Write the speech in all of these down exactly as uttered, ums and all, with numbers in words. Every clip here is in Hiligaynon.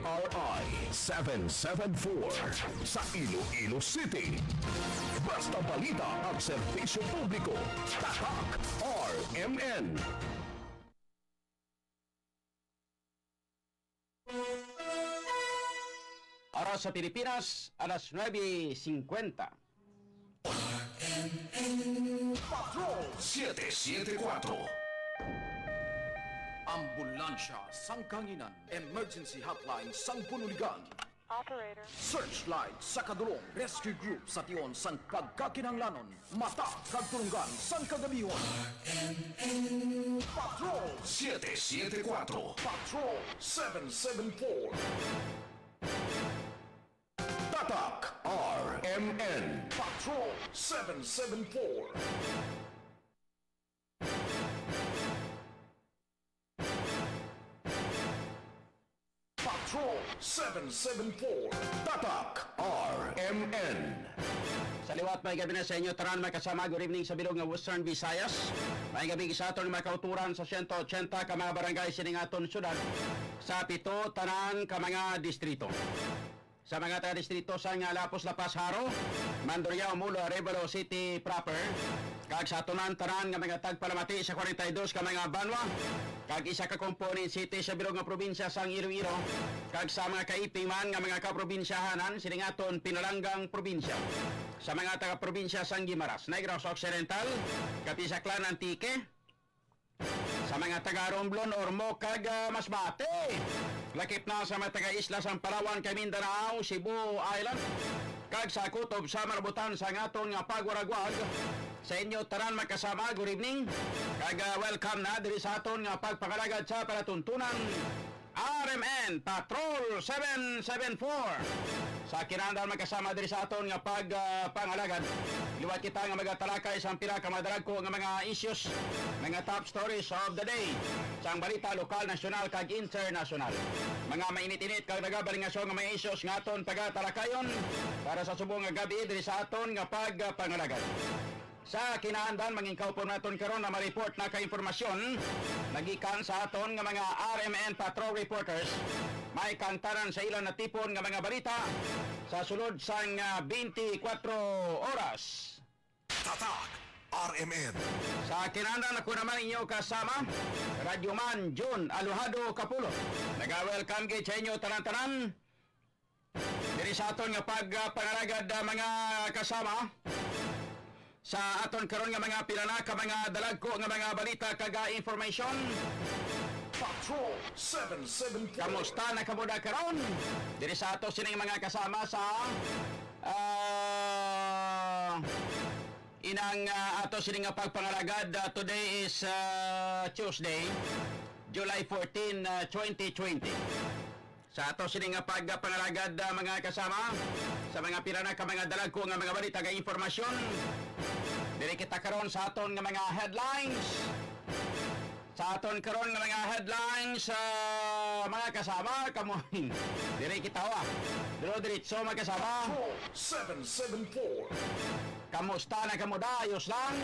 R I seven seven four sa Iloilo City. Basta balita at serbisyo publiko, Tatak R M N. Oras sa Pilipinas, alas nuebe cincuenta. Patrol siete siete kuatro. Ambulansya sang Kahanginan, emergency hotline sang Bunuligan. Operator. Searchlight sa kadulong, rescue group sa tion sang pagkakinahanglanon, mata kag tulunggan sang kagabihon. Patrol siete siete kuatro. Patrol seven seven four. Tatak R M N. Patrol seven seven four. Patrol seven seven four. Tatak R M N. Sa liwat, may gabi na sa inyo tanan, mga kasama. Good evening sa bilog nga Western Visayas. May gabi sa aton mga kauturan sa siyento otsenta ka mga barangay sining aton syudad, sa pito tanan ka mga distrito. Sa mga taga-distrito sang Lapuz, La Paz, Jaro, Mandurriao, Molo, Arevalo City proper, kag sa tanan-tanan nga mga tagpalamati sa kwarenta y dos ka mga banwa, kag isa ka component city sa bilog nga probinsya sang Iloilo, kag sa mga kaiping man nga mga kaprobinsyahanan sining aton pinalanggang probinsya. Sa mga taga-probinsya sang Guimaras, Negros Occidental, Capiz, Aklan, Antique, sa mga taga Romblon, Ormoc, kag, ah, Masbate. Lakip na sa mga taga-isla sang Palawan kag Mindanao, Cebu Island, kag sa kutob sa malabutan sang aton nga pagwaragwag. Sa inyo tanan, mga kasama, good evening. Kag, ah, welcome na diri sa aton nga pagpangalagad sa palatuntunan. R M N Patrol seven seven four. Sa kinahanglan, mga kasama, diri sa aton nga pag, ah, pangalagad, liwat kita nga magatalakay sang pila ka madalagko nga mga issues, mga top stories of the day, sang balita lokal, nasyonal, kag internasyonal. Mga mainit-init kag nagabalingaso nga mga issues nga aton pagatalakayon para sa subong nga gabi diri sa aton nga pag, ah, pangalagad. Sa kinaandan, mangin kaupod naton karon na ma-report na ka impormasyon nagikan sa aton nga mga R M N Patrol reporters. May kantanan sa ilang natipon nga mga balita sa sulod sang, ah, twenty-four oras. Tatak R M N. Sa kinaandan, ako naman inyo kasama, Radyo Man Jun Alojado Kapulo. Naga-welcome gid sa inyo tanan-tanan. Diri sa aton nga pag, ah, pangalagad, ah, mga kasama, sa aton karon nga mga pila na ka mga dalagko nga mga balita kag, ah, information. Patrol seven seven four. Kamusta na kamo da karon? Diri sa ato sining mga kasama sa, ah, inang, ah, ato sining nga pagpangalagad, ah, today is, ah, Tuesday, July fourteen, ah, twenty twenty. Sa ato sini nga pagpangalagad, ah, mga kasama, sa mga pila na ka mga dalagko nga mga balita nga impormasyon, diri kita karon sa aton nga mga headlines. Sa aton karon nga mga headlines, ah, mga kasama, kamo, diri kita, wa. Diro diretso, mga kasama. Patrol seven seven four. Kamusta na kamo? Dayos lang.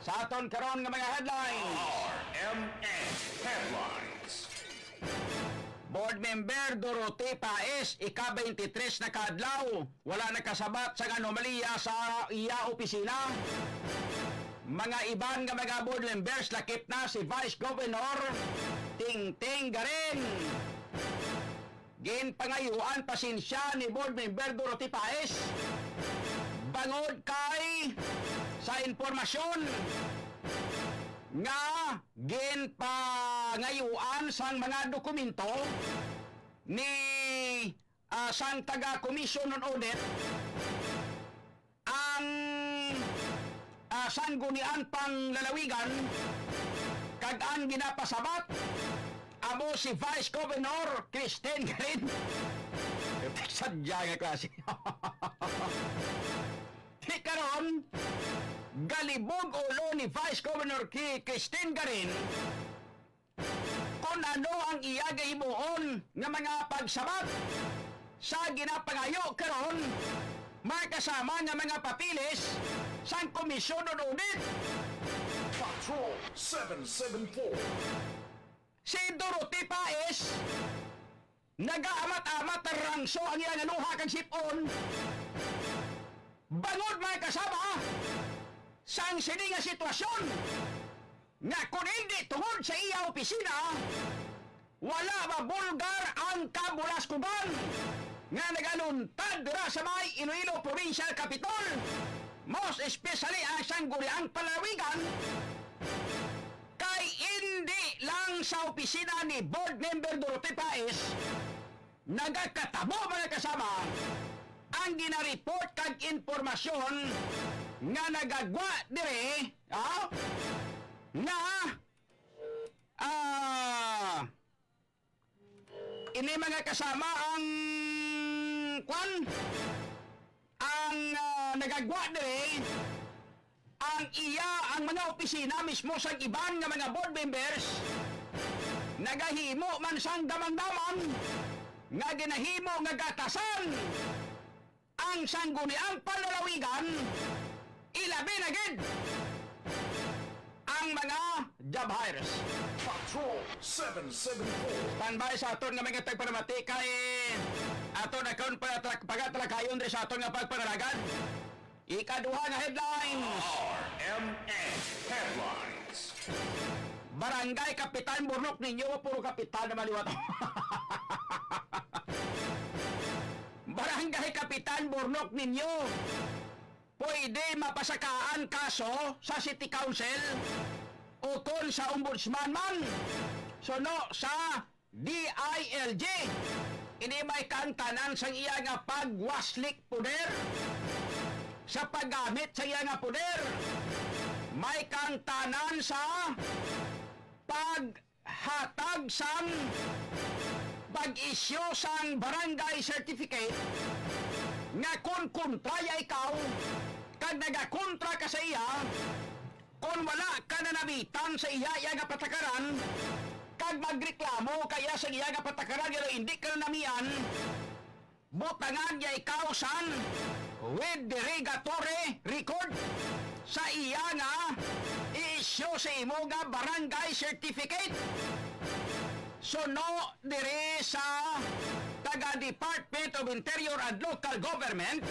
Sa aton karon nga mga headlines. R M N Headlines. Board Member Dorothy Paes, ika-twenty-three na ka adlaw, wala nakasabat sang anomalya sa iya opisina. Mga iban nga mga board members, lakip na si Vice Governor Tingting Garin. Ginpangayuan pasensya ni Board Member Dorothy Paes bangod kay sa impormasyon nga ginpangayuan sang mga dokumento ni, ah, sang taga Commission on Audit ang, ah, Sangguniang Panlalawigan, kag ang ginapasabat amo si Vice Governor Christine Garin. Sadya nga klase. Di karon, galibog ulo ni Vice Governor Ki-, Christine Garin, kung ano ang iya gahimuon nga mga pagsabat sa ginapangayo karon, mga kasama nga mga papeles sang Commission on Audit. Patrol seven seven four. Si Dorothy Paes, Nagaamat-amat rangso ang iya nga luha kag sip-on. Bangod, mga kasama, sang sini nga sitwasyon, nga kun hindi tungod sa iya opisina, wala mabulgar ang kabulaskugan nga nagaluntad dira sa may Iloilo Provincial Capitol, most especially ang Sangguniang Panlalawigan, kay indi lang sa opisina ni Board Member Dorote Paes nagakatabo, mga kasama, ang ginareport kag impormasyon nga nagagwa diri, ah, nga, ah, ini, mga kasama, ang kwan, ang, ah, nagagwa diri, ang iya, ang mga opisina mismo sang iban nga mga board members nagahimo man sang damang-damang nga ginahimo nga gatasan ang Sangguniang Panlalawigan, ilabi na gid ang mga job hires. Patrol seven seven four. Standby sa aton nga mga tagpanamati kay aton na karon pagatra-, pagatrakayon diri sa aton nga pagpangalagad. Ikaduha nga headlines. R M N Headlines. Barangay Kapitan Bornok Ninyo, puro kapitan naman liwat. Barangay Kapitan Bornok Ninyo, pwede mapasakaan kaso sa City Council o kon sa Ombudsman man. Suno sa D I L G. Ini may kaangtanan sang iya nga pagwaslik poder, sa paggamit sa iya nga poder. May kaangtanan sa paghatag sang pag-isyu sang barangay certificate nga kon kontra ya ikaw kag nagakontra ka sa iya, kon wala ka nanamitan sa iya, iya nga patakaran, kag magreklamo ka iya sa iya nga patakaran, pero hindi ka nanamian, butangan niya ikaw san with derogatory record sa iya nga i-issue sa imo nga barangay certificate. Suno diri sa taga Department of Interior and Local Government,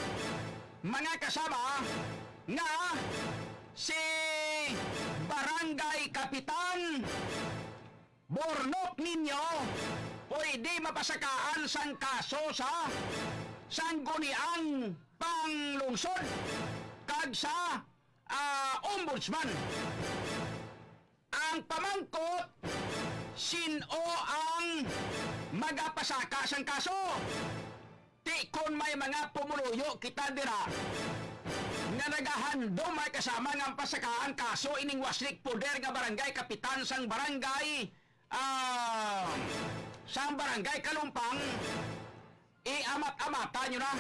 mga kasama, nga si Barangay Kapitan Bornok Ninyo pwede mapasakaan sang kaso sa Sangguniang Panglungsod kag sa, ah, Ombudsman. Ang pamangkot, sin-o ang magapasaka sang kaso? Ti kon may mga pumuluyo kita dira nga nagahandom, may kasama nga pasakaan kaso ining waslik poder nga barangay kapitan sang barangay, ah, sang barangay Kalumpang, iamat-amata nyo na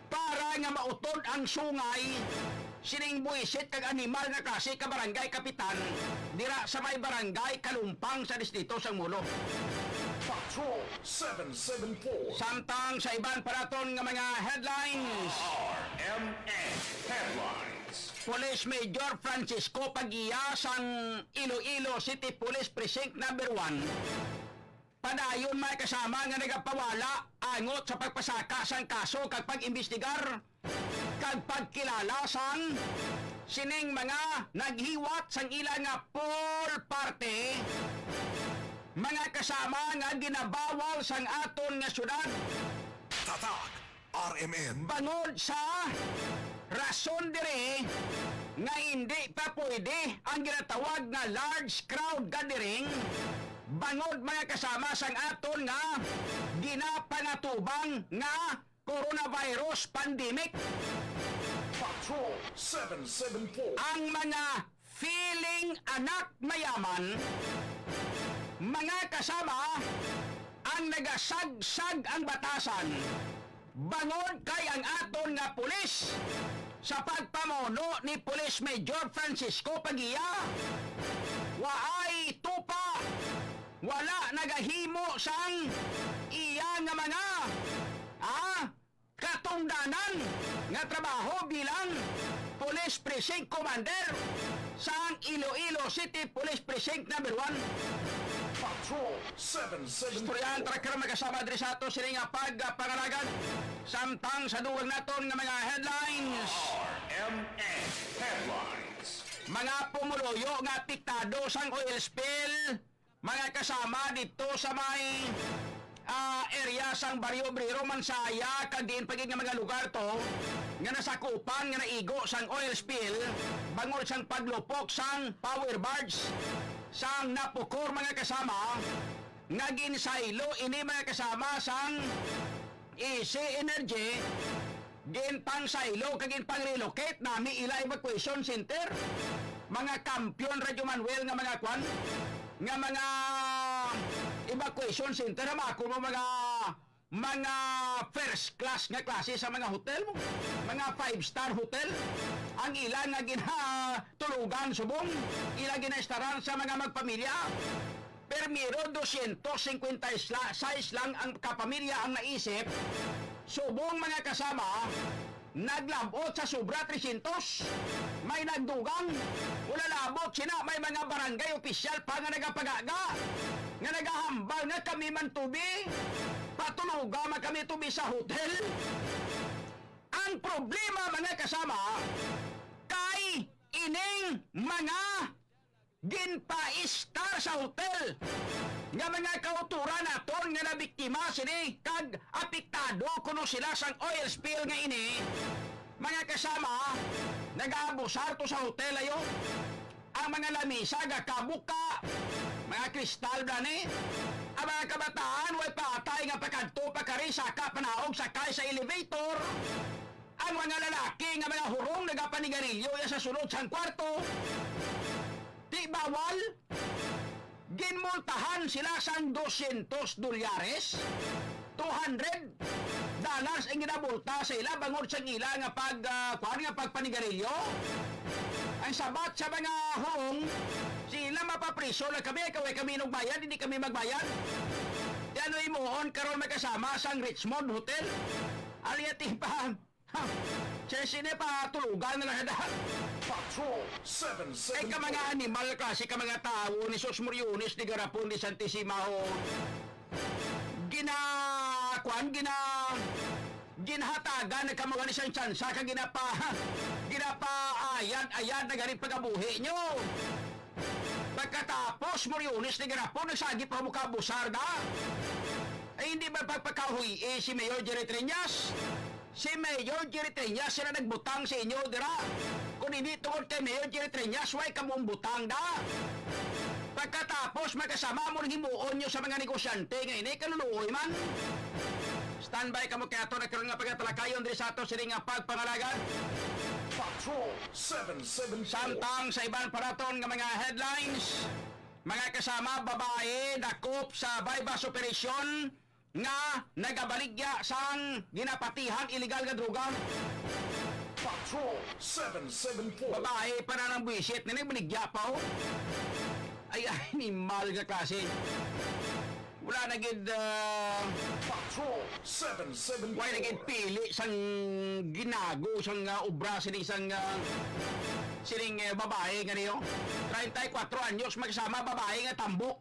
para nga mautod ang sungay sining buwisit kag animal nga klase ka barangay kapitan dira sa may barangay Kalumpang sa distrito sang Molo. Patrol seven seven four. Samtang sa iban pa naton nga mga headlines. R M N Headlines. Police Major Francisco Pagia sang Iloilo City Police Precinct Number One, padayon, may kasama, nga nagapawala angot sa pagpasaka sang kaso kag pag-imbestigar kag pagkilala sang sining mga naghiwat sang ila nga pool party, mga kasama, nga ginabawal sang aton nga syudad. Tatak R M N. Bangod sa rason diri nga hindi pa pwede ang ginatawag nga large crowd gathering, bangod, mga kasama, sang aton nga ginapangatubang nga coronavirus pandemic. Patrol seven seven four. Ang mga feeling anak mayaman, mga kasama, ang nagasagsag ang batasan, bangod kay ang aton nga pulis sa pagpamuno ni Police Major Francisco Pagia, waay tupa, wala nagahimo sang iya nga mga, ah, katungdanan nga trabaho bilang Police Precinct Commander sang Iloilo City Police Precinct Number One. Patrol seven seven four. Istoryahan ta karon, mga kasama, diri sa ato sini nga pagpangalagad. Samtang sa dugang naton nga mga headlines. R M N Headlines. Mga pumuluyo nga apektado sang oil spill, mga kasama, dito sa may, ah, area sang Barrio Obrero, Mansaya, kag diin pa gid nga mga lugar to nga nasakupan nga naigo sang oil spill bangod sang paglupok sang power barge sang Napocor, mga kasama, nga ginsaylo ini, mga kasama, sang Easy Energy, ginpangsaylo kag ginpang-relocate nami ila evacuation center. Mga kampiyon, Radyo Manuel, nga mga kwan, nga mga evacuation center, ha, makon mo, mga, mga first class nga klase sa mga hotel mo, mga five-star hotel, ang ila nga ginatulugan subong ila ginaestaran sa mga magpamilya. Primero, dosyentos singkwenta y seis lang ang kapamilya ang naisip. Subong, mga kasama, naglabot sa sobra tresyentos. May nagdugang. Wala labot sina, may mga barangay opisyal pa nga nagapagaga, nga nagahambal nga kami man tubi. Patuluga man kami tubi sa hotel. Ang problema, mga kasama, kay ining mga ginpaestar sa hotel nga mga kautoran naton nga nabiktima sini kag apektado kuno sila sang oil spill nga ini. Mga kasama, nagaabusar to sa hotel ayo. Ang mga lamisa gakabuka, mga kristal ba ni? Ang mga kabataan way patay nga pakadto pakari, saka panaog sakay sa elevator. Ang mga lalaki nga mga hurong nagapanigarilyo iya sa sulod sang kwarto. Di bawal. Ginmultahan sila sang dosyentos dolyares, two hundred dollars ang ginamulta sa ila bangod sang ila nga pag, ah, kuwan nga pagpanigarilyo. Ang sabat sa mga hurong, sila mapapriso lang kami, kay way kami nagbayad, hindi kami magbayad. Di ano imuon karon, mga kasama, sang Richmond Hotel? Alyatipan. Ha? Sa sine pa tulugan na lang da. Patrol seven seven. Ay, ka mga animal, klase ka mga tawo ni Sus Moriones, ni Garapon, ni Santisimaho. Gina, kwan, gina, ginahatagan na ka mga ni sang tsansa, ka ginapa, ginapaayad-ayad na ganing pagabuhi nyo. Pagkatapos, Moriones, ni Garapon, nagsagi pa mo kabusar da. Ay, hindi ba pagpakahuy, eh, si Mayor Jerry Treñas? Si Mayor Jerry Treñas sila nagbutang sa inyo dira. Kung hindi tungod kay Mayor Jerry Treñas, way kamo ang butang da. Pagkatapos, magkasama mo nang himuon nyo sa mga negosyante nga ini, kaluluoy man. Standby kamo kay ato na karon nga pagatalakayon diri sa ato sini nga pagpangalagan. Patrol seven seven four. Samtang sa iban pa naton nga mga headlines, mga kasama, babae dakop sa buy-bust operation nga nagabaligya sang ginapatihan illegal nga droga. Patrol seven seven four. Babae pa na nang buwisit, nga nagbaligya pa, oh. Ay, animal nga klase. Wala na gid, ah, Patrol seven seven four. Wala na gid pili sang ginago, sang, ah, obra sining sang, ah, sining, eh, babae nga niyo. Treinta y cuatro anyos, magsama babae nga tambo.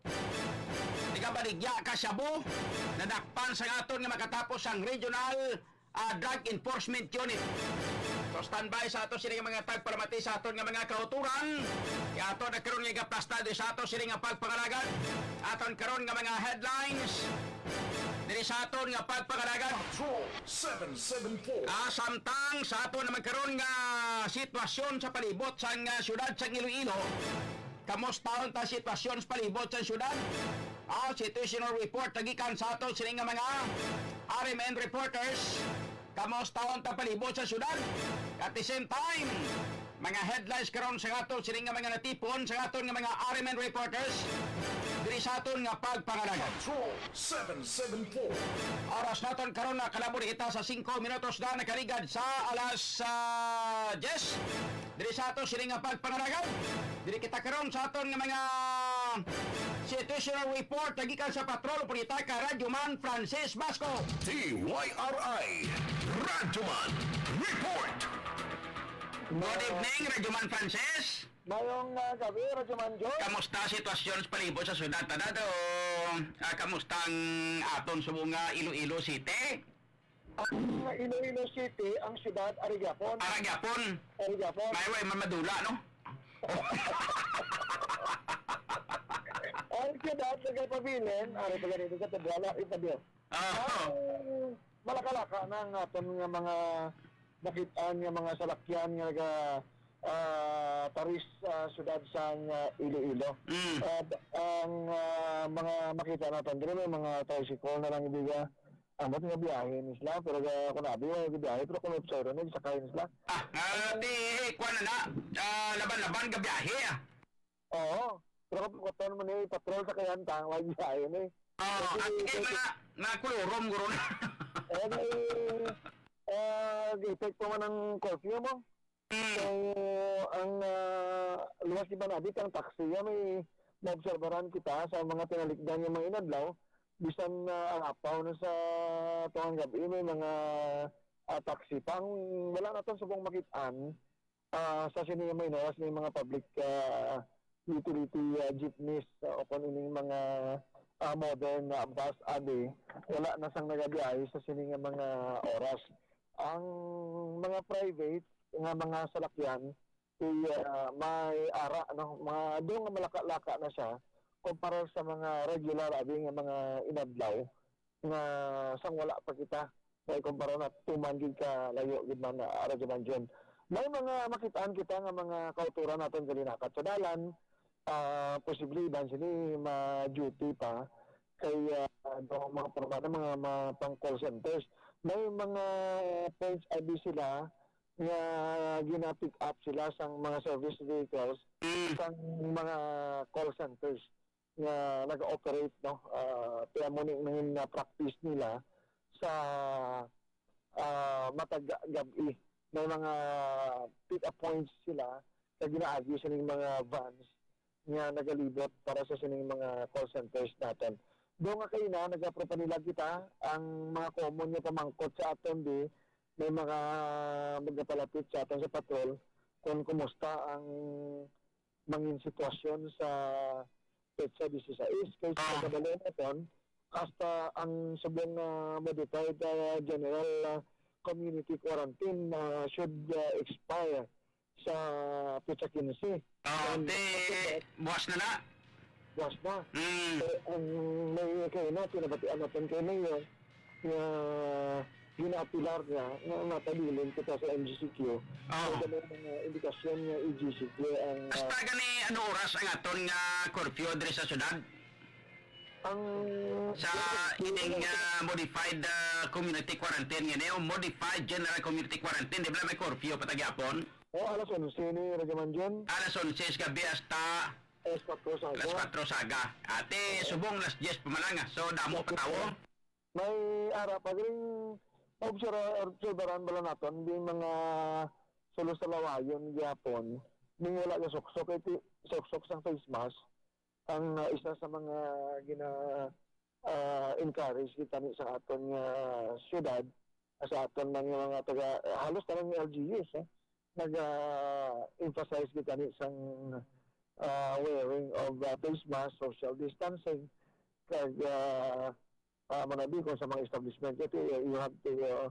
Nagabaligya ka shabu, nadakpan sa aton nga makatapos ang regional, ah, drug enforcement unit. So, standby sa ato sini nga mga tagpalamati sa aton nga mga kauturan. Kaya ato na karon nga igaplasta diri sa ato sini nga pagpangalagan. Aton karon nga mga headlines diri sa aton nga pagpangalagan. Patrol seven seven four. Ah, samtang sa aton naman karon nga sitwasyon sa palibot sang, ah, siyudad sang Iloilo. Kamusta ang ta sitwasyon sa palibot sa syudad? Ah, situational report na gikan sa ato sini nga mga R M N reporters. Kamusta ang ta palibot sa syudad? At the same time, mga headlines karon sa ato sini nga mga natipon sa aton nga mga R M N reporters diri sa aton nga pagpangalagan. Patrol seven seven four. Oras naton karon na kalabor kita sa singko minutos na nakaligad sa alas, ah, diyes. Diri sa ato sini nga pagpangalagan. Diri kita karon sa aton nga mga situational report nga gikan sa patrol, upod kita kay Radyo Man Francis Basco. T Y R I Radyo Man Report. Good evening, Radyo Man Francis. Mayong, ah, gabi, Radyo Manjo. Kamusta ang sitwasyon sa palibot sa syudad, Tadado? Ah, kamusta ang aton subong nga Iloilo City? Ang Iloilo City, ang syudad, ari gyapon. Ara gyapon. Ari gyapon. May way man madula, no? Ang syudad, nagapabilin, ari pa ganito sa Tabuala, ipabyo. Ah. Ang malakalaka na ang aton nga mga nakit-an nga mga salakyan nga naga, ah, taris sa syudad sang, ah, Iloilo. Mm. Ah, ang, ah, mga makita naton diri, may mga tricycle na lang, ibiga. Ambot nga biyahe ni sila, pero, ah, kung abi, wala nga biyahe, pero kung may pasahero na, sakay ni sila. Ah, ah, ti, kuwan na na. Ah, laban-laban nga biyahe, ah. Oo. Pero kung kuwan mo ni patrol sa kayanta, wala biyahe ni. Oo, Kasi at kay may mga, mga kulurom, guro na. Eh, may, ah, effect pa man ang curfew mo. Mm. So, ang, ah, luwas di ba na, di ang taxi, ah, may maobserbaran kita sa mga tinalikdan nga mga inadlaw, bisan, ah, ang apaw na sa tungang gabi, may mga, ah, taxi pa. Ang wala naton subong makit-an, ah, sa sini nga mga oras, may mga public, ah, utility, ah, jeepneys, ah, o kung ining mga, ah, modern na bus, abi, wala na sang nagabiyahe sa sini nga mga oras. Ang mga private nga mga salakyan, kay, ah, may ara, no? Mga, doon nga malaka-laka na siya kumpara sa mga regular, abi, nga mga inadlaw nga sang wala pa kita, may kumpara na tuman gid ka layo gid man, ah, Radyo Manjon. May mga makitaan kita nga mga kauturan naton gali nakat sa dalan, ah, posible iban sini ma-duty pa kay, ah, daw mga porma ng mga, mga pang call centers. May mga points abi sila nga gina-pick up sila sang mga service vehicles Mm. sang mga call centers nga nag-ooperate, no? Ah, kaya mo ni nangin na practice nila sa, ah, matag gabi. May mga pick up points sila nga ginaagi sa ning mga vans nga nagalibot para sa sining mga call centers naton. Do nga kay na nagapropanila kita ang mga common nga pamangkot sa aton di may mga magapalapit sa aton sa patrol kung kumusta ang mangin sitwasyon sa petsa disisais, kay sa Ah. kabalo naton, hasta ang subong, ah, modified, ah, general, ah, community quarantine, ah, should, ah, expire sa petsa quince. Ah, And te, buwas na na. Buwas na. Mm. So, ang may kayo na, pinabatian natin kay Mayor, nga ginaapilar niya nga matabilin kita sa M G C Q. Ah. So, dali mga indikasyon nga E G C Q ang, ah, Hasta gani, ano oras ang aton nga curfew diri sa syudad? Ang Sa ining, ah, modified, ah, community quarantine nga niyo, modified general community quarantine, di ba may curfew pa tagyapon? Oh, alas onse ni Radyo Manjon. Alas onse sa gabi hasta Alas kwatro sa alas aga. kwatro sa aga. Ate, Oo. subong alas diyes pa man lang, ah. So, damo pa tawo. May ara pa ding observa-, obserbaran bala naton, di mga sulos sa lawayon gihapon, ning wala nga suksok, iti, suksok sang face mask, ang, ah, isa sa mga gina, ah, encourage kita ni sa aton nga syudad, sa aton man nga mga taga, halos tanan nga L G Us, eh, nag, ah, emphasize kita ni sang, ah, wearing of, ah, face mask, social distancing, kag, ah, ah, manabi kung sa mga establishment, kasi, uh, you have to, uh,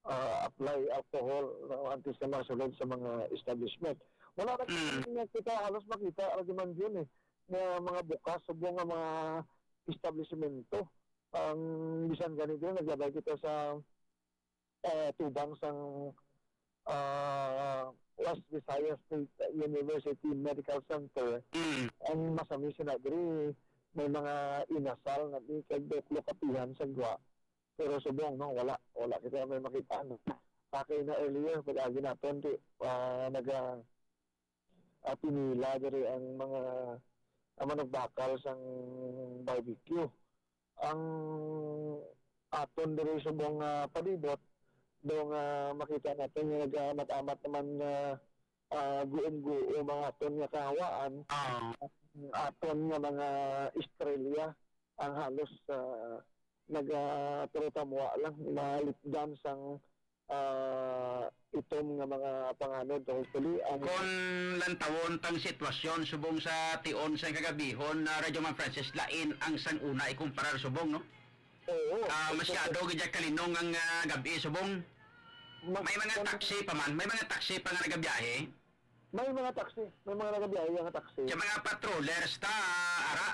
uh, apply alcohol, no, antes na masulod sa mga establishment. Wala na Mm. nga kita halos makita, Radyo Manjon, eh, nga mga bukas, subong nga mga establishmento. Ang bisan ganito, naglabay kita sa, eh, tubang sang, ah, West Visayas State University Medical Center. Mm. Ang masami sila diri, may mga inasal na di kay Doklo Kapihan sa Gwa. Pero subong, no, wala, wala kita may makita, no. Sa akin na earlier, pag-agi naton, di, ah, naga, ah, pinila diri ang mga, ang manugbakal sang barbecue. Ang aton diri subong nga palibot, daw nga makita natin nga nag-aamat-amat naman nga, ah, guom-guom ang aton nga kahawaan. Ah. Ang aton nga mga estrelya ang halos, ah, nag, ah, pero tamwa lang, malipdan sang, ah, itom nga mga panganod, hopefully, ang Kon lantawon tang sitwasyon subong sa tion sa kagabihon, na Radyo Man Francis, lain ang sang una ikumparar subong, no? Oo. Ah, masyado gid kalinong ang, ah, gab-i subong. Mas May mga kon- taxi pa man, may mga taxi pa nga nagabiyahe. May mga taxi, may mga nagabiyahe nga taxi. Sa mga patrollers ta, ara.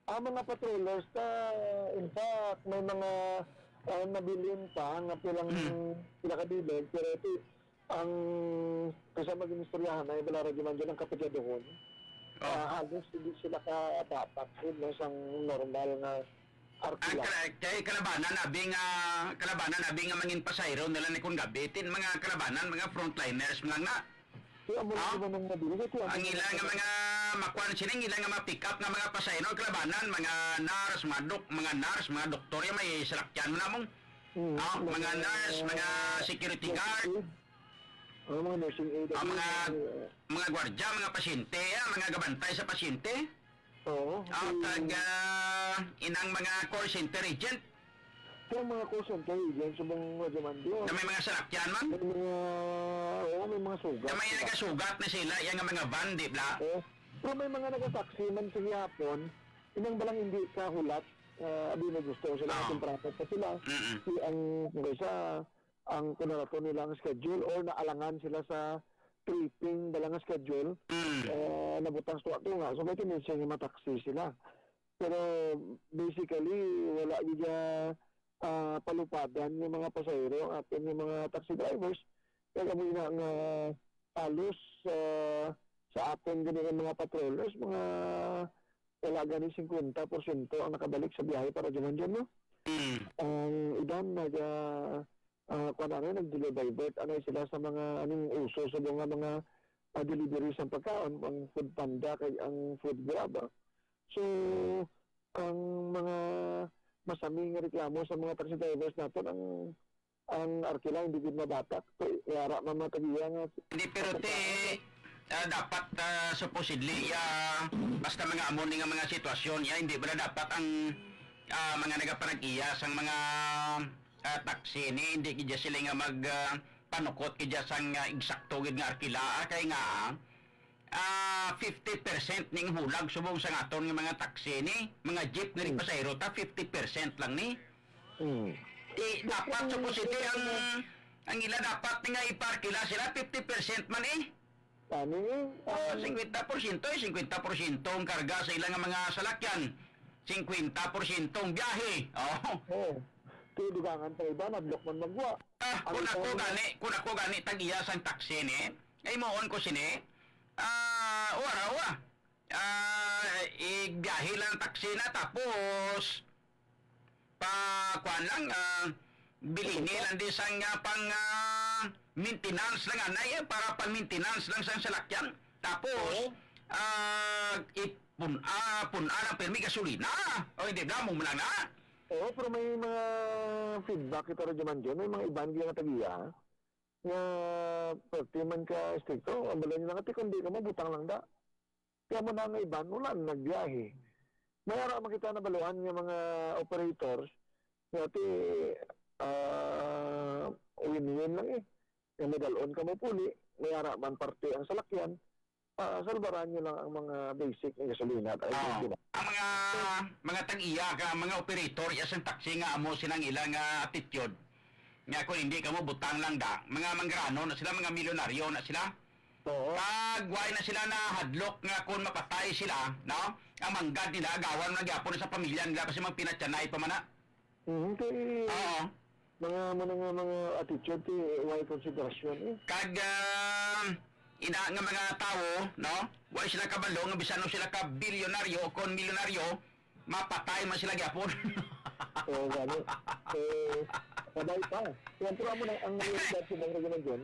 Ang mga patrollers ta, in fact, may mga, ah, nabilin pa nga pilang Hmm. pila ka bilog, pero ito, ang, kaysa maging istoryahan na, wala ra gyud man dyan ang kapatyaduhon. Oh. Ah, halos hindi sila ka dapat, no, sang normal nga Ang arkila. kala-, kay kalabanan abi nga, kalabanan abi nga mangin pasayro nila ni kun gabi, tin mga kalabanan, mga frontliners lang na. Kaya mo Ah? lang naman ang nabili. Kaya Ang mo ila lang nga mga makuan sini, ang ila nga mga pick-up nga mga pasayro, kalabanan, mga nurse, mga dok-, mga nurse, mga doktor, yung may salakyan mo na mong. Mm, Ah, mga mga nurse, mga security guard. Oh, mga nursing aid. Ah, mga, mga gwardiya, mga pasyente, ah, mga gabantay sa pasyente. Oo. Ah, Mm. kag, ah, inang mga call center agent. Kaya mga call center agent, subong nga demand yun. Na may mga salakyan man? May mga, oo, may mga sugat Na may sila. nagasugat na sila, yan nga mga van, di ba? Oo. Pero may mga nagataksi man sa gihapon, inang balang hindi ka hulat, ah, abi may gusto sila, Oo. temprano pa sila. Mm-mm. Si ang, kung kaysa, ang kunarato nila ang schedule or naalangan sila sa tripping nila nga schedule, Mm. eh, nabutang sa tuwa nga. So, may tendency nga mataksi sila. Pero, basically, wala gid, ah, ah, palupadan yung mga pasahero, atin yung mga taxi drivers. Kaya kami na nga halos, ah, sa atin gani nga mga patrollers, mga wala gani singkwenta porsyento ang nakabalik sa biyahe para dyan dyan, no? Mm. Ang iban, naga, ah, kuwan, ano, nag-deliver, ano, sila sa mga, aning uso sa mga, mga, ah, delivery sa pagkaon, ang Food Panda, kay ang Food Grab, ah. So, ang mga masami nga reklamo sa mga taxi drivers naton, ang, ang arkila hindi gid mabatak. Kay yara man mga tagiya nga Hindi, pero ti, ah, dapat, ah, supposedly, ah, basta mga amo ni nga mga sitwasyon, ya, hindi ba dapat ang, ah, mga nagapanag-iya sang mga, ah, taxi ni, hindi gid sila nga mag, ah, panukot gid sang, ah, eksakto gid nga arkila, ah, kay nga, ah, fifty percent ning hulag subong sa aton nga mga taxi ni, mga jeep nga Hmm. nagpasahero ta, fifty percent lang ni. Hmm. Di, dapat supposedly ang, ang ila dapat ni nga iparkila sila, fifty percent man eh. Ano yun? Oh, Um, singkwenta porsyento eh, singkwenta porsyento ang karga sa ilang mga salakyan. Singkwenta porsyento ang biyahe. Oh. Oh. Kaya dugangan pa iba, nadlok man magwa. Ah, Ang kung ako iba gani, kung ako gani tag-iya sang taxi ni, ay moon ko sini. Ah, wala, wala. Ah, igbiyahe lang taxi na, tapos pa, kuwan lang, ah, bilini Ano pa? lang di sang, ah, pang, ah, maintenance lang, anay, eh, para pang maintenance lang sang salakyan. Tapos, Oo. ah, ipun-, ah, pun-a lang pirmi gasolina. O, hindi na, mo lang na. Oo, pero may mga feedback kita rin naman dyan. May mga iban nga tagiya nga pwerte man ka estrikto. Ang bala nila nga, "Ti, kung di ka mabutang lang da." Kaya mo na nga iban, wala na nagbiyahe. May ara man kita nabaluan nga mga operators, nga ti, ah, win-win lang eh. Nga may dalon ka mo puli, may ara man parte ang salakyan, ah, salbaran nyo lang ang mga basic nga gasolina. Ay, Oo. di ba? Ang mga, mga tag-iya ka, mga operator, iya sang taxi nga amo silang ilang, ah, attitude. Nga kung hindi ka mo butang lang da, mga manggrano na sila, mga milyonaryo na sila. Oo. Kag wala na sila nahadlok nga kung mapatay sila, no? Ang manggad nila, agawan na gyapon sa pamilya nila kasi mga pinatyanay pa man na. Mhm, kay Oo. mga, mga, mga, mga attitude, kay wala konsiderasyon eh. Kag, ah, ina nga mga tawo, no? Wala sila kabalo nga bisan no sila ka bilyonaryo o kon milyonaryo, mapatay man sila gyapon. Oo, gani. Eh, sabay pa. Yan, pero amo na, ang realidad sa mga ganyan dyan,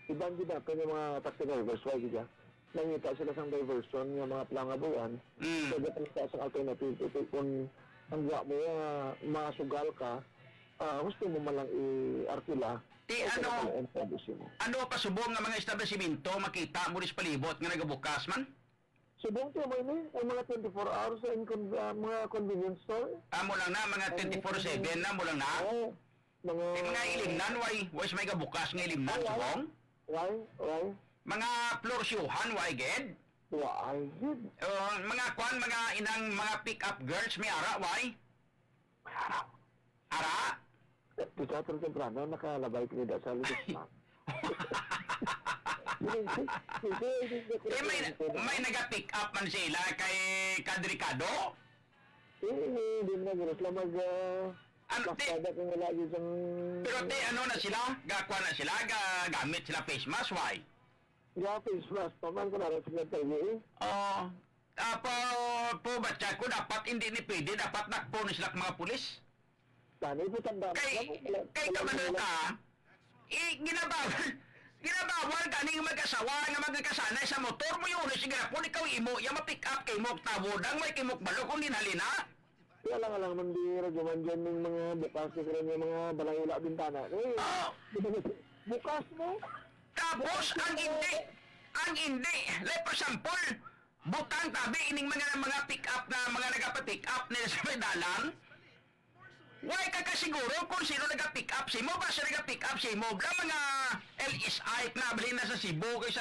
iban gid nato yung mga taxi drivers, why gid yan? Nangita sila sang diversion nga mga pangabuan. Mm. So, dapat sa, sa alternative, ito kung ang wa mo, ah, masugal ka, ah, gusto mo man lang i-arkila, Ti, okay ano, na pala ang service mo. Ano pa subong nga mga establisimento makita mo dis palibot nga nagabukas man? Subong ti mo ini, ang mga twenty-four hours sa incon-, ah, mga convenience store. Amo lang na, mga Ang twenty-four seven na mo lang na? Oo. Mga May mga ilimnan, why? Why may gabukas nga ilimnan, Ay, ay. Subong? Why? Why? Mga plorsyohan, why, gid? Why, gid? Uh, mga kwan, mga inang, mga pick-up girls, may ara, why? Ara? Di sa pero temprano, nakalabay ko nila sa Luzon. Hindi, hindi, hindi, Eh, may, hindi, hindi. may naga-pick up man sila kay Kadrikado? Eh, hindi na guro sila mag, ah, Ano, ti- magsada kung wala yun sang Pero ti, ano na sila? Gakuha na sila? Ga-, gamit sila face mask? Why? Ga face mask pa man kung nara sila tayo eh. Oh, ah, po, po ba siya ko dapat hindi ni pwede, dapat nakpo ni sila mga pulis? Tani po tanda. Kay, Wala po, wala, kay wala, kabalo wala. ka, eh, ginabawal, ginabawal ka ning mag-asawa nga magkasanay sa motor mo yun, sige na po, ikaw imo, yung ma-pick up kay mo, tawod ang may kimok balo kung ginhalina. Kaya lang, alam man di, Radyo Man, dyan yung mga bukas ni kanya, mga balay wala bintana. Eh, Ah! bukas mo? Tapos, ang hindi, ang hindi, like, for example, butang tabi ining mga, mga pick up na, mga nagapa-pick up nila sa may dalan. Why ka kasiguro kung sino nagapa-pick up si mo? Basta nagapa-pick up si mo. Bla, mga L S I na, bali na sa Cebu, kaysa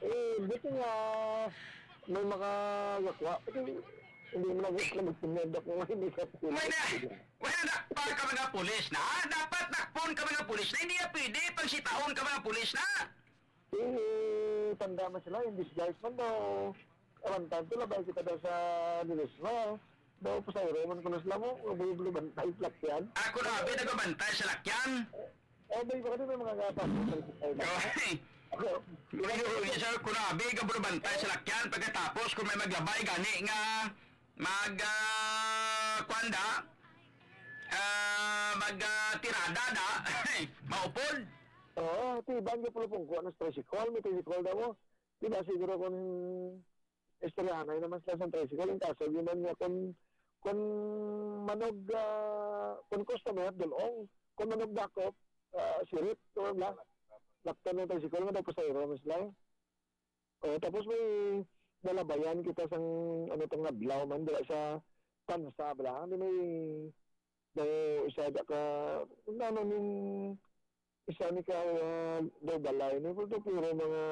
Eh, buti nga may makagakwa. Kasi hindi mo na gusto magpunod ako nga hindi ka Why na, why na pa ka mga pulis na? Dapat nakpon ka mga pulis na. Hindi na pwede pang sitaon ka mga pulis na. Eh, tanda man sila, in disguise man daw. One time to, labay kita daw sa Ledesma. Daw, pasayro man ko na sila mo, mabulog-bulog bantay, lakyan. Ako na, abi, nagabantay sa lakyan. Eh, bay, baka di may mga gatas. Okay. Ako, Uy, uy, uy, sir, kunabi, gabulubantay sa lakyan. Pagkatapos, kung may maglabay, gani nga, mag, ah, kwan da, ah, mag, ah, tirada da, maupod. Oo, ti, bangga pala pong kuha ng tricycle, may tricycle daw mo. Di ba siguro kung istoryahanay naman sila sa tricycle, ang kaso, yun man niya, kung, kung manog, ah, kung customer, dulong, kung manog dakop, ah, sirit, o bla, lakton ng tricycle, nga daw pasahero, mas lang. O, tapos may nalabayan kita sang, ano, tong adlaw man, dira sa Tansa, bla, hindi may, daw, isa da ka, ano, ning, isa ni ka, ah, daw balay, ni, pero puro mga,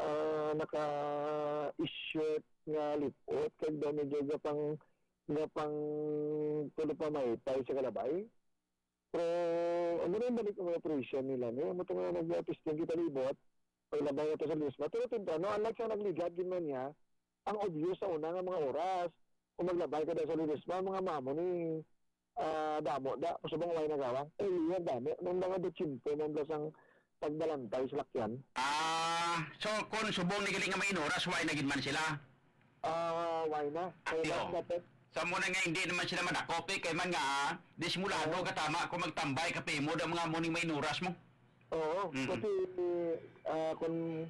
ah, naka-shirt nga lipot, kag daw medyo gapang, gapang tulo pa maypay sa kalabay. Pero, ano na yung balik ng operation nila, ni? Amo to nga nag-testing kita libot, paglabay na to sa Lisma. Pero temprano, unlike sa nagligad, gid man niya, ang obvious sa una nga mga oras, kung maglabay ka daw sa Ledesma, mga mamo ni, ah, damo da, subong way nagawa. Earlier, damo. Nung mga dotsimpo, nung blasang pagbalantay sa lakyan. Ah, so kung subong ni gali nga may inuras, way na gid man sila? Ah, way na. Kaya Ati, oh. dapat Sa mo na nga hindi naman sila madakop eh, kay man nga, ah, disimulado Oo. ka tama kung magtambay ka pimo da mga mo ni may inuras mo. Oo, Mm. kasi, ah, kung,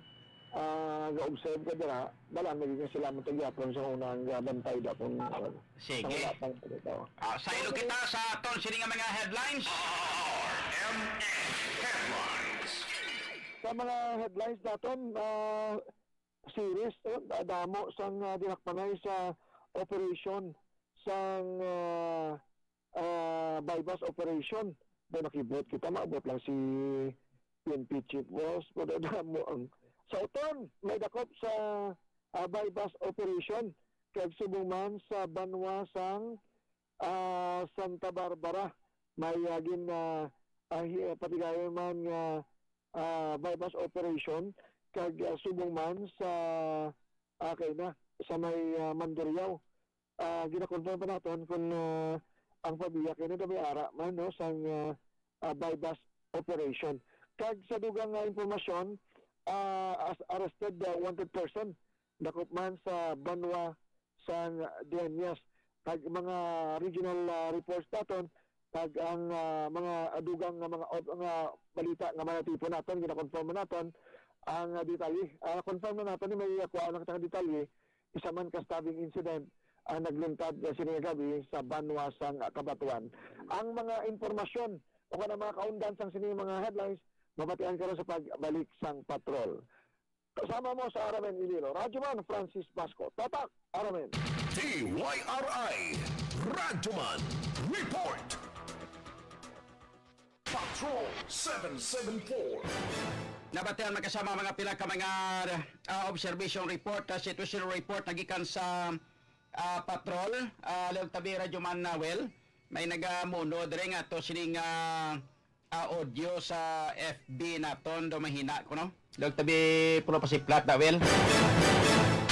ah, ga-observe ka dira, wala na gyud sila mo tagyapon sa unang, ah, bantay da kung, ah, Sige. sa wala pang salita. Ah, saylo So, kita sa aton sini nga mga headlines. R M N Headlines. Sa mga headlines naton, ah, series, eh, damo sang, ah, dinakpanay sa operation sang, ah, ah, buy-bust operation. Daw nakibot kita, maabot lang si P N P Chief Boss, pero damo ang sa uton, may dakop sa, ah, buy-bust operation. Kag subong man sa banwa sang, ah, Santa Barbara, may, ah, gin, ah, ah, hi-, patigayon man nga, ah, buy-bust operation, kag, ah, subong man sa, ah, kay na, sa may, ah, Mandurriao. Ah, ginakonfirm pa naton kung, ah, ang pabiya kini daw may ara man, no, sang, ah, ah, buy-bust operation. Kag sa dugang nga impormasyon, ah, as arrested, ah, wanted person, dakop man sa banwa sang Dueñas. Kag mga regional, ah, reports naton, kag ang, ah, mga dugang nga mga op-, nga balita nga manatipon naton, ginakonfirm naton ang, ah, detalye. Ah, confirm na naton ni may, ah, kuha na kita nga detalye. Isa man ka stabbing incident ang nagluntad, ah, sini nga gab-i sa banwa sang, ah, Cabatuan. Ang mga impormasyon o kanang mga kaundan sang sini mga headlines, mabatian karon sa pagbalik sang patrol. Kasama mo sa R M N Iloilo, Radyo Man Francis Basco. Tatak, R M N. D Y R I, Radyo Man Report. Seven seven four. Nabatian, mga kasama, mga pila ka mga, ah, observation report, ah, situation report nagikan sa, ah, patrol, ah, Leon Tabi, Radyo Man, ah, well, may nagamuno diri nga to sining, ah, ah, audio sa F B naton, do mahina ko, no? Leon Tabi, pulo pa si plat, da, well.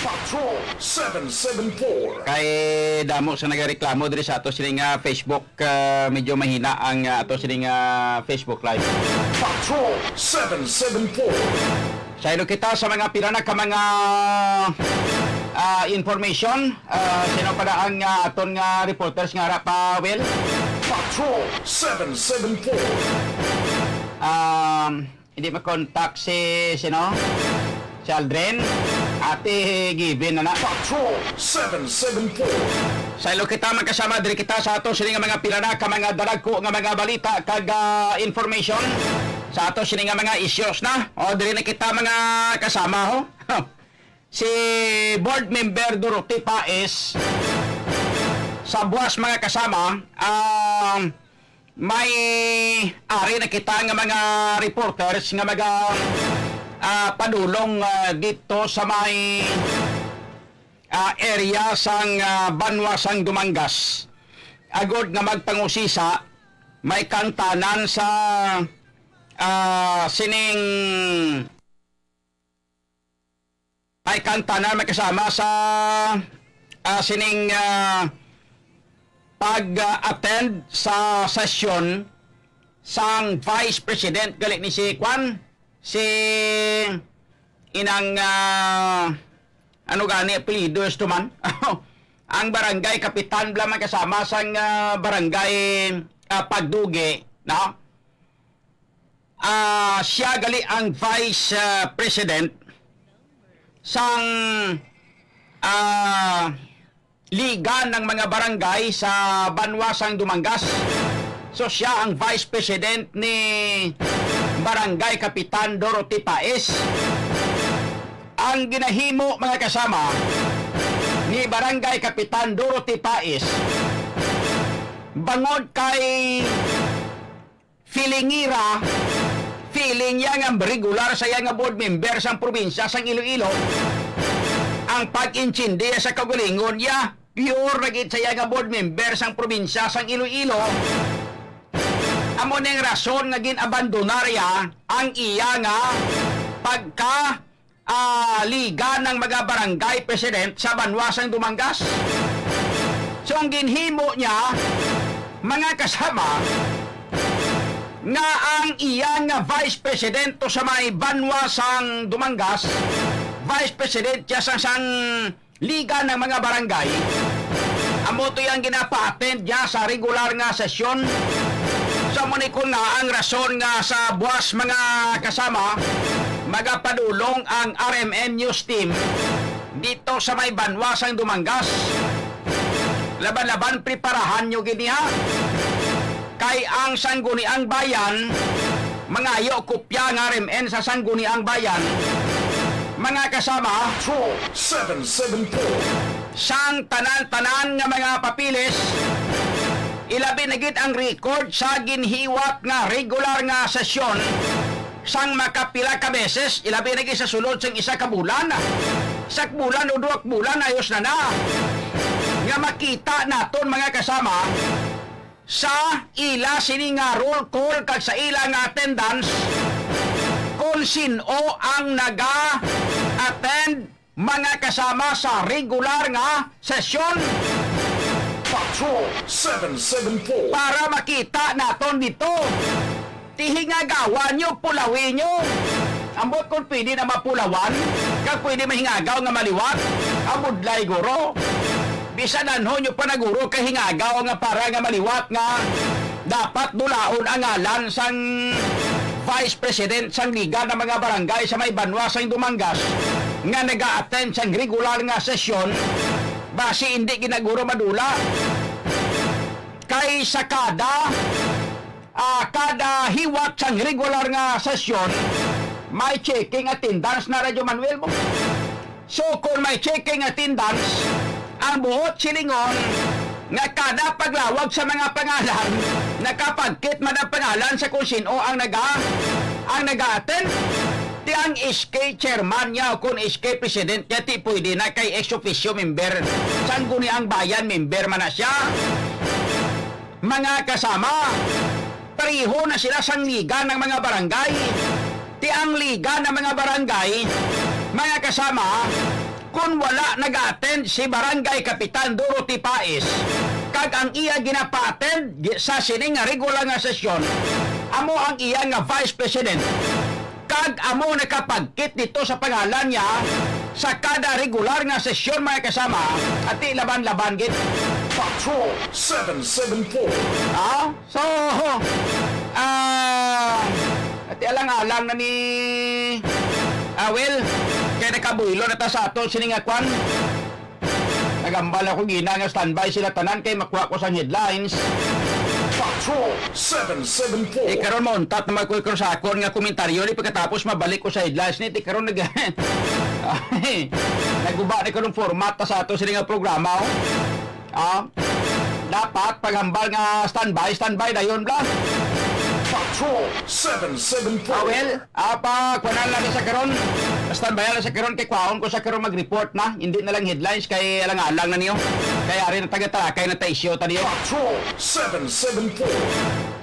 Patrol seven seven four. Kay damo sa nagareklamo diri sa ato sining, ah, Facebook, ah, medyo mahina ang, ah, ato sining, ah, Facebook Live. Patrol seven seven four. Saylo kita sa mga pila na ka mga, ah, information. Ah, sino pa na ang, ah, aton nga reporters nga ara pa, Will? Patrol seven seven four. Um, hindi makontak si, sino? Si Aldrin. Ate Given na na. Patrol seven seven four. Saylo kita, magkasama, diri kita sa ato sini nga mga pila na ka mga dalagko nga mga balita kag, ah, information sa ato sini nga mga issues na. O, diri na kita, mga kasama, ho. Si Board Member Dorothy Paes, sa buwas, mga kasama, ah, may ari na kita nga mga reporters nga maga, ah, padulong, ah, dito sa may, ah, area sang, ah, banwa sang Dumangas. Agod nga magpangusisa, may kangtanan sa, ah, sining ay kang tanan, magkasama sa, ah, sining, ah, pag-attend sa sesyon sang Vice President, gali ni si Kwan, si inang, ah, ano gani, apelyido, esto man? Ang barangay kapitan, bala, magkasama sang, ah, barangay, ah, Pagdugi, no? Ah, siya gali ang vice, ah, president sang, ah, Liga ng mga Barangay sa banwa sang Dumangas. So, siya ang vice president ni Barangay Kapitan Dorothy Paes. Ang ginahimo, mga kasama, ni Barangay Kapitan Dorothy Paes, bangod kay feeling nira, feeling niya nga regular sa iya nga board member sang probinsya sang Iloilo ang pag-intindi sa kaugalingon niya. Pure na gid sa iya nga board member sang probinsya sang Iloilo. Amo ning rason nga gin-abandonar niya ang iya nga pagka ah, Liga ng mga Barangay President sa banwa sang Dumangas. So, ang ginhimo niya, mga kasama, nga ang iya nga Vice President to sa may banwa sang Dumangas, Vice President siya sang, sang Liga ng mga Barangay, amo to yung ginapa-attend niya sa regular nga sesyon. So, amo ni kun nga ang rason nga sa buwas, mga kasama, magapadulong ang R M N News Team dito sa may banwa sang Dumangas. Laban-laban, preparahan nyo gid niya. Kay ang Sangguniang Bayan, mangayo kopya nga R M N sa Sangguniang Bayan, mga kasama, Patrol seven seven four. Sang tanan-tanan nga mga papeles, ilabi na gid ang record sa ginhiwat nga regular nga sesyon sang makapila ka beses, ilabi na gid sa sulod sang isa ka bulan. Sa bulan o duha ka bulan, ayos na na. Nga makita naton, mga kasama, sa ila sini nga roll call kag sa ila nga attendance, kung sin-o ang naga-attend, mga kasama, sa regular nga sesyon. Patrol seven seven four. Para makita naton dito. Ti hingagawan nyo, pulawi nyo. Ambot kung pwede na mapulawan, kag pwede mahingagaw nga maliwat, ang budlay, guro. Bisan anho nyo pa na, guro, kahingagaw nga para nga maliwat nga dapat dulaon ang ngalan sang Vice President sang Liga ng mga Barangay sa may banwa sang Dumangas nga naga-attend sang regular nga sesyon, basi indi gid na, guro, madula. Kay sa kada, ah, kada hiwat sang regular nga sesyon, may checking attendance na, Radyo Manuel, mo. So, kung may checking attendance, ang buot silingon nga kada paglawag sa mga pangalan, Nakapagkit man ang pangalan sa kung sino ang naga-, ang naga-attend. Ti ang S K chairman niya o kung S K president niya, ti pwede na kay ex officio member. Sangguniang Bayan member man na siya. Mga kasama, pareho na sila sang liga ng mga barangay. Ti ang liga ng mga barangay, mga kasama, kung wala nag-attend si Barangay Kapitan Dorothy Paes, kag ang iya ginapa-attend gi-, sa sini nga regular nga sesyon, amo ang iya nga vice president, kag amo nakapagkit dito sa pangalan niya sa kada regular nga sesyon, mga kasama, ati laban-laban gid. Patrol seven seven four. Ah? So, ah, ati alang-alang na ni, ah, well, kay nakabuylo na ta sa ato sini nga kwan. Nagambal ako gina nga standby sila tanan kay makuha ko sang headlines. Patrol seven seven four. Eh, karon mauntat na magkuy ko sa akon nga komentaryo, di pagkatapos mabalik ko sa headlines ni, ti karon nag-, ay, naguba na karon format ta sa ato sini nga programa, oh. Ah, dapat paghambal nga standby, standby dayon bla. Patrol seven seven four. Ah, well, ah, pa, kuwanan lang sa karon. Standby lang sa karon kay kwaon ko sa karon mag-report na. Hindi na lang headlines kay alang-alang na niyo. Kay ari na taga Tarakay na ta isyu ta niyo. Patrol seven seven four.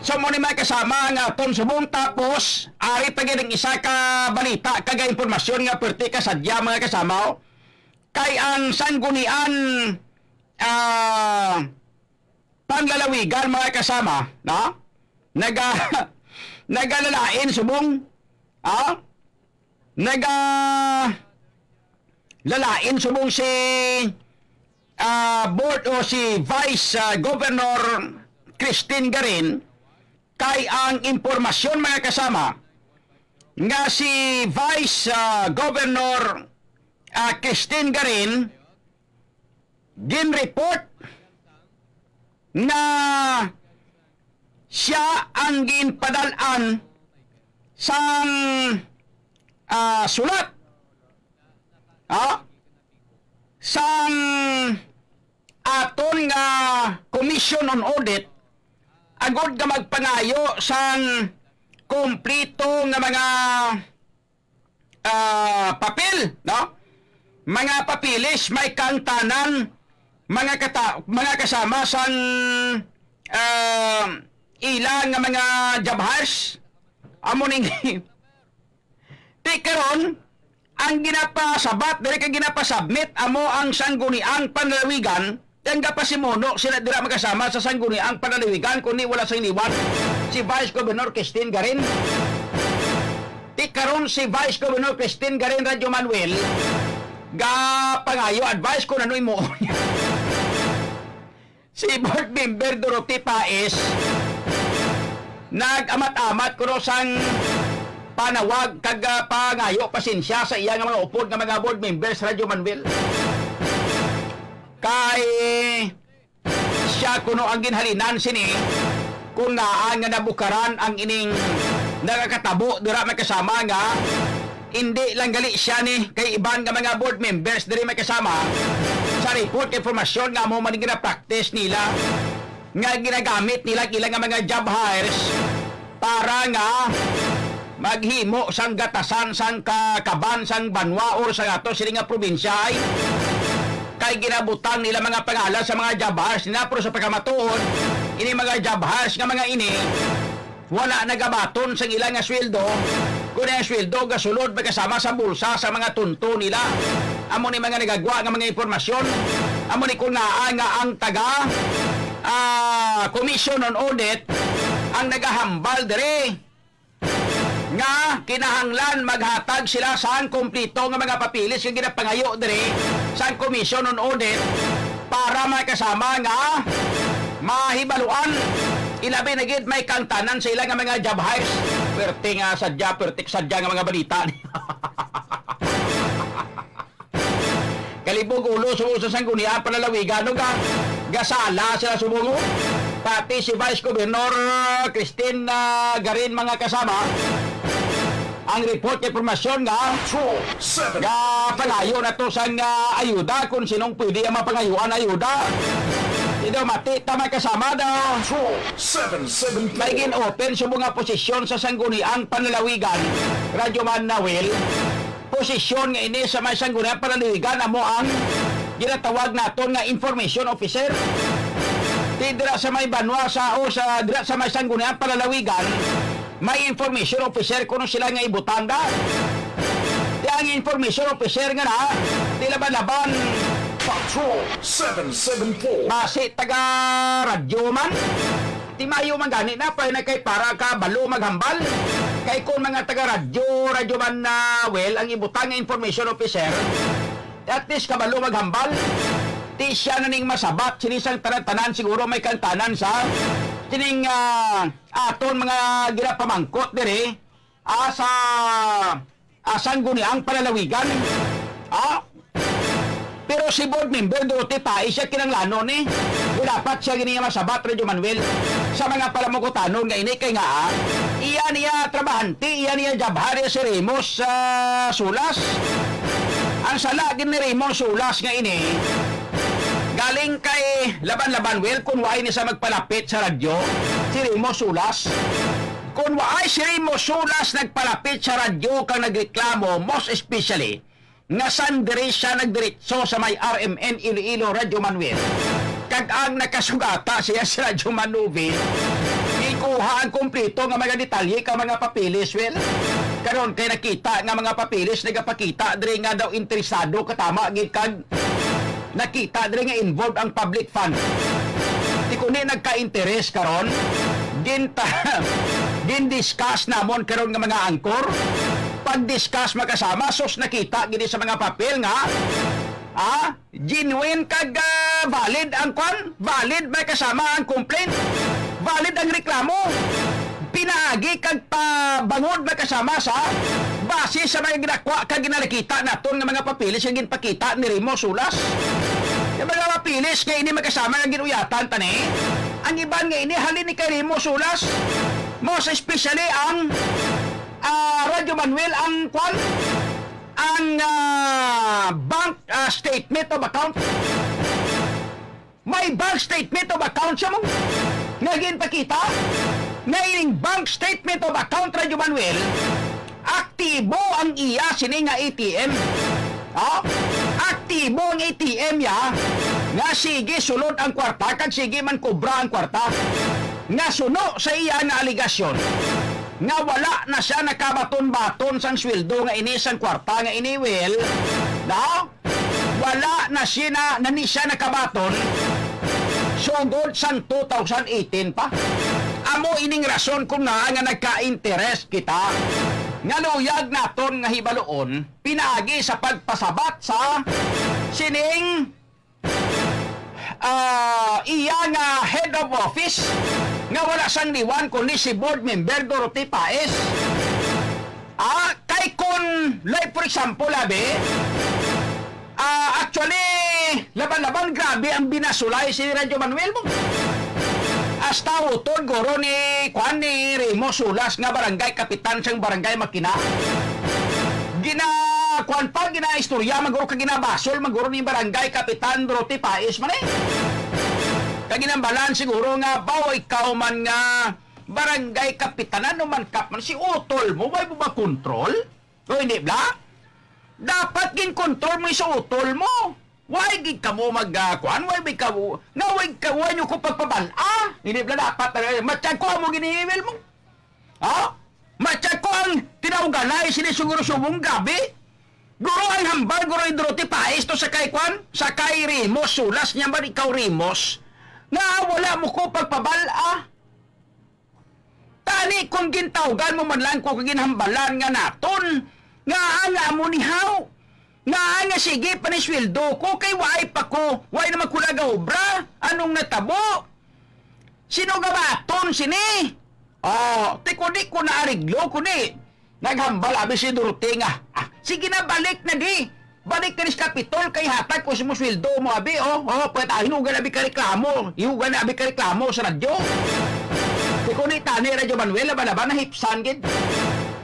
So, mo ni mga kasama nga aton subong, tapos ari pa gid ang isa ka balita kag impormasyon nga perti ka sadya, mga kasama, oh. Kay ang sanggunian, ah, panlalawigan, mga kasama, no? Naga-, nagalalain subong, ah? Naga-, lalain subong si, ah, board o si Vice, ah, Governor Christine Garin, kay ang impormasyon, mga kasama, nga si Vice, ah, Governor, ah, Christine Garin ginreport na siya ang ginpadal-an sang, ah, sulat, ah, sang aton nga Commission on Audit, agod nga magpangayo sang kompleto nga mga, ah, papel, no? Mga papeles, may kaangtanan, mga kata-, mga kasama sang, ah, ila nga mga jabhas. Amo ning Ti karon, ang ginapasabat diri kag ginapasubmit amo ang Sangguniang Panlalawigan, kag gapasimuno sila dira, mga kasama, sa Sangguniang Panlalawigan, kundi wala sang liwat si Vice Governor Christine Garin. Ti karon si Vice Governor Christine Garin, Radyo Manuel, gapangayo advice kung ano imo. Si Board Member Dorothy Paes nag-amat-amat kuno sang panawag kag, ah, pangayo pasensya sa iya nga mga upod nga mga board members, Radyo Manuel. Kay siya kuno ang ginhalinan sini kung ngaa nga nabukaran ang ining nakakatabo dira, mga kasama, nga indi lang gali siya ni kay iban nga mga board members diri, mga kasama, sa report, impormasyon nga amo man ang gina-practice nila, nga ginagamit nila ang ila nga mga job hires para nga maghimo sang gatasan sang kakaban sang banwa or sa ato sini nga probinsya, ay kay ginabutang nila mga pangalan sa mga job hires nila, pero sa pagkamatuod, ini mga job hires nga mga ini, wala nagabaton sang ila nga sweldo, kundi ang sweldo gasulod magkasama sa bulsa sa mga tonto nila. Amo ni mga nagagwa nga mga impormasyon, amo ni kun ngaa nga ang taga, ah, Commission on Audit ang nagahambal diri nga kinahanglan maghatag sila sang kompleto nga mga papeles nga ginapangayo diri sang Commission on Audit para, mga kasama, nga mahibaluan, ilabi na gid may kaangtanan sa ila nga mga job hires. Perte nga sadya, perte sadya nga mga balita. Kalibog ulo subong sa Sangguniang Panlalawigan, no, ga-, gasala sila subong, oh. Pati si Vice Governor, ah, Christine, ah, Garin, mga kasama, ang report kay impormasyon nga Patrol seven. Gapangayo na to sang, ah, ayuda, kung sinong pwede ang mapangayuan ayuda. Daw mati ta may kasama daw. Patrol seven seven four. May gin-open sa mga posisyon sa Sangguniang Panlalawigan, Radyo Man Nawil. Posisyon nga ini sa may Sangguniang Panlalawigan amo ang ginatawag naton nga information officer. Di dira sa may banwa sa, o sa, dira sa may Sangguniang Panlalawigan, may information officer kuno sila nga ibutang da. Di ang information officer nga na, di laban-laban. Patrol seven seven four. Basi taga radyo man. Di maayo man gani na, pa na kay para ka balo maghambal. Kay kung mga taga radyo, radyo man na, well, ang ibutang nga information officer, at least kabalo maghambal. Di siya na ning masabat, sini sang tanan-tanan siguro may kantanan sa sining, ah, aton mga ginapamangkot diri, ah, sa, ah, Sangguniang Panlalawigan. Ah? Pero si Board Member Dorothy Pai, siya kinanglanon ni. Dapat siya gini masabat, Radyo Manuel, sa mga palamukutanon nga ini kay nga, ah, iya niya trabahante, iya niya jabhar, iya si Remus, ah, Sulas. Ang sala gid ni Remus Sulas nga ini, galing kay Laban-Laban, well, kung waay ni sa magpalapit sa radyo, si Remus Sulas. Kung waay si Remus Sulas nagpalapit sa radyo kang nagreklamo, most especially, nga san diri siya nagdiretso sa may R M N Iloilo, Radyo Manuel. Kag ang nakasugata siya sa Radyo Manuvi, ikuha ang kompleto nga mga detalye ka mga papeles, well, karon kay nakita nga mga papeles nagapakita diri nga daw interesado ka tama gid kag nakita diri nga involved ang public fund. Di kundi nagka-interes karon, ginta-, gin-discuss namon karon nga mga angkor. Pag-discuss magkasama, sus, nakita gid sa mga papel nga, ah, genuine kag, ah, valid ang kwan, valid may kasama ang complaint, valid ang reklamo. Pinaagi kag pabangod magkasama sa base sa mga ginakwa kag ginalakita naton nga mga papeles nga ginpakita ni Remo Sulas. Yung mga papeles nga ini magkasama nga ginuyatan tani. Ang iban nga ini halin ni kay Remo Sulas. Most especially ang, ah, Radyo Manuel, ang kwan, ang, ah, bank, ah, statement of account. May bank statement of account siya mo nga ginpakita nga ining bank statement of account, Radyo Manuel, aktibo ang iya sini nga A T M. Ha? Aktibo ang A T M ya nga sige sulod ang kwarta kag sige man kubra ang kwarta. Nga suno sa iya nga aligasyon nga wala na siya nakabaton-baton sang sweldo nga ini sang kwarta nga ini, well, no? Wala na siya na, na ni siya nakabaton sugod sang two thousand eighteen pa. Amo ining rason kung ngaa nga nagka-interes kita nga luyag naton nga hibaluon pinaagi sa pagpasabat sa sining, ah, iya nga head of office nga wala sang liwan kundi si board member Dorothy Paes. Ah, kay kun, like, for example, abi, ah, actually, laban-laban, grabe ang binasulay si Radyo Manuel mo. Hasta utod, guro ni, kwan, ni Remo Sulas nga barangay kapitan sang barangay Makina. Gina, kwan pa, ginaistorya, maguro ka ginabasol, maguro ni barangay kapitan Dorothy Paes man eh. Kaginambalan siguro nga, baw, ikaw man nga, barangay kapitan, ano man kap man, si utol mo, way mo ba control? O hindi, bla? Dapat gin-control mo si utol mo. Way gid kamo mag, ah, kuan, way gid kamo, nga way ka, way nyo ko pagpabal-a. Hindi, bla, dapat, ah, matsyag ko amo gini-email mo. Ha? Matsyag ko ang tinauganay sini siguro subong, grabe. Guro ang hambal, guro ni Dorothy Paes to sa kay kuan, sa kay Rimos, Sulas niya man ikaw, Rimos. Nga wala mo ko pagpabal-a. Tani kung gintawgan mo man lang ko kag ginhambalan nga naton, nga anga mo ni haw, nga anga sige pa ni sweldo ko kay waay pa ko, waay naman ko nagaobra, anong natabo? Sino gabaton sini? Oh, ti ko di ko naariglo ko ni. Naghambal abi si Dorothy nga, "Ah, sige na, balik na di. Balik ka sa Kapitol kay hatag ko sa mo sweldo mo, abi, oh. Oh, pwede, ah, hinugan abi ka reklamo. Hinugan na abi ka reklamo sa radyo." Ti ko ni tani, Radyo Manuel, laban-laban, nahipsan gid.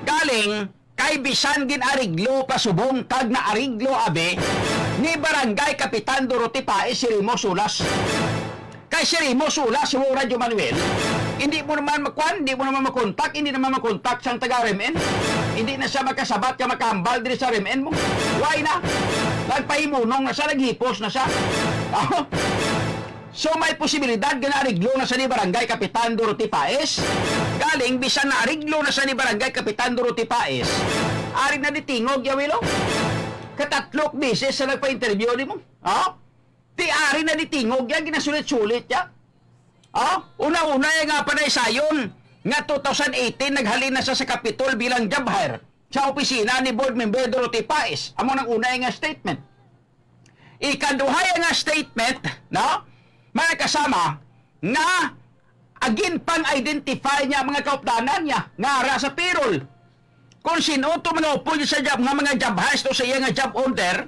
Galing, kay bisan gin-ariglo pa subong kag naariglo, abi, ni Barangay Kapitan Dorothy Paes si Remo Sulas. Kay si Remo Solas, si Radyo Manuel, hindi mo naman makuan, hindi mo naman makontak, hindi naman makontak sang taga R M N. Hindi na siya makasabat ka makahambal diri sa R M N mo. Why na? Nagpahimunong na siya, naghipos na siya. Oh. So, may posibilidad nga naariglo na siya ni Barangay Kapitan Dorothy Paes. Galing, bisan naariglo na siya ni Barangay Kapitan Dorothy Paes. Ari na di tingog, ya, Wilo. Katatlok beses sa nagpa-interview ni mo. Oh? Ti ari na di tingog yan, ginasulit-sulit ya. Oh, una-una ya nga panaysayon nga two thousand eighteen naghalin na sa, sa Capitol bilang job hire sa opisina ni Board Member Dorothy Paes. Amo nang una nga statement. Ikaduha ya nga statement, no? Mga kasama, nga agin pang identify niya mga kaupdanan niya nga ara sa payroll. Kung sino to mga upod sa job, nga mga job hires to sa iya nga job order,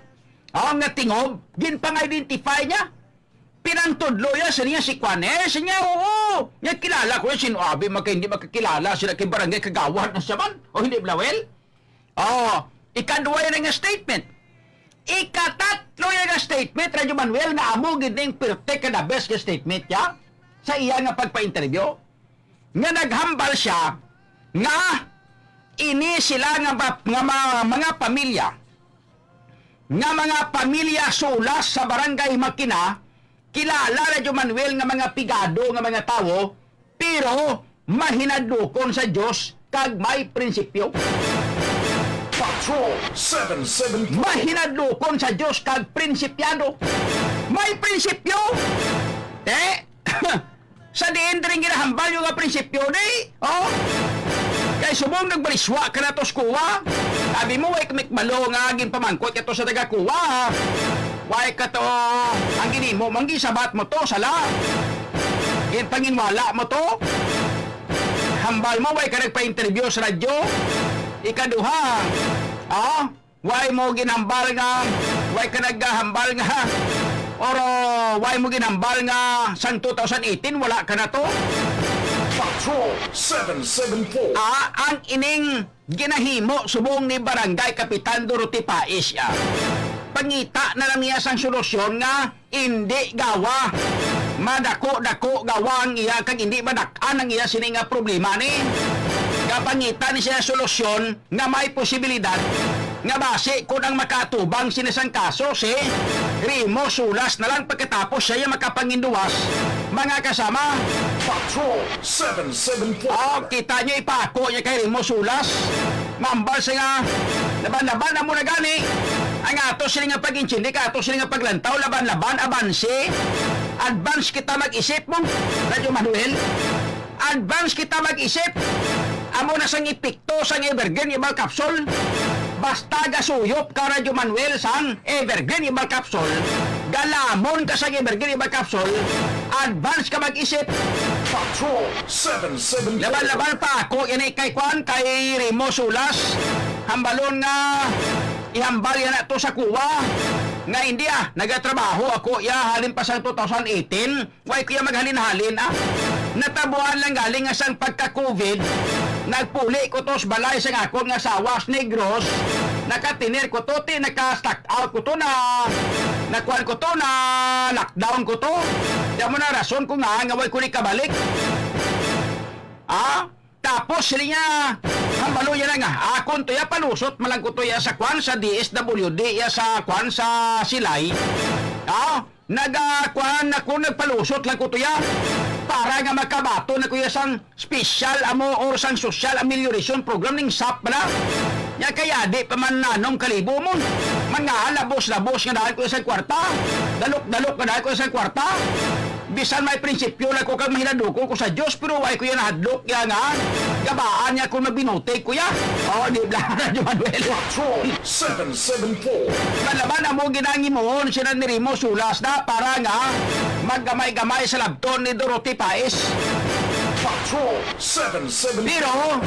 oh, nga tingob, ginpang-identify niya. Pinangtudlo ya sa niya si Kwan, eh, sa niya, oo. Niya kilala ko, sino abi, maka, hindi makakilala sila kay barangay kagawad na siya man. O hindi, Blawel? Oh, ikaduwa na nga statement. Ikatatlo ya nga statement, Radyo Manuel, nga amo gid ning pirte ka the best nga statement ya sa iya nga pagpa-interview. Nga naghambal siya nga ini sila nga ba-, nga ma-, mga pamilya, nga mga pamilya Solas sa Barangay Makina, kilala Radyo Manuel nga mga pigado nga mga tawo, pero mahinadlokon sa Dios kag may prinsipyo. Patrol seven seven four. Mahinadlokon sa Dios kag prinsipyado. May prinsipyo. Eh, sa diin diri ginahambal yung nga prinsipyo, di? Oh? Kay subong nagbaliswa ka na to sa kuwa. Sabi mo, way kamikmalo nga ginpamangkot ka to sa taga kuwa. Way ka to, ang ginimo, manggisabat mo to, sala. Ginpanginwala mo to. Hambal mo, way ka nagpa-interview sa radyo. Ikaduha, ah, way mo ginhambal nga, way ka naghambal nga, or, uh, way mo ginhambal nga sang two thousand eighteen, wala ka na to. Patrol seven seven four. Ah, ang ining ginahimo subong ni Barangay Kapitan Dorothy Pais, ah. Pangita na lang niya sang solusyon nga indi gawa. Madako-dako gawa ang iya kag indi madak-an ang iya sini nga problema ni. Kapangita ni siya solusyon nga may posibilidad nga basi kun ang makatubang sini sang kaso si Remo Sulas na lang pagkatapos siya yung makapanginduwas, mga kasama. Patrol seven seven four. Oh, kita niyo, ipako niya kay Remo Sulas. Mambal siya nga, laban-laban na mo na gani. Ang ato sila nga pag-intindi, ka ato sila nga paglantaw, laban-laban, abanse. Advance kita mag-isip mo, Radyo Manuel. Advance kita mag-isip. Amo na sang epekto sang Evergreen Herbal Capsule. Basta gasuyop ka, Radyo Manuel, sang Evergreen Herbal Capsule. Galamon ka sang Evergreen Herbal Capsule. Advance ka mag-isip. Patrol seven seven four. Laban-laban pa ako, yan ay kay kwan, kay Remo Sulas. Hambalon nga ihambal yan na to sa kuwa. Nga hindi, ah, nagatrabaho ako, ya, halin pa sang two thousand eighteen. Way ko ya maghalin-halin, ah. Natabuan lang galing nga sang pagka-covid, nagpuli ko to sa balay sang akon nga asawa sa Negros, nakatener ko to, ti naka-stock out ko to, na, nakuan ko to, na lockdown ko to. Di mo na rason ko nga, nga way ko ni kabalik. Ah? Tapos, sila niya, hambalo niya na nga, akon to ya, palusot man lang ko to ya sa kwan, sa D S W D, ya sa kwan, sa Silay. Ah? Naga, kwan, ako nagpalusot lang ko to ya para nga makabaton na ko ya sang special amo or sang social amelioration program ning sap bala. Nya kaya di pa man nanom kalibo mo. Mga labos-labos nga daan ko ya sang kwarta. Dalok-dalok nga daan ko ya sang kwarta. Bisan may prinsipyo lang ko kag mahinadukon ko sa Dios, pero way ko yan nahadlok ya nga gabaan niya kung magbinutig ko ya. Oh, di bla, Radyo Manuel. Patrol seven seven four. Malaban amo ginangimuon sila ni Remo Sulas na para nga maggamay-gamay sa labton ni Dorothy Paes. Patrol seven seven four. Pero,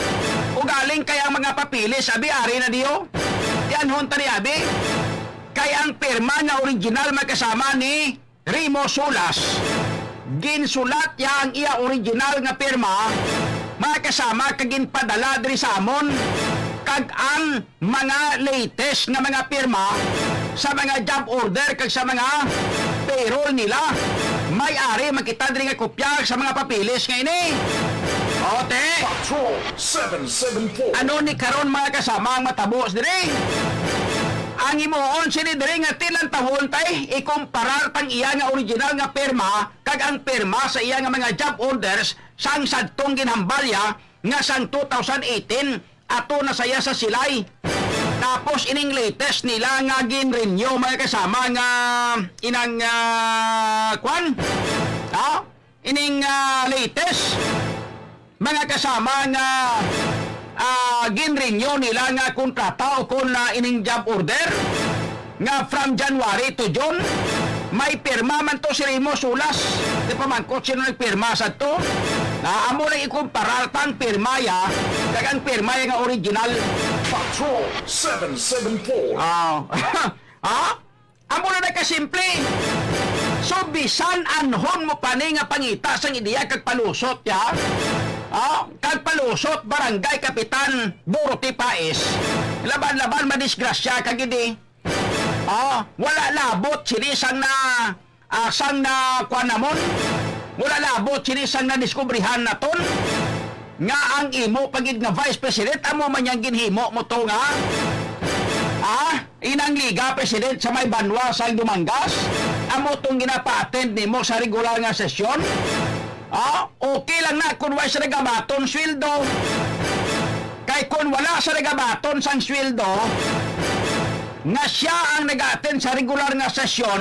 ugaling kay ang mga papeles, abi, ari na diyo. Yan, honta ni abi. Kay ang pirma nga original magkasama ni Remo Sulas. Ginsulat niya ang iya original nga pirma, mga kasama, kag ginpadala diri sa amon, kag ang mga latest nga mga pirma sa mga job order kag sa mga payroll nila, May ari man kita diri nga kopya sa mga papeles nga ini. O, te. Patrol seven seven four. Ano ni karon, mga kasama, ang matabo diri? Ang himuon sini diri nga ti lantawon, tay, ikumparar tang iya nga original nga pirma kag ang pirma sa iya nga mga job orders sang sadtong ginhambalya nga sang two thousand eighteen, ato na saya sa silay. Tapos ining latest nila nga gin-renew, mga kasama, nga inang, ah, kwan? Ha? Ining, ah, latest, mga kasama, nga, ah, gin-renew nila nga kontrata o kon, ah, ining job order nga from January to June, may pirma man to si Remo Sulas. Di pa man ko sino nagpirma sa to. Ah, amo lang ikumparar tang pirmaya kag ang pirmaya nga original. Patrol seven seven four. Ah. Ha? Amo na nagkasimple. So, bisan anhon mo pa ni nga pangita sang ideya kag palusot, ya? Ah, kag palusot, Barangay Kapitan Dorothy Paes. Laban-laban, madisgrasya ka gid, eh. Ah, wala labot sini sang na, ah, sang na kuan namon. Wala labot sini sang nadiskubrihan naton nga ang imo pa gid nga vice president amo man yang ginhimo mo to nga, ah, inang liga president sa may banwa sang Dumangas, amo tong ginapa-attend nimo sa regular nga sesyon. Ah, okay lang na kung wala siya nagabaton sweldo. Kay kung wala siya nagabaton sang sweldo, nga siya ang nag-attend sa regular nga sesyon,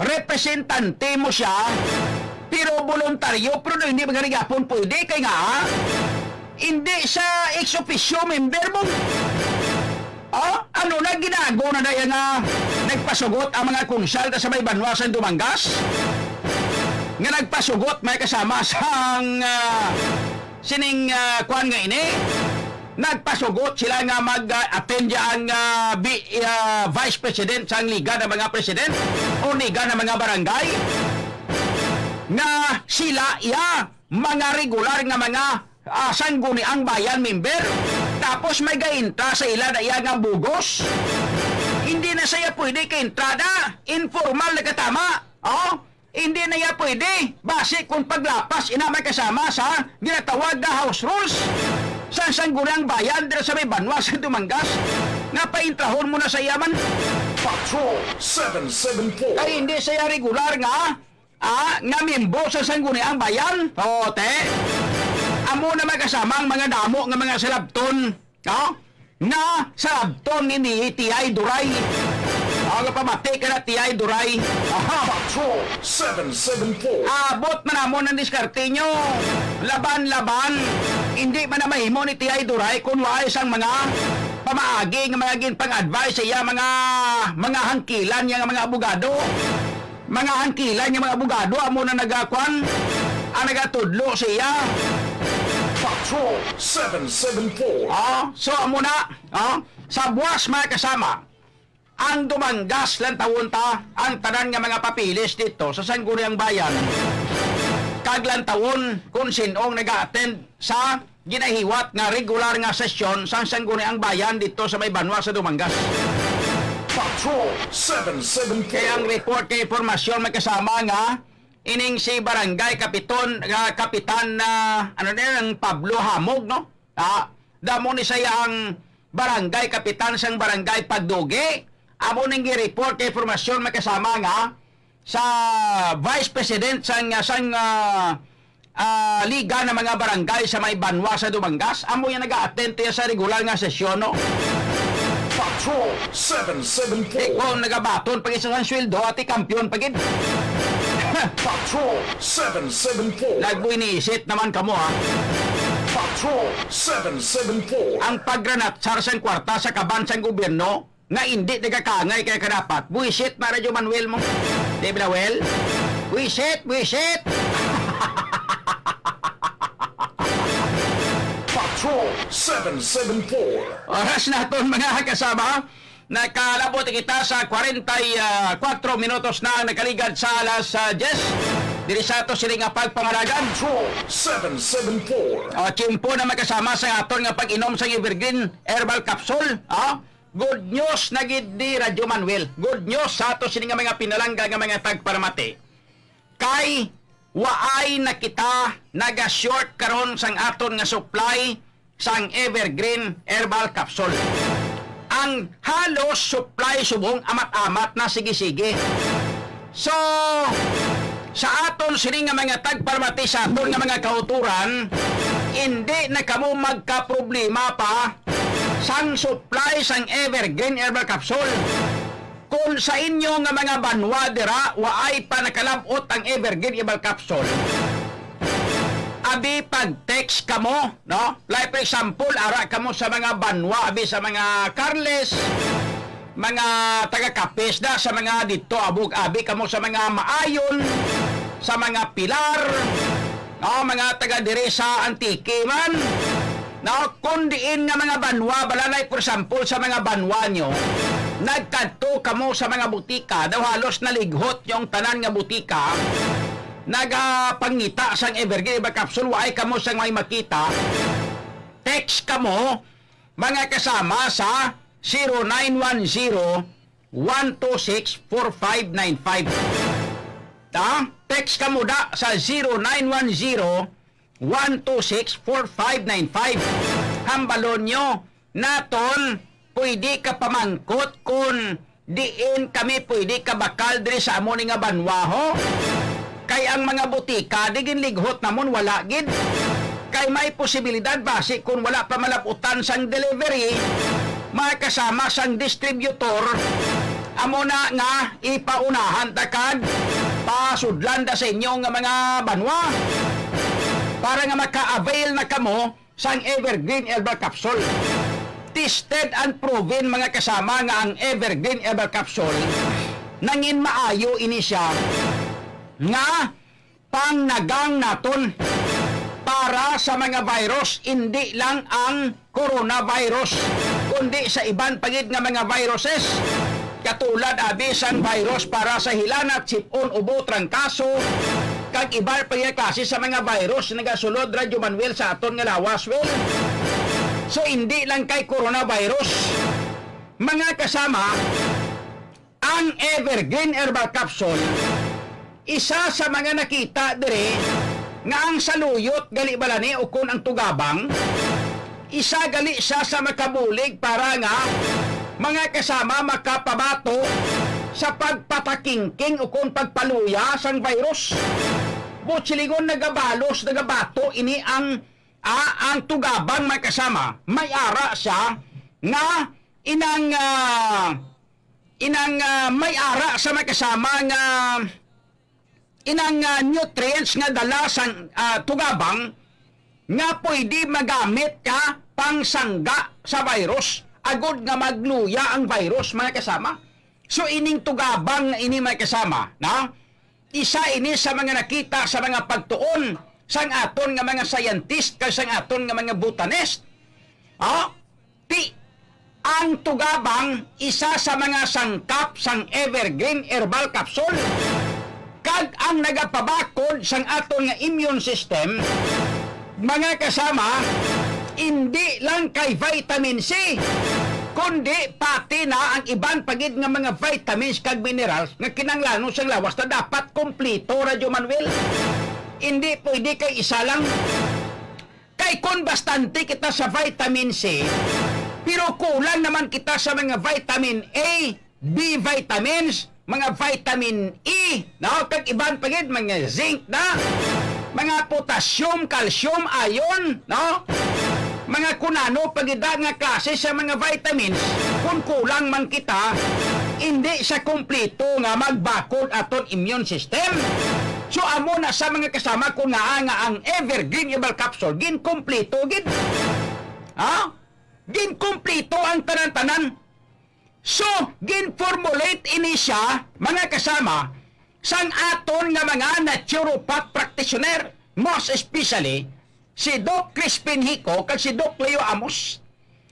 representante mo siya, pero voluntaryo, pero hindi man gani gyapon pwede, kay nga, hindi siya ex officio member mo. Ah, ano na ginago na daya nga nagpasugot ang mga konsulta sa may banwa sa Dumangas? Nga nagpasugot, may kasama sang, ah, sining, ah, kwan nga ini? Nagpasugot sila nga mag-attend ang, ah, bi-, ah, vice president sang Liga ng mga President o Liga ng mga Barangay, nga sila iya mga regular nga mga, ah, Sangguniang Bayan member, tapos may gaintra sa ila na iya nga bugos. Hindi na siya pwede ka entrada, informal na katama. Oh, hindi na iya pwede. Basi kung paglapas, ina may kasama sa ginatawag nga house rules sa Sangguniang Bayan dira sa may banwa sa Dumangas, nga paintrahon mo na sa iya man. Patrol seven seven four. Kay hindi siya regular nga, ah, nga miyembro sa Sangguniang Bayan. O, te. Amo na magkasama ang mga damo nga mga salabton. No? Nga salabton ni, ni T I Duray. Ang pamati ka na, T I Duray. Aha. Patrol seven seven four. Abot man namon ang diskarte nyo. Laban-laban. Hindi man na mahimo ni T I Duray kung waay sang mga pamaagi nga mga ginpang-advise sa iya mga, mga hangkilan niya nga mga abogado. Mga hangkilan niya mga abogado, amo na nagakuan, ang nagatudlo sa iya. Patrol seven seven four. Ah, so amo na, ah, sa buwas, mga kasama, ang Dumangas lantawon ta ang tanan nga mga papeles dito sa Sangguniang Bayan. Kag lantawon kung sin-ong naga-attend sa ginahiwat nga regular nga sesyon sang Sangguniang Bayan dito sa may banwa sa Dumangas. Patrol seven seven four. Kay ang report kay impormasyon may kasama nga ining si Barangay Kapiton, ah, Kapitan, ah, ano na yun, ang Pablo Hamog, no? Ah, damo ni siya ang barangay kapitan sang Barangay Pagdugi. Amo ning gi-report kay impormasyon may kasama nga sa Vice President sang, sang, ah, ah, Liga ng mga Barangay sa may banwa sa Dumangas. Amo yung nag-a-attend to sa regular nga sesyon, no? Patrol seven seven four. Ikaw nagabaton pag isa sang sweldo, ati kampiyon pagid. Patrol seven seven four. Nagbuinisit naman kamo, ha? Patrol seven seven four. Ang pagranatsar sang kwarta sa kaban sang gobyerno nga indi nagakangay kay kadapat. Buisit na, Radyo Manuel mo. Di ba, Well? Buisit, buisit! Patrol seven seven four. Oras naton, mga kasama. Nakalabot kita sa kwarenta y kuwatro minutos na ang nakaligad sa alas, ah, diyes. Diri sa ato sini nga pagpangalagan. Patrol seven seven four. Ah, tiyempo na magkasama sa aton nga pag-inom sa Evergreen Herbal Capsule. Ah, good news na gid ni Radyo Manuel. Good news sa ato sini nga mga pinalangga nga mga tagparamati. Kay waay na kita naga-short karon sang aton nga supply sang Evergreen Herbal Capsule. Ang halos supply subong amat-amat na, sige-sige. So, sa aton sini nga mga tagparamati, sa aton nga mga kauturan, hindi na kamo magkaproblema pa sang supply sang Evergreen Herbal Capsule. Kung sa inyo nga mga banwa dira, waay pa nakalab-ot ang Evergreen Herbal Capsule, abi, pag-text kamo, no? Like, for example, ara kamo sa mga banwa, abi, sa mga Carles, mga taga Capiz da, sa mga dito, abog, abi kamo sa mga Maayon, sa mga Pilar, no? Mga taga diri sa Antique man, no? Kung diin nga mga banwa, bala, like, for example, sa mga banwa nyo, nagkadto kamo sa mga butika, daw halos nalighot yung tanan nga butika, nagapangita sang Evergreen Herbal Capsule, waay kamo sang may makita, text kamo, mga kasama, sa zero nine one zero, one two six, four five nine five. Ta? Text kamo da sa zero nine one zero, one two six, four five nine five. Hambalon nyo naton, pwede ka pamangkot kung diin kami pwede kabakal diri sa amo ni nga banwa, ho? Kay ang mga butika, di ginlighot namon, wala gid. Kay may posibilidad, basi kung wala pa malaputan sang delivery, mga kasama, sang distributor, amo na nga ipaunahan ta kag pasudlan ta sa inyo nga mga banwa para nga maka-avail na kamo sang Evergreen Herbal Capsule. Tested and proven, mga kasama, nga ang Evergreen Herbal Capsule, nangin maayo ini siya nga pangnagang naton para sa mga virus, indi lang ang coronavirus, kundi sa iban pa gid nga mga viruses, katulad abi sang virus para sa hilanat, sip-on, ubo, trangkaso, kag iban pa gid klase sa mga virus nga nagasulod, Radyo Manuel, sa aton nga lawas, well. So, indi lang kay coronavirus, mga kasama, ang Evergreen Herbal Capsule, isa sa mga nakita diri nga ang saluyot gali bala ni ukon ang tugabang, isa gali siya sa makabulig para nga mga kasama makapabato sa pagpatakingking ukon pagpaluya sang virus. Buot silingon, nagabalos, nagabato ini ang, ah, ang tugabang, mga kasama. May ara siya nga inang, ah, inang, ah, may ara sa mga kasama nga inang, ah, nutrients nga dala sang, ah, tugabang nga pwede magamit ka pangsangga sa virus agod nga magluya ang virus, mga kasama. So, ining tugabang nga ini, mga kasama, na isa ini sa mga nakita sa mga pagtuon sang aton nga mga scientist kag sang aton nga mga botanist. Ah, ti, ang tugabang isa sa mga sangkap sang Evergreen Herbal Capsule, kag ang nagapabakod sang aton nga immune system, mga kasama, indi lang kay vitamin C, kundi pati na ang iban pa gid nga mga vitamins kag minerals nga kinahanglanon sang lawas na dapat kompleto, Radyo Manuel. Indi pwede kay isa lang. Kay kon bastante kita sa vitamin C, pero kulang naman kita sa mga vitamin A, B vitamins, mga vitamin E, no? Kag iban pa gid, mga zinc na, mga potassium, calcium, iron, no? Mga kunano pa gid nga klase sa mga vitamins, kung kulang man kita, hindi sa kompleto nga magbakod aton immune system. So, amo na sa mga kasama ko nga, nga ang Evergreen Herbal Capsule, ginkompleto gid. Ha? Ginkompleto ang tanan-tanan. So, gin-formulate ini siya, mga kasama, sang aton nga mga naturopath practitioner, most especially si Doc Crispin Hico kag si Doc Leo Amos.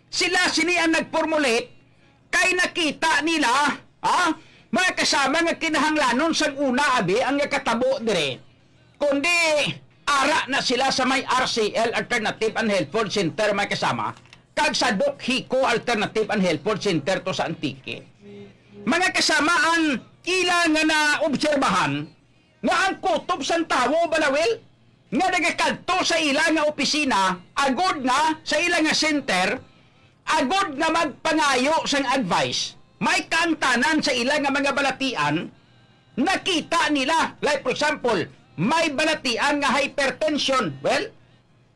Sila sini ang nag-formulate kay nakita nila, ha, mga kasama, nga kinahanglanon sang una abi ang nakatabo diri, kundi ara na sila sa may R C L, Alternative and Health Food Center, mga kasama, kag sa Doc Hico Alternative and Health Food Center to sa Antique. Mga kasama, ang ila nga naobserbahan, nga ang kutob sang tawo, Balawil, nga nagakadto sa ila nga opisina, agod nga sa ila nga center, agod nga magpangayo sang advice, may kaangtanan sa ila nga mga balatian, nakita nila. Like, for example, may balatian nga hypertension. Well,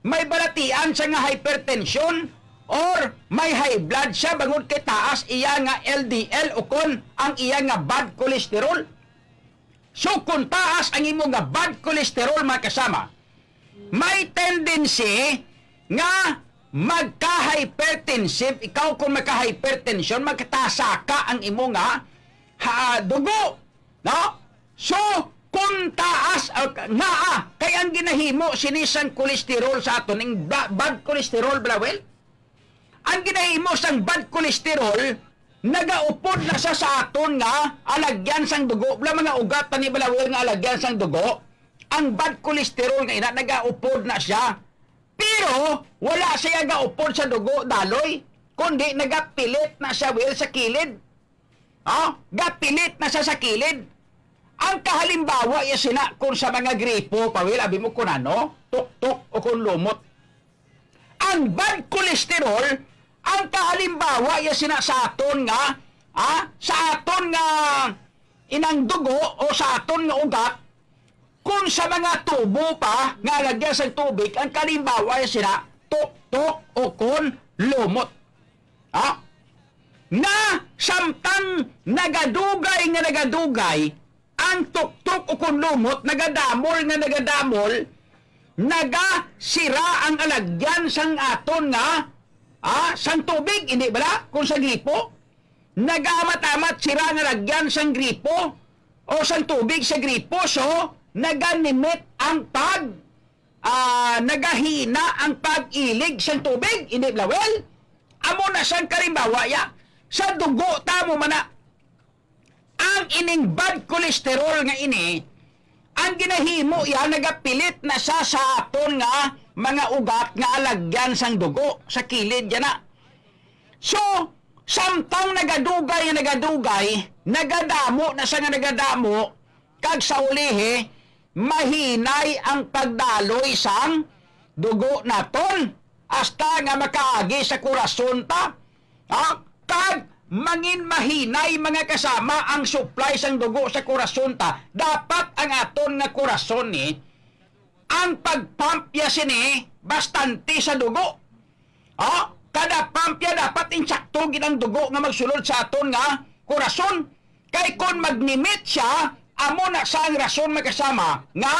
may balatian siya nga hypertension or may high blood siya bangod kay taas iya nga L D L o kon ang iya nga bad cholesterol. So, kung taas ang imo nga bad cholesterol, mga kasama, may tendency nga magka-hypertensive ikaw. Kung magka-hypertension, magkatasaka ang imo nga, ha, dugo, no? So, kung taas, uh, nga, ah, kay ang ginahimo sini sang cholesterol sa aton, ning ba-, bad cholesterol, Balawil, ang ginahimo sang bad cholesterol, nagaupod na siya sa aton nga alagyan sang dugo. Wala mga ugat ni, Balawil, nga alagyan sang dugo. Ang bad cholesterol nga ina, nagaupod na siya. Pero wala siya gaupod sa dugo, Daloy, kundi nagapilit na siya, Will, sa kilid. Ha? Gapilit na siya sa kilid. Ang kahalimbawa ya sina kung sa mga gripo, pa, Will, abi mo kung ano, tuktok o kung lumot. Ang bad cholesterol, ang kahalimbawa ya sina sa aton nga, ah, sa aton nga inang dugo o sa aton nga ugat, kung sa mga tubo pa nga lagyan sang tubig, ang kalimbawa ya sina tuktok o kon lumot. Ha? Nga samtang nagadugay nga nagadugay, ang tuktok o kon lumot nagadamol nga nagadamol, nagasira ang alagyan sang aton nga, ah, sang tubig, hindi bala? Kung sa gripo, nagaamat-amat sira nga lagyan sang gripo o sang tubig sa gripo, so naganimit ang pag, ah, nagahina ang pag-ilig sang tubig, hindi bala? Well, amo na sang kalimbawa ya. Sa dugo ta mo man na. Ang ining bad cholesterol nga ini, ang ginahimo ya, nagapilit na siya sa aton nga mga ugat nga alagyan sang dugo, sa kilid ya na. So, samtang nagadugay nga nagadugay, nagadamo na siya nga nagadamo, kag sa ulihi, mahinay ang pagdaloy sang dugo naton, hasta nga makaagi sa kurason ta. Ha? Kag mangin mahinay, mga kasama, ang supply sang dugo sa kurason ta. Dapat ang aton nga kurason ni, ang pagpump ya sini bastante sa dugo. Ha? Kada pump ya dapat insakto gid ang dugo nga magsulod sa aton nga kurason. Kay kon magnimit siya, amo na sa ang rason, mga kasama, nga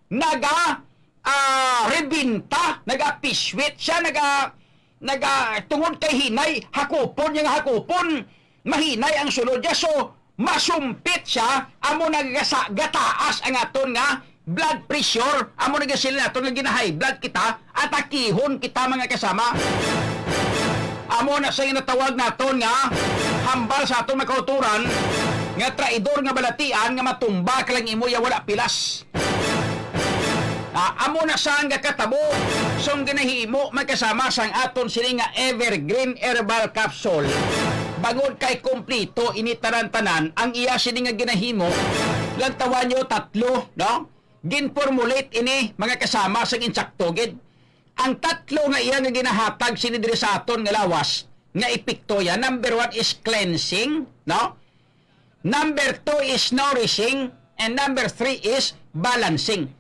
naga, ah, rebinta, nagapiswit siya, naga, naga, tungod kay hinay, hakupon niya nga hakupon, mahinay ang sulod niya. So, masumpit siya, amo nagasa-, gataas ang aton nga blood pressure, amo nagasiling naton nga gina-high blood kita, atakihon kita, mga kasama. Amo na sa ginatawag naton nga hambal sa aton mga kauturan, nga traidor nga balatian nga matumba ka lang imo ya wala pilas. Ah, amo na sa ang gakatabo, song ginahimo, mga kasama, sang aton sini nga Evergreen Herbal Capsule. Bangod kay kompleto ini tanan-tanan, ang iya sini nga ginahimo, lantawan nyo, tatlo, no? Gin-formulate ini, mga kasama, sang insakto gid. Ang tatlo nga iya nga ginahatag sini diri sa aton nga lawas, nga epekto ya, number one is cleansing, no? Number two is nourishing, and number three is balancing.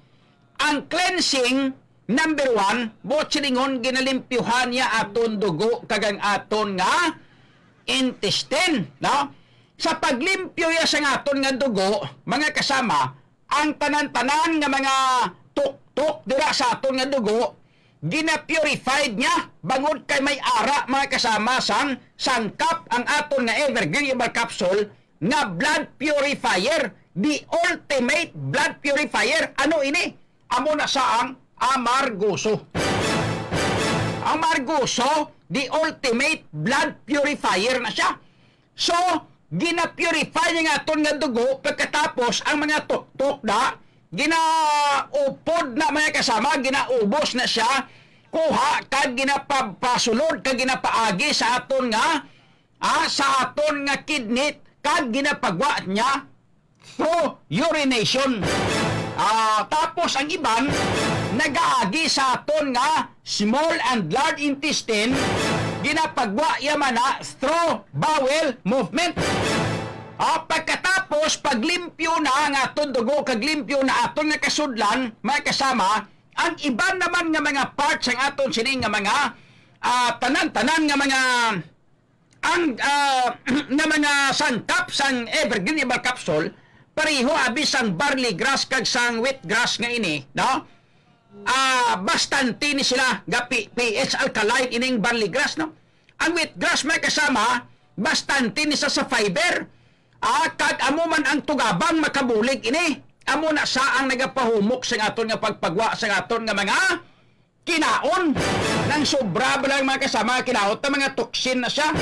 Ang cleansing, number one, buot silingon, ginalimpyuhan niya aton dugo kag ang aton nga intestine, no? Sa paglimpyo ya sa aton nga dugo, mga kasama, ang tanan-tanan nga mga tuktok dira sa aton nga dugo, gina-purified niya, bangod kay may ara, mga kasama, sang sangkap ang aton nga Evergreen Herbal Capsule nga blood purifier, the ultimate blood purifier. Ano ini? Amo na sa ang Amargoso. Amargoso, the ultimate blood purifier na siya. So, gina-purify niya nga aton nga dugo, pagkatapos ang mga tuktok na ginaupod na, mga kasama, ginaubos na siya, kuha kag ginapapasulod kag ginapaagi sa aton nga, ah, sa aton nga kidney, kag ginapagwa niya through urination. Ah, tapos ang iban nagaagi sa aton nga small and large intestine, ginapagwa iya man na through bowel movement. Ah, pagkatapos, paglimpyo na ang aton dugo, kag limpyo na aton nga kasudlan, mga kasama, ang iban naman nga mga parts sang aton sini nga mga, ah, tanan-tanan nga mga, ang, ah, nga mga sangkap sang Evergreen Herbal Capsule, pareho abi sang barley grass kag sang wheat grass nga ini, no? Ah, bastante ni sila ga P-, P H alkaline ining barley grass, no? Ang wheat grass, mga kasama, bastante ni sa, sa fiber. Ah, kag amo man ang tugabang makabulig ini. Amo na sa ang nagapahumok sa aton nga pagpagwa sa aton nga mga kinaon. Nang sobra ba lang, mga kasama, nga kinaon ta, mga toxin na siya.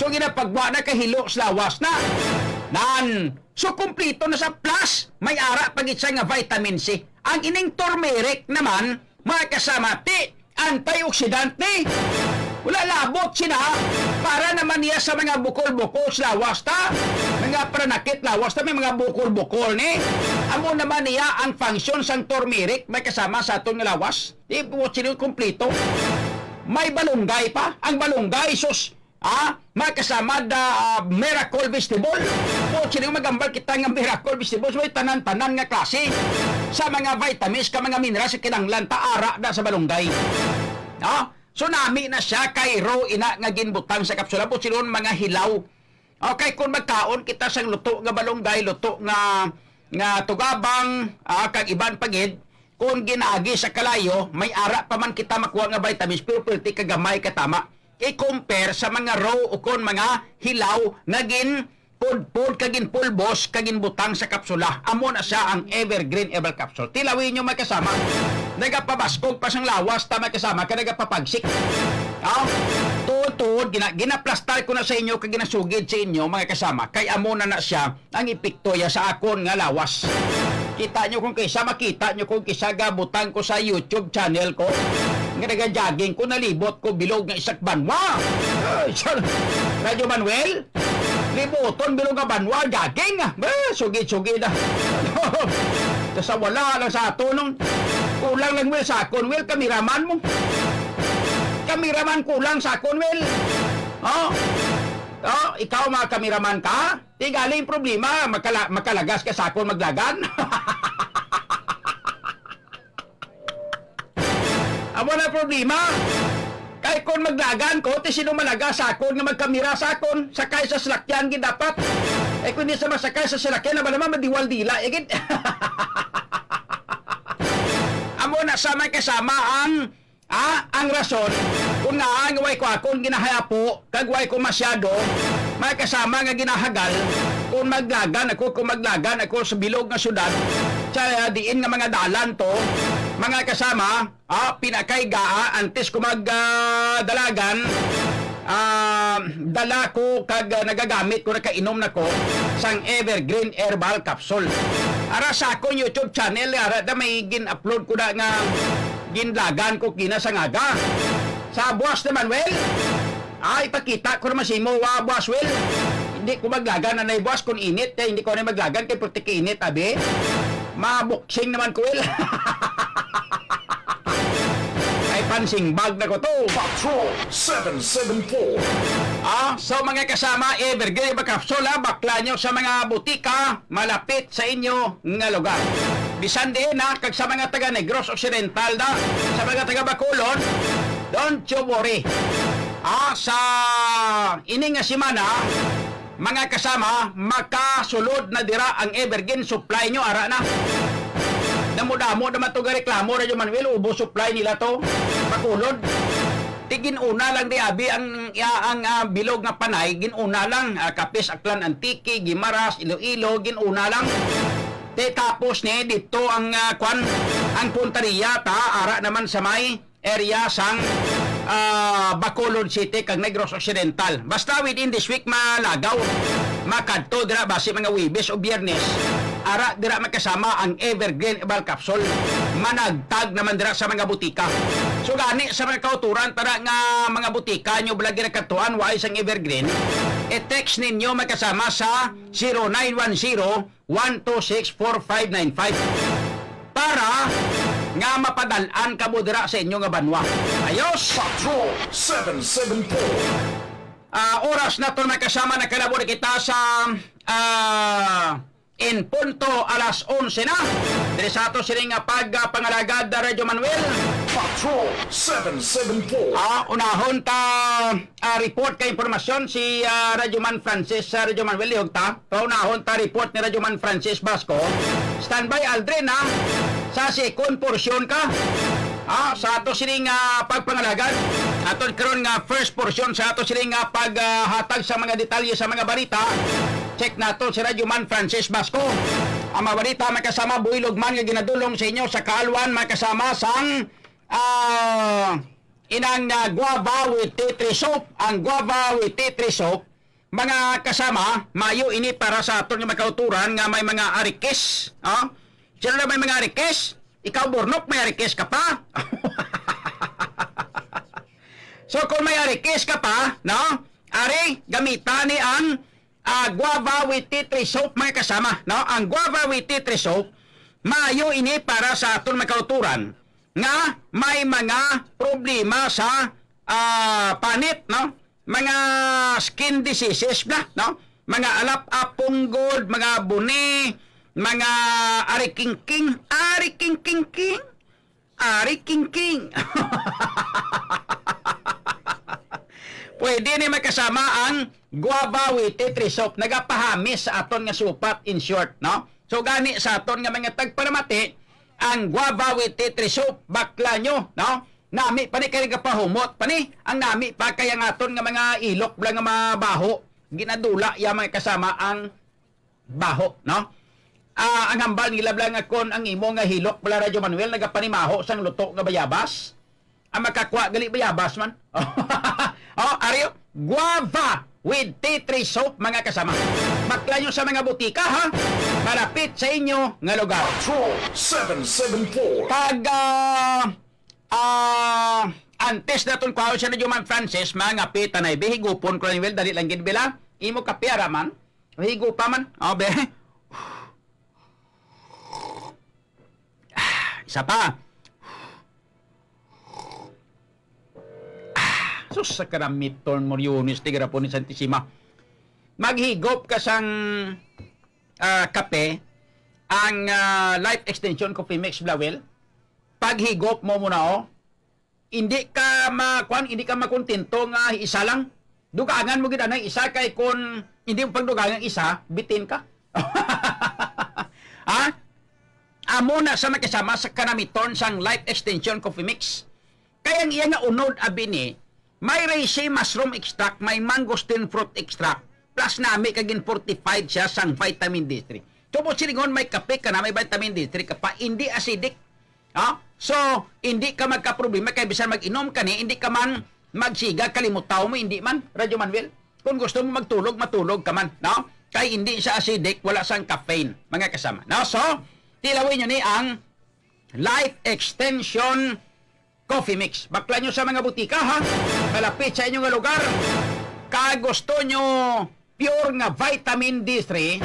So, ginapagwa na, kahilo sa lawas na. Nan, so, kumplito na sa plus. May ara pa gid siya nga vitamin C. Ang ining turmeric naman, mga kasama, ti, antioxidant ni. Wala, labot sina para naman niya sa mga bukol-bukol sa lawas ta. Mga pananakit lawas ta, may mga bukol-bukol ni. Amo naman niya ang function sang turmeric, mga kasama, sa aton nga lawas. Di po sila kumplito. May balunggay pa. Ang balunggay, sus, ah, mga kasama, the, ah, miracle vegetable. Po sila, magambal kita nga miracle vegetables. May tanan-tanan nga klase sa mga vitamins ka mga minerals sa kinahanglan ta ara na sa balunggay. Ah, so nami na siya kay raw ina nga ginbutang sa kapsula. Po sila, mga hilaw. Okay, kung magkaon kita sang luto nga balunggay, luto nga, nga tugabang, ah, kag iban pa gid, kung ginaagi sa kalayo, may ara pa man kita makuha nga vitamins, pero perti ka gamay ka tama. I-compare sa mga raw o kon mga hilaw nga ginpudpod, kag ginpulbos, kag ginbutang sa kapsula. Amo na siya ang Evergreen Herbal Capsule. Tilawi nyo, mga kasama. Nagapabaskog pa sang lawas ta, mga kasama, ka nagapapagsik. Ah, tuod-tuod, gina-, ginaplastar ko na sa inyo, kag ginasugid sa inyo, mga kasama. Kay amo na na siya ang epekto ya sa akon nga lawas. Kita nyo kung kisa, makita nyo kung kisa gabutang ko sa YouTube channel ko. Nga nagajogging ko, nalibot ko bilog nga isak banwa. Ay, sal-, Radyo Manuel, libuton bilog nga banwa, jogging. Ba, sugi-sugi na. Sa wala lang sa ato nung kulang lang, Will, sa akon, Will, kameraman mo. Kameraman kulang sa akon, Will. Oh? Oh, ikaw, mga kameraman ka? Di galing problema, makala-, makalagas ka sa akon maglagan. Amo na problema. Kay kung maglagan ko, ti sino malaga sa akon nga magkamera sa akon? Sakay sa salakyan gid dapat. Eh, kung di sa masakay sa salakyan, na ba naman madiwal dila, eh, gid? Amo na sa may kasama ang, ah, ang rason kung nga ang way ko akon ginahayapo, kag way ko masyado, may kasama nga ginahagal, kung maglagan ako, kung maglagan ako sa bilog nga syudad, sa diin nga mga dalan to, mga kasama, ah, pinakay gaa, antes ko mag, ah, dalagan, ah, dala ko kag, ah, nagagamit ko, nakainom na ko sang Evergreen Herbal Capsule. Ara sa akon YouTube channel, ara da may gin-upload ko na nga ginlagan ko kina sa ngaga. Sa buwas naman, well, ah, ipakita ko naman sa imo, wa, buwas, well. Hindi ko maglagan na buwas kung init, eh, hindi ko na maglagan kay puti ka init, abi. Maboxing naman ko, well. Ay, pansingbag na ko to. Patrol seven seven four. Ah, so, mga kasama, Evergreen Herbal Capsule, ah, bakla nyo sa mga butika malapit sa inyo nga lugar. Bisan diin na, kag sa mga taga Negros Occidental na, sa mga taga Bacolod, don't you worry. Ah, sa ini nga semana, mga kasama, makasulod na dira ang Evergreen, supply nyo, ara na. Damo-damo naman to ga reklamo, Radyo Manuel, ubos supply nila to. Bacolod. Ti ginuna lang di abi ang, ya, ang, ah, bilog nga Panay, ginuna lang, ah, Capiz, Aklan, Antique, Guimaras, Iloilo, ginuna lang. Ti tapos ni dito ang, ah, kwan, ang Puntaria ta, ara naman sa may area sang, ah, Bacolod City kag Negros Occidental. Basta within this week malagaw, makadto dira basi mga Huwebes o Biyernes. Ara dira magkasama ang Evergreen Herbal Capsule. Managtag naman dira sa mga butika. So gani sa mga kauturan tara nga mga butika nyo bala ginakatuan wa sang Evergreen, i-text ninyo magkasama sa zero nine one zero, one two six, four five nine five. para nga mapadal-an kamo dira sa inyo nga banwa. Ayos? Patrol seven seven four. Ah, oras na to, mga kasama, nakalabo na kita sa, ah, in punto alas onse na. Diri sa ato sini nga pag, ah, pangalagad, ah, Radyo Manuel. Patrol seven seven four. Ah, unahon ta, ah, report kay impormasyon si, ah, Radyo Man Francis, ah, Radyo Manuel, lihog ta. Paunahon ta report ni Radyo Man Francis Basco. Standby, Aldrin, ha? Sa second portion ka. Ah, sa ato sini nga pagpangalagad. Aton karon nga first portion sa ato sini nga paghatag sa mga detalye sa mga balita. Check nato si Radyo Man Francis Basco. Ang mga balita, mga kasama, buhilog man nga ginadulong sa inyo sa kaalwan, mga kasama, sang, ah, inang, ah, guava with tea tree soap. Ang guava with tea tree soap, mga kasama, maayo ini para sa aton nga mga kauturan nga may mga arikis, oh? Sino na may mga arikis? Ikaw, Burnok, may arikis ka pa? So, kung may arikis ka pa, no? Ari, gamita ni ang, ah, guava with tea tree soap, mga kasama, no? Ang guava with tea tree soap, maayo ini para sa aton mga kauturan nga may mga problema sa, ah, panit, no? Mga skin diseases na, no? Mga alap-apong gud, mga buni, mga arikingking, arikingkingking, arikingking. Pwede ni makasama ang guava with tea tree soap. Nagapahamis sa aton nga supat, in short, no? So, gani sa aton nga mga tagpalamati, ang guava with tea tree soap, bakla nyo, no? Nami pa ni kay nagapahumot pa ni. Ang nami pa kay ang aton nga mga ilok bala nga mabaho. Ginadula ya, mga kasama, ang baho, no? Ah, ang hambal nila bala nga kon ang imo nga hilok bala, Radyo Manuel, nagapanimaho sang luto nga bayabas, ang makakuha gali bayabas man. Oh, aryo, guava with tea tree soap, mga kasama. Bakla nyo sa mga butika, ha? Malapit sa inyo nga lugar. Patrol seven seven four. Kag, ah, ah, antes naton kuhaon si Radyo Man Francis, mga kape, tanay, be, higupon ko lang, well, dali lang gid, bela. Imo kape, ara man. Higo pa man. Oh, be. Ah, isa pa. Ah, sus, sa karamiton mo, Yunis, tigarapon ni Santisima. Maghigop ka sang, ah, kape, ang, ah, Life Extension Coffee Mix, Blawel. Paghigop mo muna, oh. Hindi ka ma-, kwan, hindi ka makontento nga isa lang. Dugangan mo gid anay isa, kay kun hindi mo pagdugangan isa, bitin ka. Ha? Amo na sa makasama sa kanamiton sang Life Extension Coffee Mix. Kay ang iya nga unod, abi ni, may reishi mushroom extract, may mangosteen fruit extract, plus nami kay gin-fortified siya sang vitamin D three. Tubod silingon, may kape ka na, may vitamin D three ka pa, hindi acidic. Ha? So, hindi ka magkaproblema kay bisan mag-inom ka ni, hindi ka man magsiga, kalimutaw mo, hindi man, Radyo Manuel. Kung gusto mo magtulog, matulog ka man, no? Kay hindi siya acidic, wala sang caffeine, mga kasama, no? So, tilawin nyo ni ang Life Extension Coffee Mix. Bakla nyo sa mga butika, ha? Malapit sa inyo nga lugar. Kag gusto nyo pure nga vitamin D three,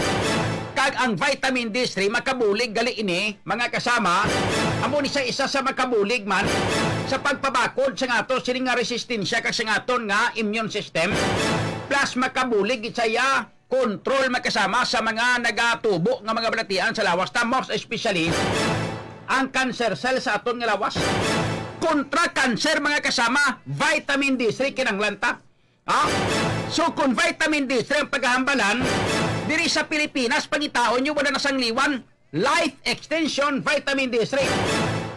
kag ang vitamin D three makabulig gali ini, mga kasama, amo ni sa isa sa makabulig man sa pagpabakod sa ato sini nga resistensya kag sa aton nga immune system. Plus, makabulig gid siya control, mga kasama, sa mga nagatubo nga mga balatian sa lawas, ta most especially ang cancer cell sa aton nga lawas. Kontra cancer, mga kasama, vitamin D three kinahanglan ta. Ha? So, kung vitamin D three ang paghahambalan, diri sa Pilipinas, pangitaon nyo, wala na sang liwan. Life Extension Vitamin D three.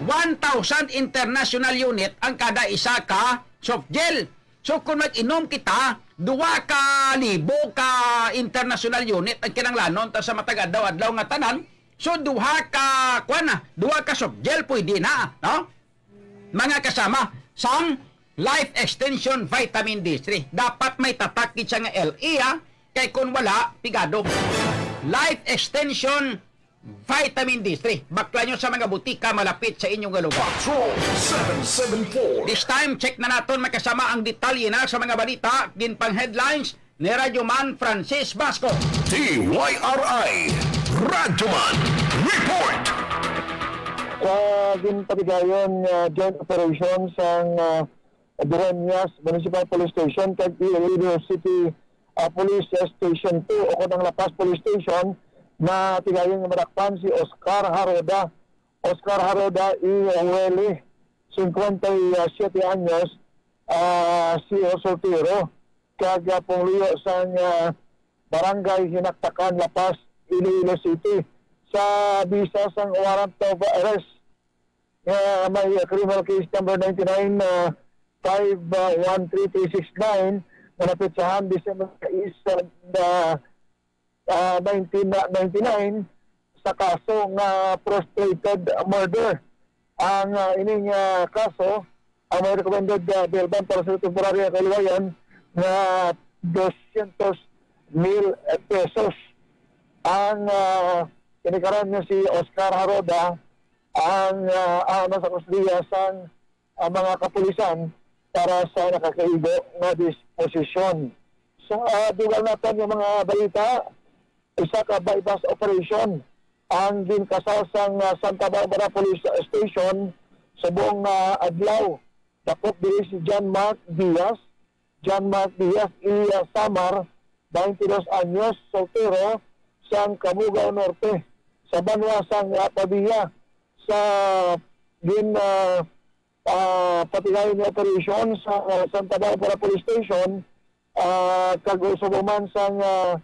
One thousand international unit ang kada isa ka soft gel. So, kung mag-inom kita, duha ka libo ka international unit ang kinahanglanon ta sa matag adlaw-adlaw nga tanan. So, duha ka, kuwan na, duha ka soft gel, pwede na, no? Mga kasama, sang Life Extension Vitamin D three. Dapat may tatak gid siya nga L E, ha? Kay kung wala, pigado. Life Extension Vitamin D three. Bakla nyo sa mga butika malapit sa inyo nga lugar. Patrol seven seven four. This time, check na naton, mga kasama, ang detalye na sa mga balita, ginpang headlines ni Radyo Man Francis Basco. D Y R I Radyo Man Report. Sa ginpatigayon nga joint operation sang, ah, Dueñas Municipal Police Station kag Iloilo City, ah, Police Station two o kon ang La Paz Police Station, natigayon nga madakpan si Oscar Haroda. Oscar Haroda y Hueli, cincuenta y siete anyos, ah, si soltero, kag, ah, pumuluyo sang, ah, Barangay Hinaktakan, La Paz, Iloilo City. Sa bisa sang warrant of arrest, nga may criminal case number ninety-nine, ah, five one three three six nine, nga napetsahan December sais, ah, ah, nineteen ninety-nine, sa kaso nga frustrated murder. Ang, ah, ining, ah, kaso, ang may recommended, ah, bail bond para sa temporary nga kaluwayan nga dosyentos mil pesos. Ang, ah, ini karon nga si Oscar Haroda, ang, ah, auna sa kustodiya sang, ah, mga kapulisan para sa nakakaigo nga disposisyon. Sa, ah, dugang naton nga mga balita, isa ka buy-bust operation ang ginkasal sang, ah, Santa Barbara Police Station subong nga adlaw. Dakop diri si John Mark Diaz, John Mark Diaz Iya Samar, twenty-dos anyos, soltero, sang Cabugao Norte, sa banwa sang, ah, Pavia. Sa gin, ah, ah, patigayon nga operasyon sa, ah, Santa Barbara Police Station, ah, kag subong man sang, ah,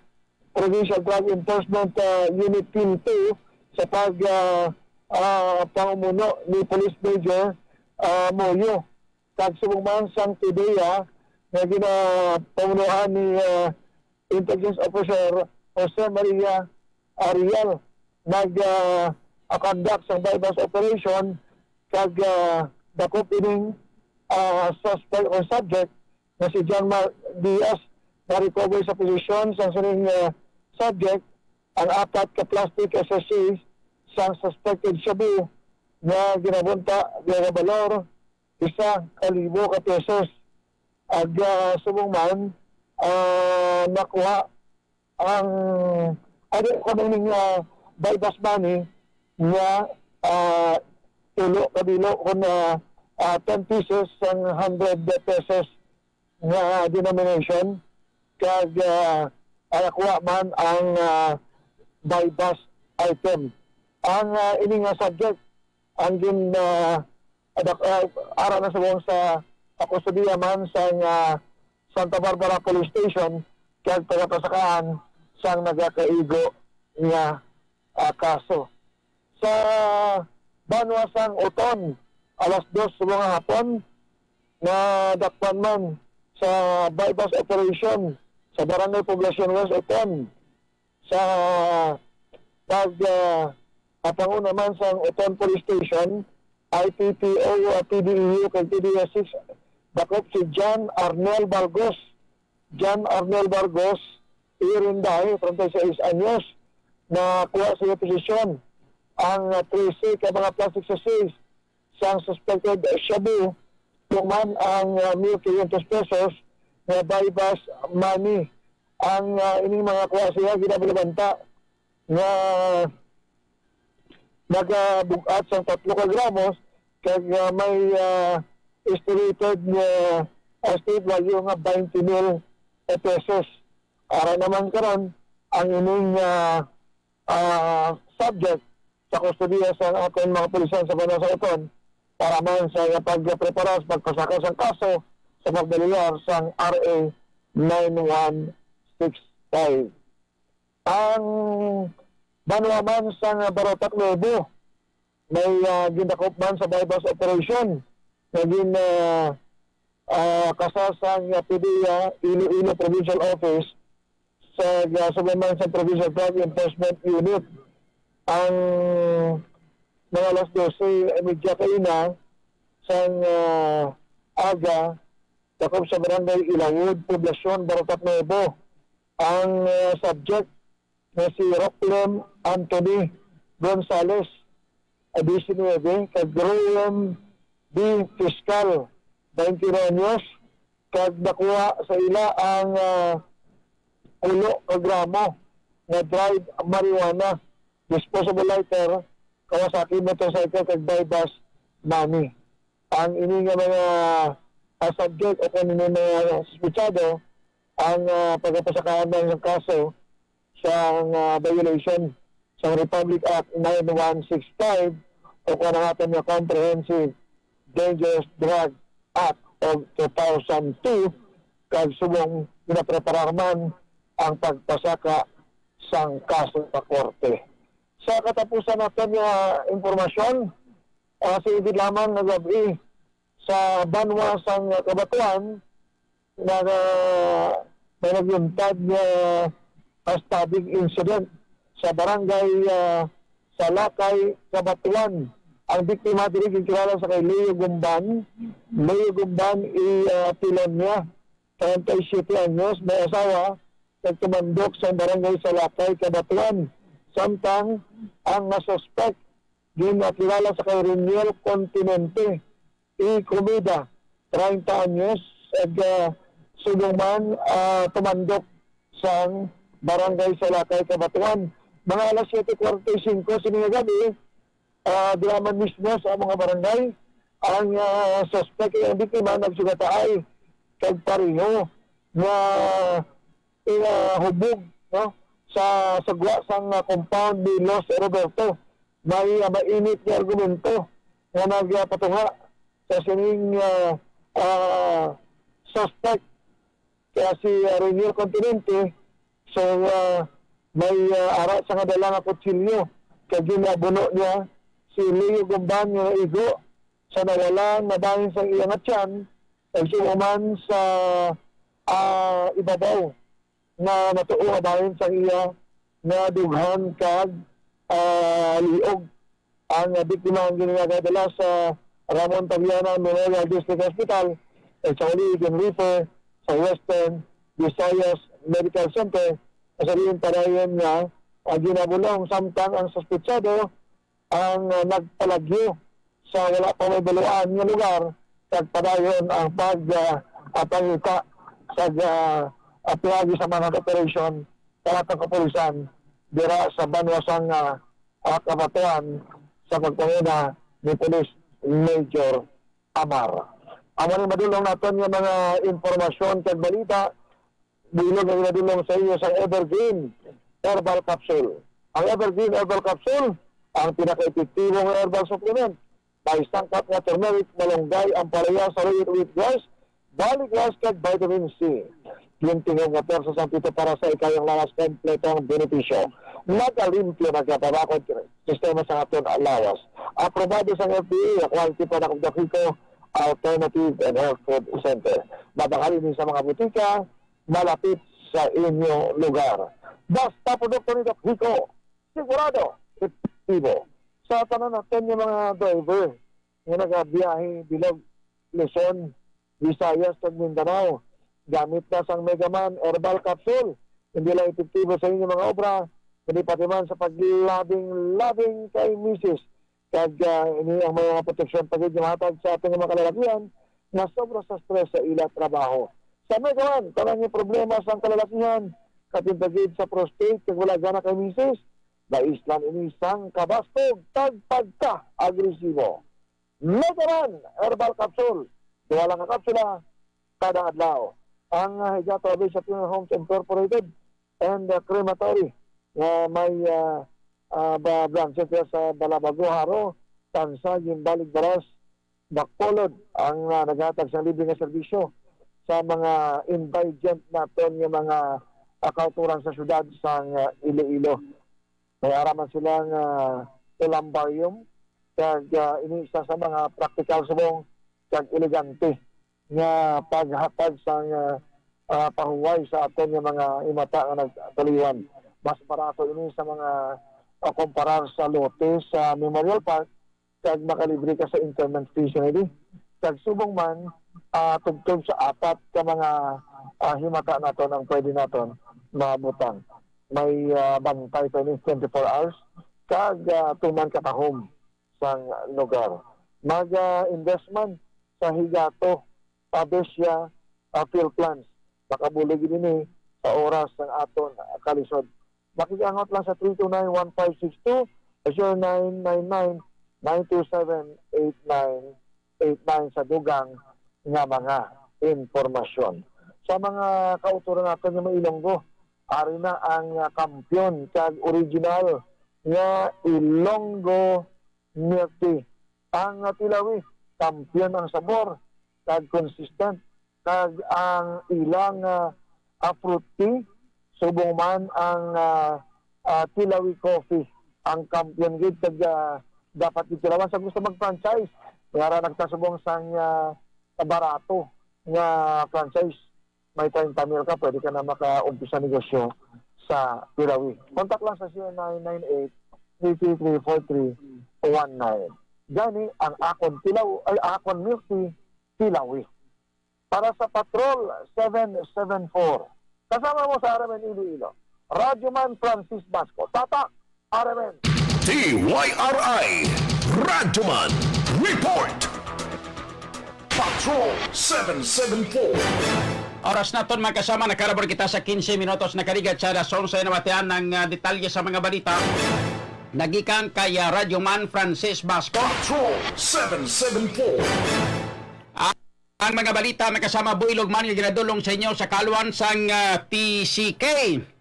Provincial Drug Enforcement, ah, Unit Team two sa pag, ah, ah, pangumuno ni Police Major, ah, Moyo, kag subong man sang PDEA nga ginapamunuan ni, ah, Intelligence Officer Jose Maria Ariel nag, ah, ah, conduct sang buy-bust operation kag, ah, dakop ining, ah, suspect or subject nga si John Mar Diaz na-recover sa posesyon sang sining, ah, subject ang apat ka plastic sachets sang suspected shabu nga ginabunta nga valor isa ka libo ka pesos. Ag, ah, subong man, ah, nakuha ang, ano, kung ano nga buy-bust money nga, ah, tulo ka bilo kun, ah, ah, ten pieces sang hundred pesos nga denomination, kag, ah, nakuha man ang, ah, buy-bust item. Ang, ah, ini nga subject, ang gin, ah, adak-, ah, ara na subong sa, sa kustodiya man sang, ah, Santa Barbara Police Station, kag pagapasakaan sang nagakaigo nga, ah, kaso. Sa banwa sang Oton, alas dos subong nga hapon, nadakpan man sa buy-bust operation sa Barangay Poblacion West, Oton, sa pag, ah, ah, panguna man sang Oton Police Station, I P P O, ah, P D E U, kag P D S six, dakop si John Arnel Bargos. John Arnel Bargos, Irinday, treinta y seis anyos, nakuha sa iya posesyon ang, ah, trese ka mga plastic sachets sang suspected shabu, tuman ang, ah, mil quinientos pesos nga buy-bust money. Ang, ah, ining mga kuha siya ginabalabanta nga nagabug-at sang tatlo ka gramos kag, ah, may, ah, estimated nga, ah, street value nga twenty mil pesos. Ara naman karon ang ining, ah, ah, subject sa kustodiya sa aton mga pulisan sa banwa sa Oton para man sa pagprepara sa pagpasaka sang kaso sa pagdalilar sang R A nine one six five. Ang banwa man sang Barotac Nuevo may, ah, gindakop man sa buy-bust operation nga gin, ah, ah, kasal sang, ah, PDEA Iloilo Provincial Office sa, ah, subong man sa Provincial Drug Enforcement Unit. Ang mga alas dose y media kaina sang, ah, aga, dakop sa Barangay Ilawod, Poblacion, Barotac Nuevo. Ang, ah, subject nga si Rocklem Anthony Gonzales, ah, diecinuebe, kag Rowan B. Fiscal, twenty-one anyos, kag nakuha sa ila ang, ah, pulo ka gramo nga dried marijuana, disposable lighter, Kawasaki motorcycle kag buy bus money. Ang ini nga mga, ah, subject o kung ini mga suspetsado ang, ah, pagapasakaan ng kaso sa, ah, violation sa Republic Act nine one six five o kung ang aton nga Comprehensive Dangerous Drug Act of two thousand two, kag subong ginapreparahan ang pagpasaka sang kaso sa korte. Sa katapusan naton nga impormasyon, ah, sa igid lamang nga gab-i sa banwa sang Cabatuan, na, na may nagyuntad nga, ah, stabbing incident sa barangay, ah, Salakay, Cabatuan. Ang biktima diri ginkilala sa kay Leo Gumban. Leo Gumban, i, ah, apelyido niya, treinta y siete anyos, may asawa, nagtumandok sa barangay Salakay, Cabatuan. Samtang ang nasuspek ginkilala sa kay Reniel Continente, i Comida, treinta anyos, ag, ah, subong man, ah, tumandok sang barangay Salakay, Cabatuan. Mga alas siyete kwarenta y singko sini nga gabi, ah, dira man mismo sa mga barangay, ang, ah, suspek kag ang biktima nagsugataay kag pareho nga, ah, hubog, no, sa sagwa sang, ah, compound ni Los Roberto. May, ah, mainit nga argumento nga nagapatunga sa sining, ah, ah, suspect kaya si, ah, Reniel Continente. So, ah, may, ah, ara sa nga dala nga kutsilyo kag ginabuno niya si Leo Gumban nga naigo sa nawala nga bahin sang iya nga tiyan, kag siya man sa, ah, ibabaw nga natuo nga bahin sang iya nga dughan kag, ah, liog. Ang, ah, biktima ang ginadala sa Ramon Tabiana Memorial District Hospital, kag sa uli gin-refer sa Western Visayas Medical Center, sa diin padayon nga, ah, ginabulong, samtang ang suspetsado ang, ah, nagpalagyo sa wala pa mahibaluan nga lugar, kag padayon ang pag, ah, ah, pangita sa, ah, ah, pinaagi sa manhunt operation sa atong kapulisan dira sa banwa sang, ah, ah, Cabatuan sa pagpanguna ni Police Major Amar. Amo ni madulong naton nga mga impormasyon kag balita, bilog nga ginadulong sa inyo sang Evergreen Herbal Capsule. Ang Evergreen Herbal Capsule, ang pinakaepektibo nga herbal supplement. May sangkap nga turmeric, malunggay, ampalaya, saluyot, wheatgrass, barley grass, kag vitamin C. Gintingog nga pwersa sang pito para sa ikayong lawas, kompleto ang benepisyo. Nagalimpyo, nagapabakod sistema sa aton lawas. Aprobado sang F D A, quality product of the Kiko Alternative and Health Food Center. Mabakal ini sa mga butika malapit sa inyo lugar. Basta produkto ni Doc Kiko, sigurado, epektibo. Sa tanan naton nga mga driver nga nagabiyahe bilog Luzon, Visayas, kag Mindanao, gamit na sang Megaman Herbal Capsule. Hindi lang epektibo sa inyo mga obra, kundi pati man sa paglabing-labing kay misis. Kag, ah, ini ang mga proteksyon pa gid nga mahatag sa aton nga mga kalalakihan nga sobra sa stress sa ila trabaho. Sa Megaman, tanan nga problema sang kalalakihan, kapin pa gid sa prostate kag wala gana kay misis, maislan ini sang kabaskog kag pagka-agresibo. Megaman Herbal Capsule, duha lang ka kapsula kada adlaw. Ang, ah, Higato Abisha Funeral Homes Incorporated and, ah, Crematory nga may, ah, ah, ba-, branches dira sa Balabago, Jaro, Tanza, Guimbal, Igbaras, Bacolod ang, ah, naghatag sa libre nga serbisyo sa mga indigent naton nga mga, ah, kautoran sa siyudad sang, ah, Iloilo. May ara man sila nga columbarium, kag, ah, ini isa sa mga praktikal subong kag elegante nga paghatag sang, ah, ah, pahuway sa aton nga mga himata nga nagtuliwan. Mas barato ini sa mga, ah, kumparar sa lote sa Memorial Park, kag makalibre ka sa interment fee sa ini. Kag subong man, ah, tubtob sa apat ka mga, ah, himata naton ang pwede naton mabutang. May, ah, bantay pa ini twenty-four hours, kag, ah, tuman katahom sang lugar. Mag, ah, invest man sa Higato Abisha, ah, Field Plans. Makabulig gid ini sa oras sang aton, ah, kalisod. Makiangot lang sa three two nine one five six two Sa zero nine nine nine, nine two seven, eight nine eight nine sa dugang nga mga impormasyon. Sa mga kauturan naton nga mga Ilonggo, ari na ang, ah, kampiyon kag original nga Ilonggo milk tea. Ang, ah, Tilawi, kampiyon ang sabor kag consistent, kag ang ilang, ah, ah, fruit tea, subong man ang, ah, ah, Tilawi Coffee, ang kampiyon gid kag, ah, dapat gid tilawan sa gusto mag-franchise. Nga ra nagtasubong sang, ah, barato nga franchise, may treinta mil ka, pwede ka na makaumpisa negosyo sa Tilawi. Contact lang sa zero nine nine eight, three three three, four three one nine. Gani ang akon Tilaw, ay, akon milk tea, Tilawi. Para sa Patrol seven seven four, kasama mo sa R M N Iloilo, Radyo Man Francis Basco. Tatak, R M N. D Y R I Radyoman Report. Patrol seven seven four. Oras naton, mga kasama, nakalabor kita sa quince minutos, nakaligat sa alas onse, na matian ang, ah, detalye sa mga balita. Nagikan kay, ah, Radyo Man Francis Basco. Patrol seven seven four. Ang mga balita, mga kasama, builog man nga ginadulong sa inyo sa kaluan sang, ah, T C K,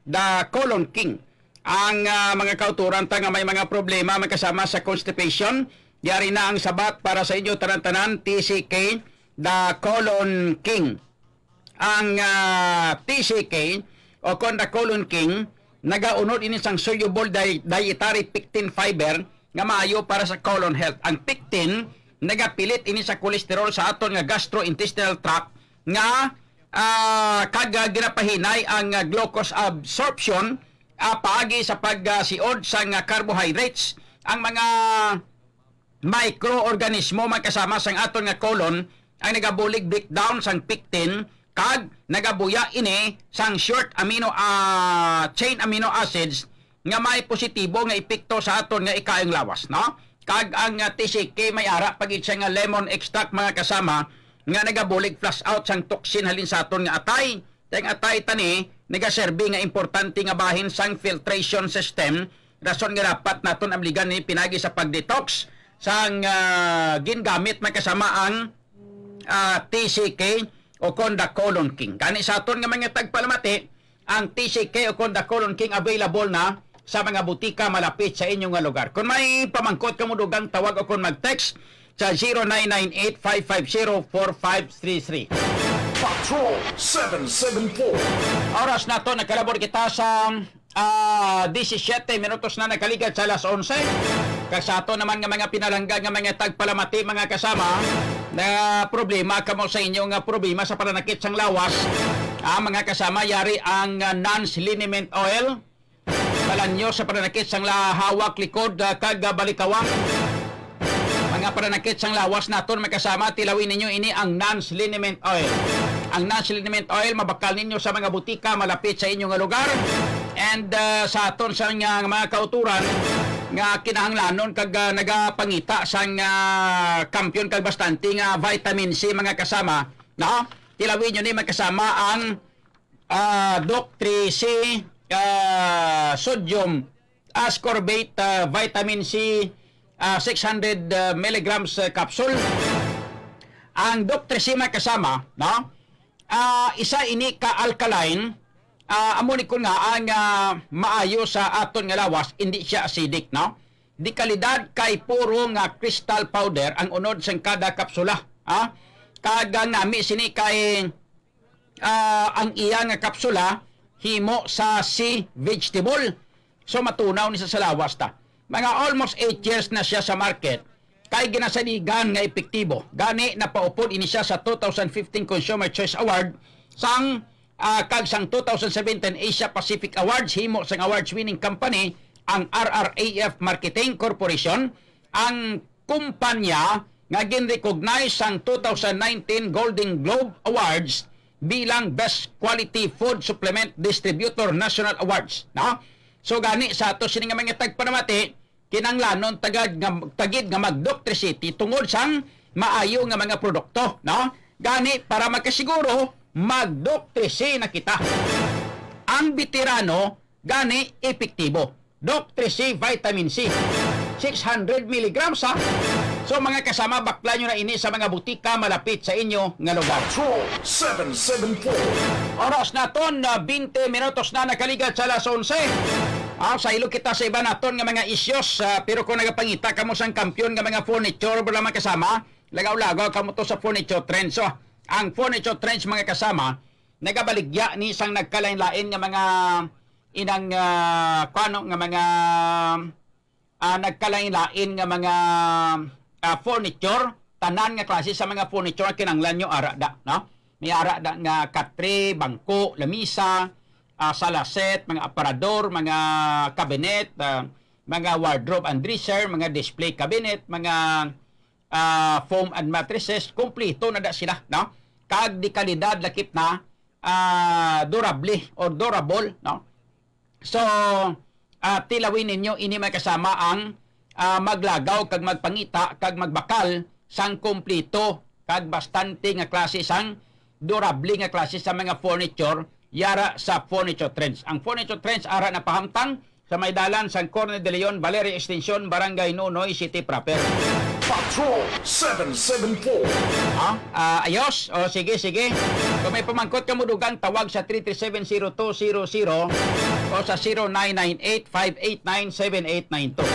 The Colon King. Ang, ah, mga kauturan ta nga may mga problema, mga kasama, sa constipation, yari na ang sabat para sa inyo tanan-tanan, T C K, The Colon King. Ang, ah, T C K o kon The Colon King, nagaunod ini sang soluble di-, dietary pectin fiber nga maayo para sa colon health. Ang pectin nagapilit ini sa cholesterol sa aton nga gastrointestinal tract nga, ah, kag, ah, ginapahinay ang, ah, glucose absorption, ah, paagi sa pagsiod sang, ah, carbohydrates. Ang mga microorganismo, mga kasama, sang aton nga colon ang nagabulig breakdown sang pectin kag nagabuya ini sang short amino, ah, chain amino acids nga may positibo nga epekto sa aton nga ikaayong lawas, no? Kag ang, ah, T C K may ara pa gid siya nga lemon extract, mga kasama, nga nagabulig flush out sang toxin halin sa aton nga atay. Kay ang atay tani nagaserbi nga importante nga bahin sang filtration system, rason nga dapat naton abligan ni pinagi sa pag-detox sang, ah, gingamit, mga kasama, ang, ah, T C K o kon The Colon King. Gani sa aton nga mga tagpalamati, ang T C K o kon The Colon King available na sa mga butika malapit sa inyo nga lugar. Kung may pamangkot kamo, dugang tawag o kon mag-text sa zero nine nine eight five five zero four five three three. Patrol seven seven four. Oras nato, nakalabor kita sa, ah, disisyete minutos na nakaligat sa alas onse. Kag sa ato naman nga mga pinalangga nga mga tagpalamati, mga kasama, na problema kamo sa inyo nga problema sa pananakit sang lawas, ah, mga kasama, yari ang, ah, Nans Liniment Oil. Balanyo sa pananakit sang la-, hawak, likod, ah, kag, ah, balikawang. Mga pananakit sang lawas naton, mga kasama, tilawi ninyo ini ang Nans Liniment Oil. Ang Nans Liniment Oil mabakal ninyo sa mga butika malapit sa inyo nga lugar. And, ah, sa aton sa nga mga kauturan nga kinahanglanon kag, ah, nagapangita sang, ah, kampiyon kag bastante nga vitamin C, mga kasama, no? Tilawi nyo ni, mga kasama, ang ah, Doc three C, ah, sodium ascorbate, ah, vitamin C, ah, six hundred, ah, milligrams, ah, capsule. Ang Doc three C, mga kasama, no? Ah, isa ini ka alkaline, ah, amo ni kun nga ang, ah, maayo sa aton nga lawas, hindi siya acidic, no? Di kalidad kay puro nga crystal powder ang unod sang kada kapsula, ha? Kag ang nami sini kay ah, ang iya nga kapsula himo sa sea vegetable. So, matunaw ni sa, sa lawas ta. Mga almost eight years na siya sa market, kay ginasaligan nga epektibo. Gani, napaupod ini siya sa two thousand fifteen Consumer Choice Award sang, ah, kag sang two thousand seventeen Asia Pacific Awards, himo sang awards winning company ang R R A F Marketing Corporation, ang kumpanya nga gin-recognize sang two thousand nineteen Golden Globe Awards bilang Best Quality Food Supplement Distributor National Awards, no? So, gani sa ato sini nga mga tagpanamati, kinanglanon tagad nga, tagid nga mag-Doc three C tungod sang maayo nga mga produkto, no? Gani, para makasiguro, mag-Doc three C na kita. Ang veterano, gani epektibo. Doc three C Vitamin C. Six hundred milligrams, ha? So, mga kasama, bakla nyo na ini sa mga butika malapit sa inyo nga lugar. Patrol seven seven four. Oras naton na twenty minutos na nakaligad sa alas onse. Ah, sa ilo kita sa iba naton nga mga issues, ah, pero kung nagapangita kamo sang kampiyon nga mga furniture, wala, mga kasama, lagaw-lagaw kamo to sa Furniture Trends. So, ang Furniture Trends, mga kasama, nagabaligya ni sang nagkalain-lain nga mga inang, ah, kuano nga mga, ah, nagkalain-lain nga mga, ah, furniture, tanan nga klase sa mga furniture nga kinahanglan nyo ara da, no? May ara da nga katre, bangko, lamisa, ah, sala set, mga aparador, mga cabinet, ah, mga wardrobe and dresser, mga display cabinet, mga, ah, foam and mattresses, kompleto na da sila, no? Kag di kalidad, lakip na, ah, durable or durable, no? So, ah, tilawin ninyo ini, mga kasama, ang, ah, maglagaw kag magpangita kag magbakal sang kompleto kag bastante nga klase sang durable nga klase sa mga furniture yara sa Furniture Trends. Ang Furniture Trends ara napahamtang sa may dalan sang Corne de Leon, Valeria Extension, Barangay Nunoy City proper. Patrol seven seven four. Ha? Ah, ayos? O, sige, sige. Kung may pamangkot ka mo, dugang, tawag sa three three seven zero two zero zero o sa zero nine nine eight five eight nine seven eight nine two.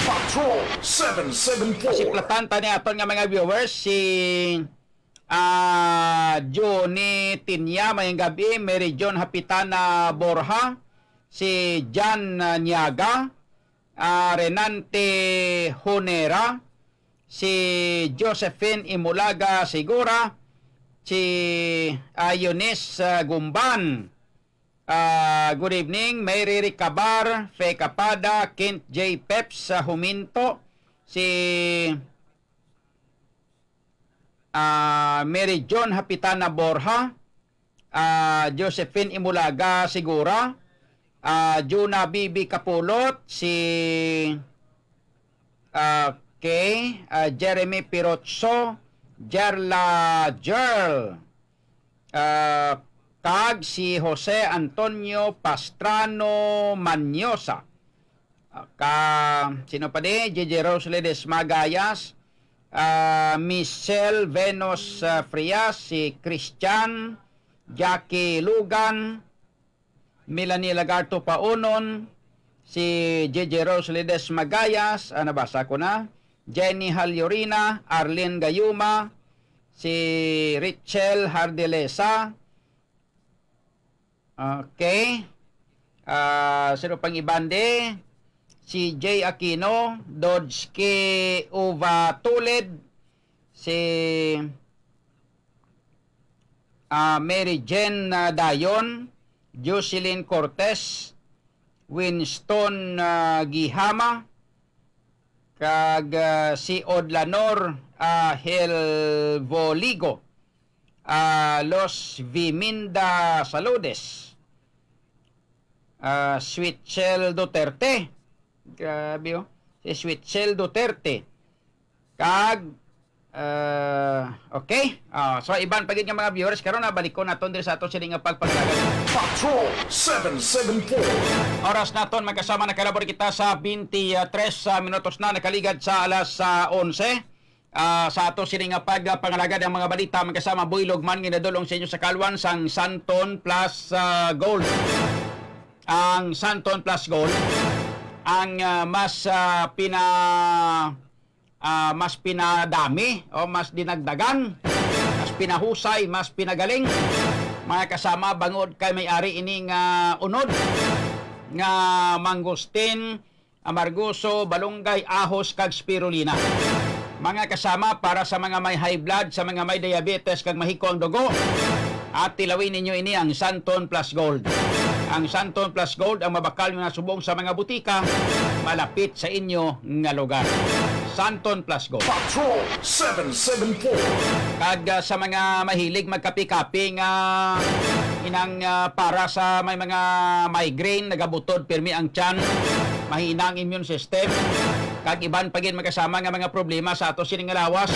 Patrol seven seven four. Siplatan ta ni aton nga mga viewers, si, ah, Johnny Tinya, mayang gabi, Mary John Hapitana Borja, si Jan, ah, Niaga, ah, Renante Honera, si Josephine Imulaga Segura, si, ah, Eunice, ah, Gumban. Ah, good evening, Mary Ricabar, Fe Capada, Kent J Peps, ah, Huminto, si, ah, Mary John Hapitana Borja, ah, Josephine Imulaga Segura, ah, Juna Bibi Kapulot, si, ah, okay, ah, Jeremy Pirotso, Jerla Jerl, ah, kag si Jose Antonio Pastrano Manyosa. Ah, ka, sino pa di? J J Roselides Magayas, ah, Michelle Venus, ah, Frias, si Christian, Jackie Lugan, Melanie Lagarto Paunon, si J J Roselides Magayas, ah, nabasa ko na, Jenny Haliorina, Arlene Gayuma, si Richel Hardelesa, okay, ah, sino pang iban di? Si Jay Aquino, Dodski Uva Tulid, si, ah, Mary Jane, ah, Dayon, Jocelyn Cortez, Winston, ah, Gihama, kag, ah, si Odlanor, ah, Helvoligo, ah, Los Viminda Saludes, ah, Switchel Duterte. Grabe, oh. Si Switchel Duterte. Kag, ah, okay. Ah, so, iban pa gid nga mga viewers, karon na balikon naton diri sa ato sini nga pagpangalaga. Patrol seven seven four. Oras naton, magkasama, nakalabor kita sa twenty-three, ah, minutos na nakaligad sa alas, ah, onse. Ah, sa ato sini nga pagpangalagad ang mga balita, magkasama, buylog man nga nadulong sa inyo sa kalwan sang Santon Plus, ah, Gold. Ang Santon Plus Gold ang, ah, mas, ah, pina-, ah, mas pinadami o mas dinagdagan, mas pinahusay, mas pinagaling, mga kasama, bangod kay may ari ini nga unod nga mangustin, amargoso, balunggay, ahos, kag spirulina. Mga kasama, para sa mga may high blood, sa mga may diabetes, kag mahiko ang dugo, at tilawin ninyo ini, ang Santon Plus Gold. Ang Santon Plus Gold ang mabakal nga subong sa mga butika malapit sa inyo nga lugar. Santon Plus Gold. Patrol seven seven four. Kag, ah, sa mga mahilig magkape-kape nga inang, ah, para sa may mga migraine, nagabutod pirmi ang tiyan, mahina ang immune system, kag iban pa gid, magkasama, nga mga problema sa ato sini nga lawas,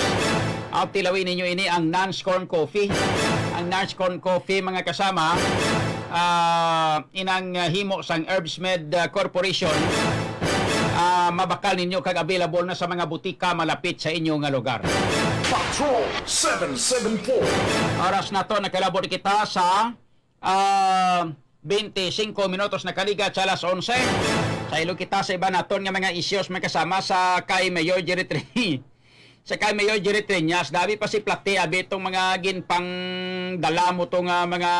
ah, tilawin ninyo ini, ang Nance Corn Coffee. Ang Nance Corn Coffee, mga kasama, ah, inang, ah, himo sang Herbs Med, ah, Corporation. Ah, mabakal ninyo kag available na sa mga butika malapit sa inyo nga lugar. Patrol seven seven four. Oras na to, nakalabot kita sa, ah, twenty-cinco minutos na kaligat sa alas onse. Saylo kita sa iban naton nga mga issues, mga kasama, sa kay Mayor Jerry Tri-, sa kay Mayor Jerry Triñas. Dabi pa si Plati, abi, itong mga ginpangdala mo to nga mga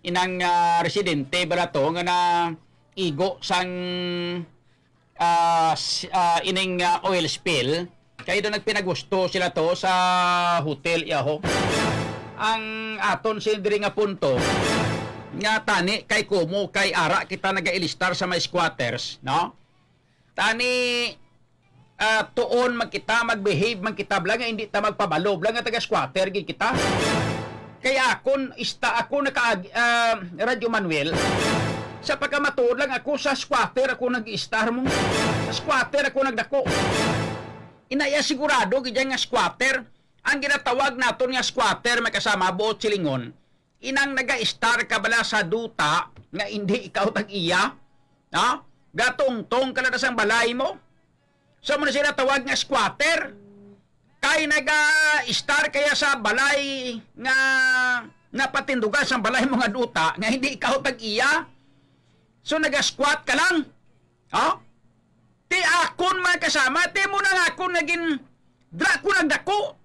inang, ah, residente bala to nga naigo sang, ah, s-, ah, ining, ah, oil spill, kay do nagpinagusto sila to sa hotel, yaho. Ang aton sin diri nga punto, nga tani kay kumo kay ara kita nagailistar sa mga squatters, no? Tani, ah, tuon man kita, mag-behave man kita, bala nga hindi ta magpabalo, bala nga taga-squatter gid kita. Kay akon, ista ako naka, ah, Radyo Manuel. Sa pagkamatuod lang, ako sa squatter ako nag-istar mo. Sa squatter ako nagdako. Inaya sigurado gid nga squatter. Ang ginatawag naton nga squatter, may kasama, buot silingon, inang naga-istar ka bala sa duta nga indi ikaw tag-iya, no? Gatungtong ka lang na sang balay mo. So, mo na sila tawag nga squatter. Kay naga-istar kaya sa balay nga napatindugan sang balay mo nga duta nga hindi ikaw tag-iya. So, naga-squat ka lang. Oh? Ti akon, mga kasama, ti mo na nga akon naging dra ko nagdako.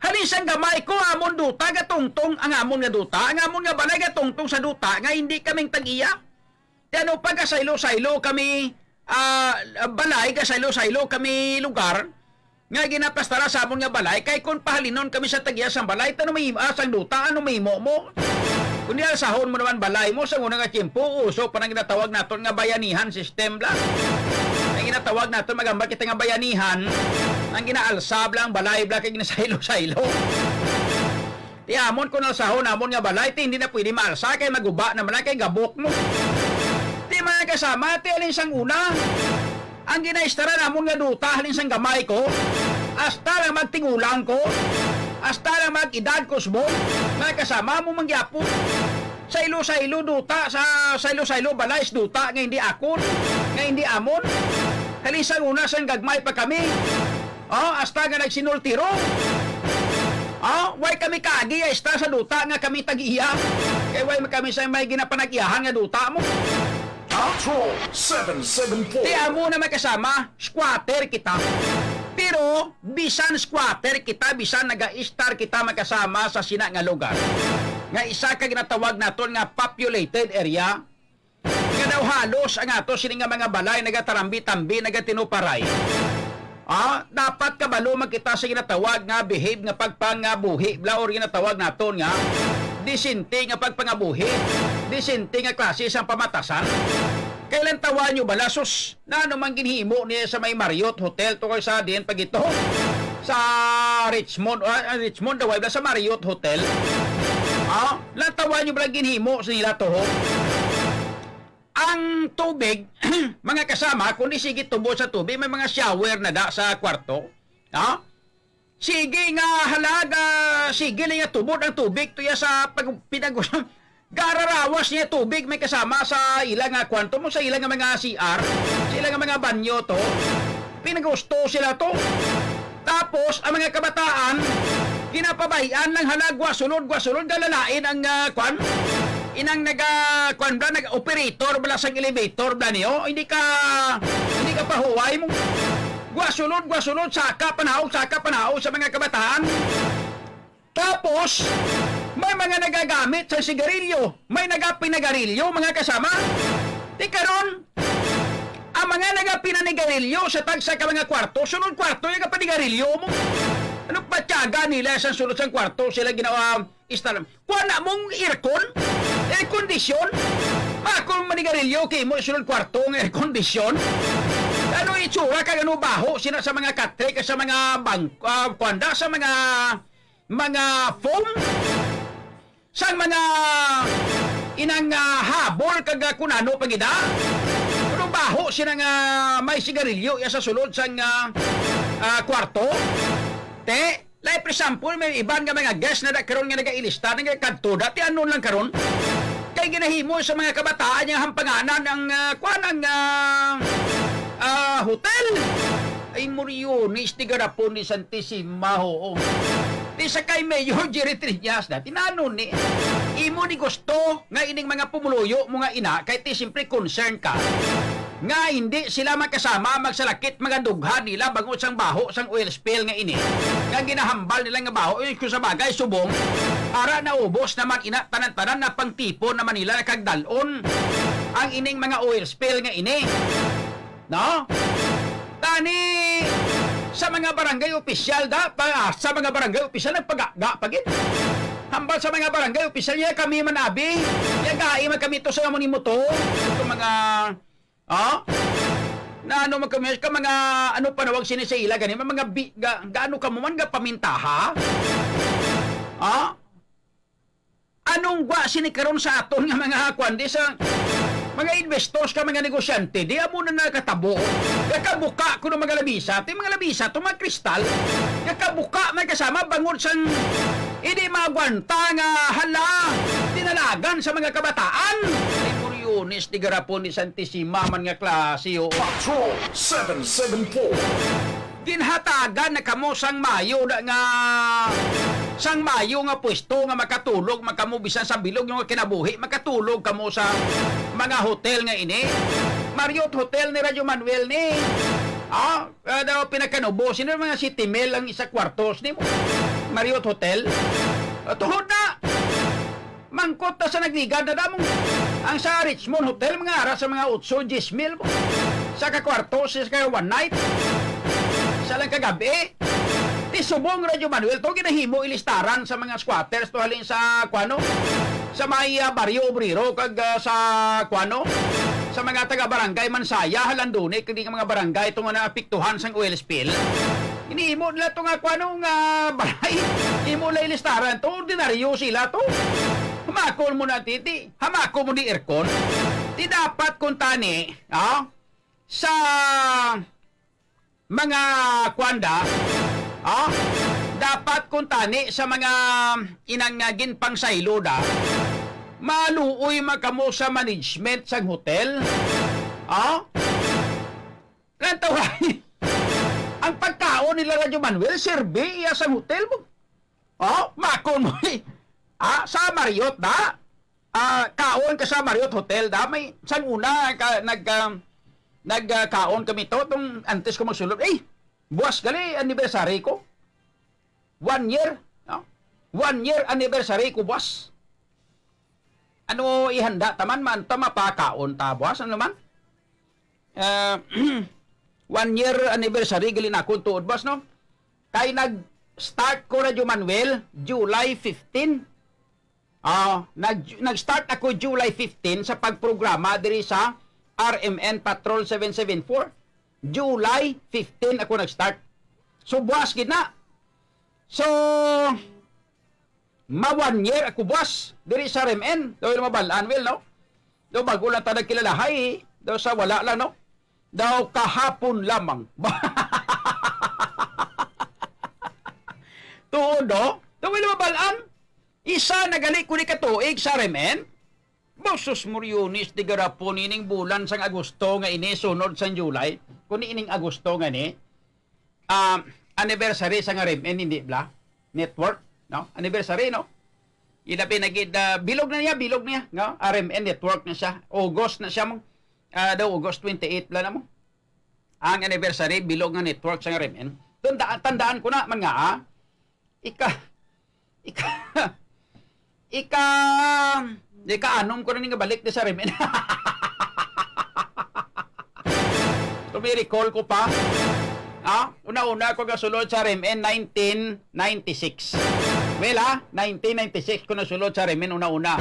Halin sang gamay ko, amon duta gatungtong ang amon nga duta, ang amon nga balay gatungtong sa duta nga hindi kaming tag-iya. Ti ano pa, gasaylo-saylo kami, ah, balay, gasaylo-saylo kami lugar nga ginapastara sa amon nga balay, kay kun pahalinon kami sa tag-iya sang balay, ti ano mahimo, ah, sang duta, ano mahimo mo? Kundi alsahon mo naman balay mo sa una nga tiyempo, uso pa nang ginatawag naton nga bayanihan system lang. Ang ginatawag naton, magambal kita nga bayanihan, ang ginaalsa bla ang balay bla kay ginasaylo-saylo. Ti amon, kung alsahon namon nga balay, ti hindi na pwede maalsa kay maguba naman na kay gabok mo. Ti mga kasama, ti alin sang una, ang ginaistara namon nga duta halin sang gamay ko, hasta lang magtigulang ko, hasta lang mag-edad ko subong, mga kasama mo mangyapon. Saylo-saylo duta, sa saylo-saylo balay sa duta nga hindi akon, nga hindi amon. Halin sang una sang gagmay pa kami. Oh, hasta nga nagsinultiro. Oh, way kami kaagi, hasta sa duta nga kami tag-iya. Kay way kami sa may ginapanag-iyahan nga duta mo. Patrol seven seven four. Ti amo na may kasama, squatter kita. Pero bisan squatter kita, bisan naga-istar kita, makasama sa sina nga lugar nga isa ka ginatawag naton nga populated area, nga daw halos ang ato sini nga mga balay nagatarambi-tambi, nagatinuparay. Ah, dapat kabalo man kita sa ginatawag nga behave nga pagpangabuhi, bla, or ginatawag naton nga disente nga pagpangabuhi, disente nga klase sang pamatasan. Kay lantawan nyo bala, sus, na ano man ginhimo niya sa may Marriott Hotel to kay sa diin pa gito? Sa Richmond, ah, ah, Richmond daw, bla, sa Marriott Hotel. Ah, lantawan nyo bala ginhimo sa nila to, ho? Ang tubig, mga kasama, kung di sige tubod sa tubig, may mga shower na da sa kwarto. Ha? Sige nga halaga, sige lang nga tubod ang tubig, tuya sa pag-, pinag-, gararawas niya tubig, may kasama sa ila nga kwarto mo, sa ila nga mga C R, sa ila nga mga banyo to. Pinagusto sila to. Tapos, ang mga kabataan, ginapabahian lang, hala, gwa sulod, gwa sulod, galalain ang, ah, kwan. Inang naga, kwan bla, nag-operator bla sang elevator bla niyo? Hindi ka, hindi ka pahuway mo. Gwa sulod, gwa sulod, saka panaog, saka panaog sa mga kabataan. Tapos, may mga nagagamit sa sigarilyo. May nagapinagarilyo, mga kasama. Di karon, ang mga nagapinanigarilyo sa tagsa ka mga kwarto, sunod kwarto, nagapanigarilyo mo. Ano pa tiyaga nila sa sulod sang kwarto, sila ginawa, install. Kuha na mong aircon, air condition. Ako manigarilyo kay mo sulod kwarto nga air condition. Ano itsura kag ano baho sina sa mga katre ka sa mga bang-, ah, kuwan da, sa mga, mga foam? Sang mga inang, ah, habol kag, ah, kun ano pa gid, ah? Ano baho sina nga may sigarilyo ya sa sulod sang, ah, ah, kwarto? Te, like, for example, may iban nga mga guest na da karon nga nagailista, nagakadto da, ti anon lang karon. Kay ginahimo sa mga kabataan nga hampanganan ang, ah, kuwan, ang, ah, ah, hotel. Ay, Moriones, di garapon ni Santissima, oo. Di sa kay Mayor Jerry Trillanes na, tinano ni, imo ni gusto nga ining mga pumuluyo mo nga ina, kay ti siyempre concern ka, nga hindi sila makasama magsalakit mga dughan nila bangod sang baho sang oil spill nga ini, nga ginahambal nila nga baho. Uy, kung sa bagay, subong, ara naubos naman ina, tanan-tanan na pangtipon naman nila nakagdalon ang ining mga oil spill nga ini. No? Tani sa mga barangay opisyal da, pa, sa mga barangay opisyal nagpagaga pa gid. Hambal sa mga barangay opisyal niya kami man abi, ya gai man kami to sa amo ni motor. Ito mga, oh? Na ano man kami ka mga ano panawag sini sa ila gani mga bi, ga, gaano ka mo man ga pamintaha? Ha? Anong gwa sini karon sa aton nga mga kuan di sa mga investors ka mga negosyante, di amo na nakatabo. Gakabuka ko ng mga labisa, ti mga labisa to mga kristal. Gakabuka may kasama bangod sang hindi maagwanta nga hala tinalagan sa mga kabataan. Ay, Moriones, di garapon ni Santissima man nga klase, oo. Patrol seven seven four. Ginhatagan na kamo sang mayo na nga, sang mayo nga pwesto nga makatulog man kamo bisan sa bilog nga kinabuhi, makatulog kamo sa mga hotel nga ini. Marriott Hotel ni Radyo Manuel ni. Ah, ah, daw pinakanubo. Sino mga City Mel ang isa kwartos nimo? Marriott Hotel? Ah, tuhod na. Mangkot ta sa nagligad na damong. Ang sa Richmond Hotel, mga ara sa mga otso, diyes mil mo. Sa ka kwarto, sa ka one night. Sa lang kagabi. Ti subong Radyo Manuel, to ginahimo ilistaran sa mga squatters, to halin sa, kuano, sa may, ah, Barrio Obrero, kag, ah, sa, kuano, sa mga taga-barangay Mansaya, Halandone, kag di nga mga barangay, to nga naapektuhan sang oil spill. Ginahimo nila to nga, kuano, nga balay. Imo nila ilistaran to, ordinaryo sila to. Hamakon mo na, titi. Hamakon mo ni aircon. Ti dapat kung tani, ah, sa mga kwanda, ah, dapat kung tani sa mga inang nga ginpangsaylo da, maluoy man kamo sa management sang hotel. Ah? Lantaw, ang pagkaon nila Radyo Manuel, serbi iya sang hotel mo. Oh, makon mo, eh. Ah, sa Marriott da? Ah, kaon ka sa Marriott Hotel da? May sang una ka, nag, ah, nag, ah, kaon kami to, tong antes ko magsulod. Eh, buwas gali anniversary ko. One year, no? One year anniversary ko, buwas. Ano ihanda ta man, man ta mapakaon ta, buwas? Ano man? Ah, one year anniversary gali na akong tuod, boss, no? Kay nag-start ko, Radyo Manuel, July fifteen. Ah, nag, nag-start ako July fifteen sa pagprograma diri sa R M N Patrol seven seven four. July fifteen ako nag-start. So, buwas gid na. So, ma one year ako, boss, diri sa R M N. Daw yung mabalaan, well, no? Daw bago lang ta nagkilalahay, daw sa wala lang, no? Daw kahapon lamang. Tuod, no? Daw yung mabalaan. Isa na gali ko ni katuig sa R M N. Bosos Moriones, di garapon ining bulan sang Agosto nga ini, sunod sang July. Kung ining Agosto nga ni, ah, anniversary sang R M N, hindi bla? Network, no? Anniversary, no? Ilabi na gid, ah, bilog na niya, bilog niya, no? R M N network na siya. August na siya mo. Ah, daw August twenty-eight bla na mo. Ang anniversary, bilog nga network sang R M N. Tanda, tandaan ko na man nga, ah. Ika, ika, ika, ika-anom ko na ni nga balik ni sa R M N. Tumi-recall ko pa. Ha? Una-una ko gasulod sa R M N nineteen ninety-six. Well, ha? Nineteen ninety-six ko nasulod sa R M N una-una.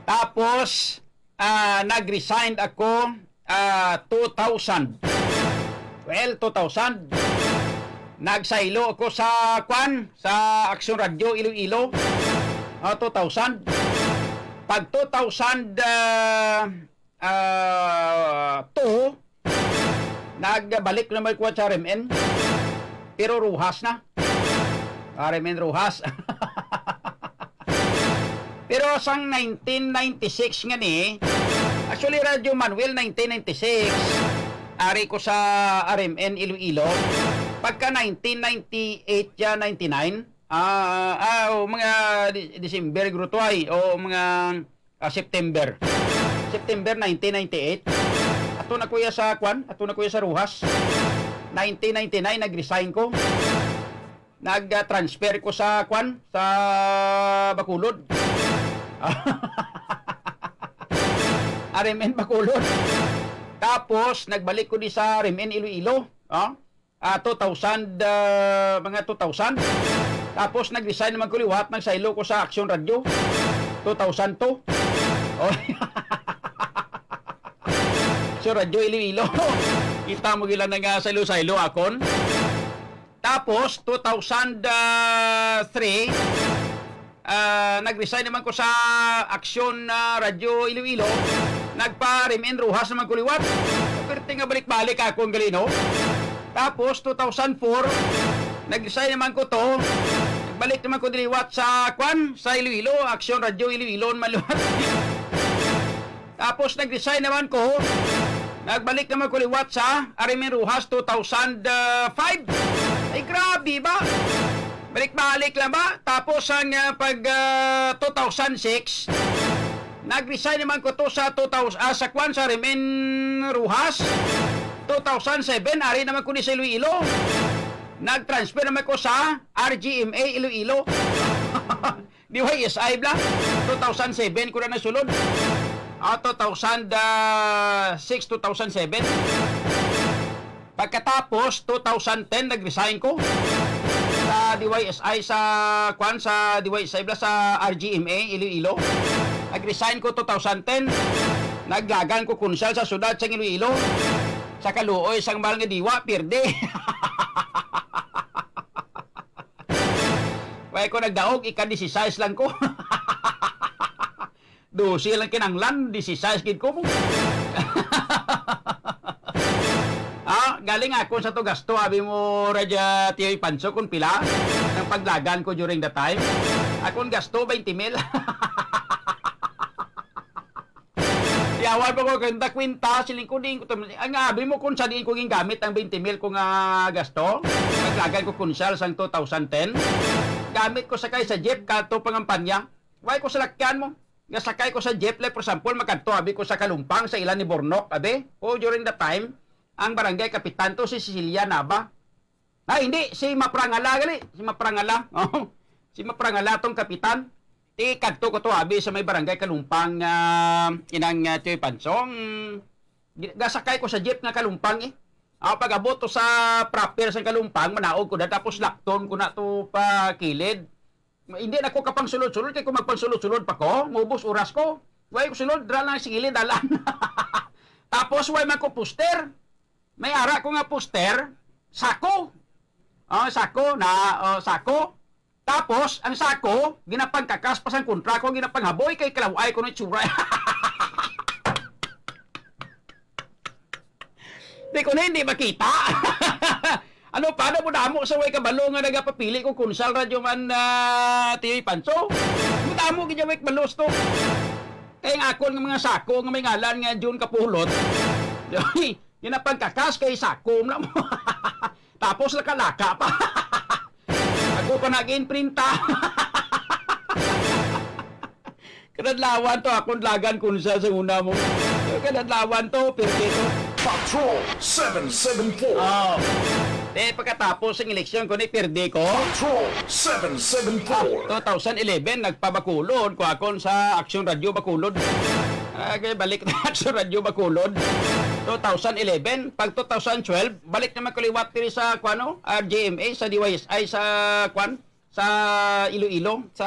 Tapos, ah, nag-resign ako, ah, two thousand. Well, two thousand. Nagsaylo ako sa, kwan, sa Aksyon Radyo Iloilo. Ah, two thousand. Pag two thousand, ah, ah, two, nagbalik naman ko sa R M N. Pero Roxas na. R M N Roxas. Pero sang nineteen ninety-six nga ni, actually, Radyo Manuel, nineteen ninety-six. Ari ko sa R M N Iloilo. Pagka nineteen ninety-eight ya, ninety-nine, ah, ah, o mga Di-, December, siguro to ay, o mga, ah, September. September nineteen ninety-eight. Ato na kuya sa kwan, ato na kuya sa Roxas. Nineteen ninety-nine, nag-resign ko. Nag-transfer ko sa kwan, sa Bacolod. R M N Bacolod. Tapos, nagbalik ko di sa R M N Iloilo. Ah, ah, two thousand, ah, mga two thousand. Tapos, nag-resign naman ko liwat, nagsaylo ko sa Action Radio. Two thousand two. Oh. So, Radyo Iloilo. Kita mo gila na nga saylo-saylo akon. Tapos, two thousand three, ah, nag-resign naman ko sa Aksyon, ah, Radyo Iloilo. Nagpa-R M N Roxas naman ko liwat. Perte nga balik-balik ako ang galino. Tapos, two thousand four, nag-resign naman ko to. Nagbalik naman ko diliwat sa, kwan, sa Iloilo, Aksyon Radyo Iloilo naman liwat. Tapos nag-resign naman ko. Nagbalik naman ko liwat sa R M N Roxas two thousand five. Ay, grabe ba? Balik-balik lang ba? Tapos ang, ah, pag, ah, two thousand six, nag-resign naman ko to sa two thousand, ah, sa kwan, sa R M N Roxas. Two thousand seven, ari naman ko ni sa Iloilo. Nag-transfer naman ko sa R G M A Iloilo. D Y S I bla. Two thousand seven ko na nasulod. Ah, two thousand six, two thousand seven. Pagkatapos, two thousand ten, nag-resign ko sa D Y S I, sa, kwan, sa D Y S I bla, sa R G M A, Iloilo. Nag-resign ko two thousand ten. Naglagan ko konsehal sa syudad sa Iloilo. Sa kaluoy sang mahal nga diwa, pierde. Way ko nagdaog, ika-disisais lang ko. Dose lang kinanglan, disisais gid ko mo. Ah, galing ako sa to gasto, abi mo, Raja Tiyoy Panso, kung pila? Ang paglagan ko during the time. Akong gasto, twenty mil. Yawan pa ko, kanta kwenta, siling ko, diin ko to. Ang abi mo kung sa diin ko gingamit ang twenty mil ko nga gasto? Naglagan ko konsehal sang two thousand ten. Gamit ko sakay sa jeep, kato pangampanya. Way ko salakyan mo. Nga sakay ko sa jeep, like, for example, makadto, abi ko sa Kalumpang, sa ilan ni Bornok, abi. O, during the time, ang barangay kapitan to, si Cecilia Nava. Ay, hindi. Si Maprangala, gali. Si Maprangala. Oh. Si Maprangala tong kapitan. Ti kadto ko to, abi, sa may barangay Kalumpang, ah, inang, ah, Tiyoy Pansong. Gi-, gasakay ko sa jeep nga Kalumpang, eh. Ah, pag-abot to sa proper sa Kalumpang, manaog ko na, tapos lakton ko na to pa kilid. Ma-, hindi na ko kapangsulod-sulod, kay kung magpangsulod-sulod pa ko, mubos oras ko. Way ko sulod, dra lang sa kilid, dalan. Tapos, way man ko poster. May ara ko nga poster, sako. Oh, sako na, oh, sako. Tapos, ang sako, ginapangkakas pa sang kontra ko, ginapanghaboy kay kalaw-ay ko ng tsura. Di ko na hindi makita. Ano pa, damo-damo sa way kabalo nga nagapapili ko konsal, radyo man, ah, Tiyoy Panso. Madamo gid way kabalo to. Kay ang akon nga mga sako nga may ngalan nga June Kapulot. Ginapangkakas kay sako mo na mo. Tapos laka-laka pa. Ako pa nag-imprinta. Kadadlawan to, akong lagan kung sa, sa una mo. Kadadlawan to, pirti to. Patrol seven seven four. Oh. Eh, pagkatapos ng eleksyon ko ni pirdi ko. Patrol seven seven four. Ah, two thousand eleven, nagpabakulod ko akon sa Action Radio Bakulod. Ah, kay balik na Action Radio Bakulod. Two thousand eleven, pag two thousand twelve, balik naman ko liwat diri sa, kuano, R G M A, sa D Y S I, sa, kuan, sa Iloilo, sa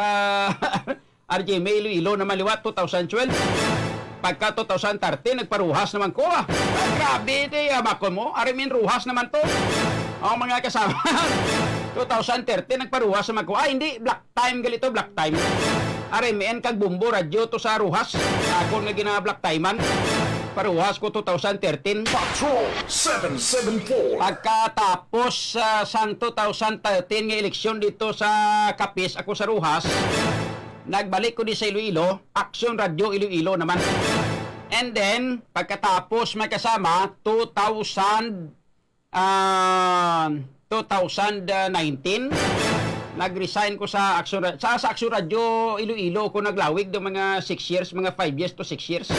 R G M A Iloilo naman liwat, two thousand twelve. Pagka two thousand thirteen, nagparuhas naman ko, ah. Ah, grabe, di, ah, bako mo, arimin ruhas naman to. Oh, mga kasama. Two thousand thirteen, nagparuhas naman ko. Ah, hindi, black time gali to, black time. R M N kag Bombo Radyo to sa Roxas. Akon nga gina-black timean. Paruhas ko two thousand thirteen. Patrol seven seven four. Pagkatapos, ah, sang two thousand thirteen nga eleksyon dito sa Capiz, ako sa Roxas, nagbalik ko di sa Iloilo, Action Radio Iloilo naman. And then, pagkatapos, mga kasama, two thousand, ah, two thousand nineteen, nag-resign ko sa Action Ra-, sa, sa Action Radio Iloilo ko naglawig do mga six years, mga five years to six years.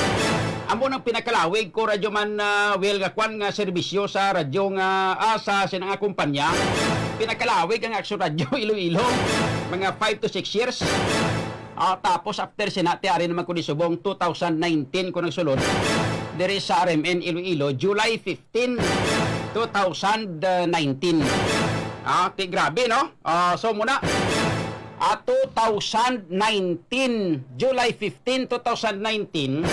Amo nang pinakalawig ko, Radyo Man, ah, Will, nga kwan nga serbisyo sa radyo nga, ah, sa sina nga kumpanya. Pinakalawig ang Action Radio Iloilo, mga five to six years. Ah, tapos after sina, ti ari naman ko ni subong, two thousand nineteen ko nagsulod diri sa R M N Iloilo, July fifteen, two thousand nineteen. Ah, ti grabe, no? Ah, so muna, ah, two thousand nineteen, July fifteen, two thousand nineteen,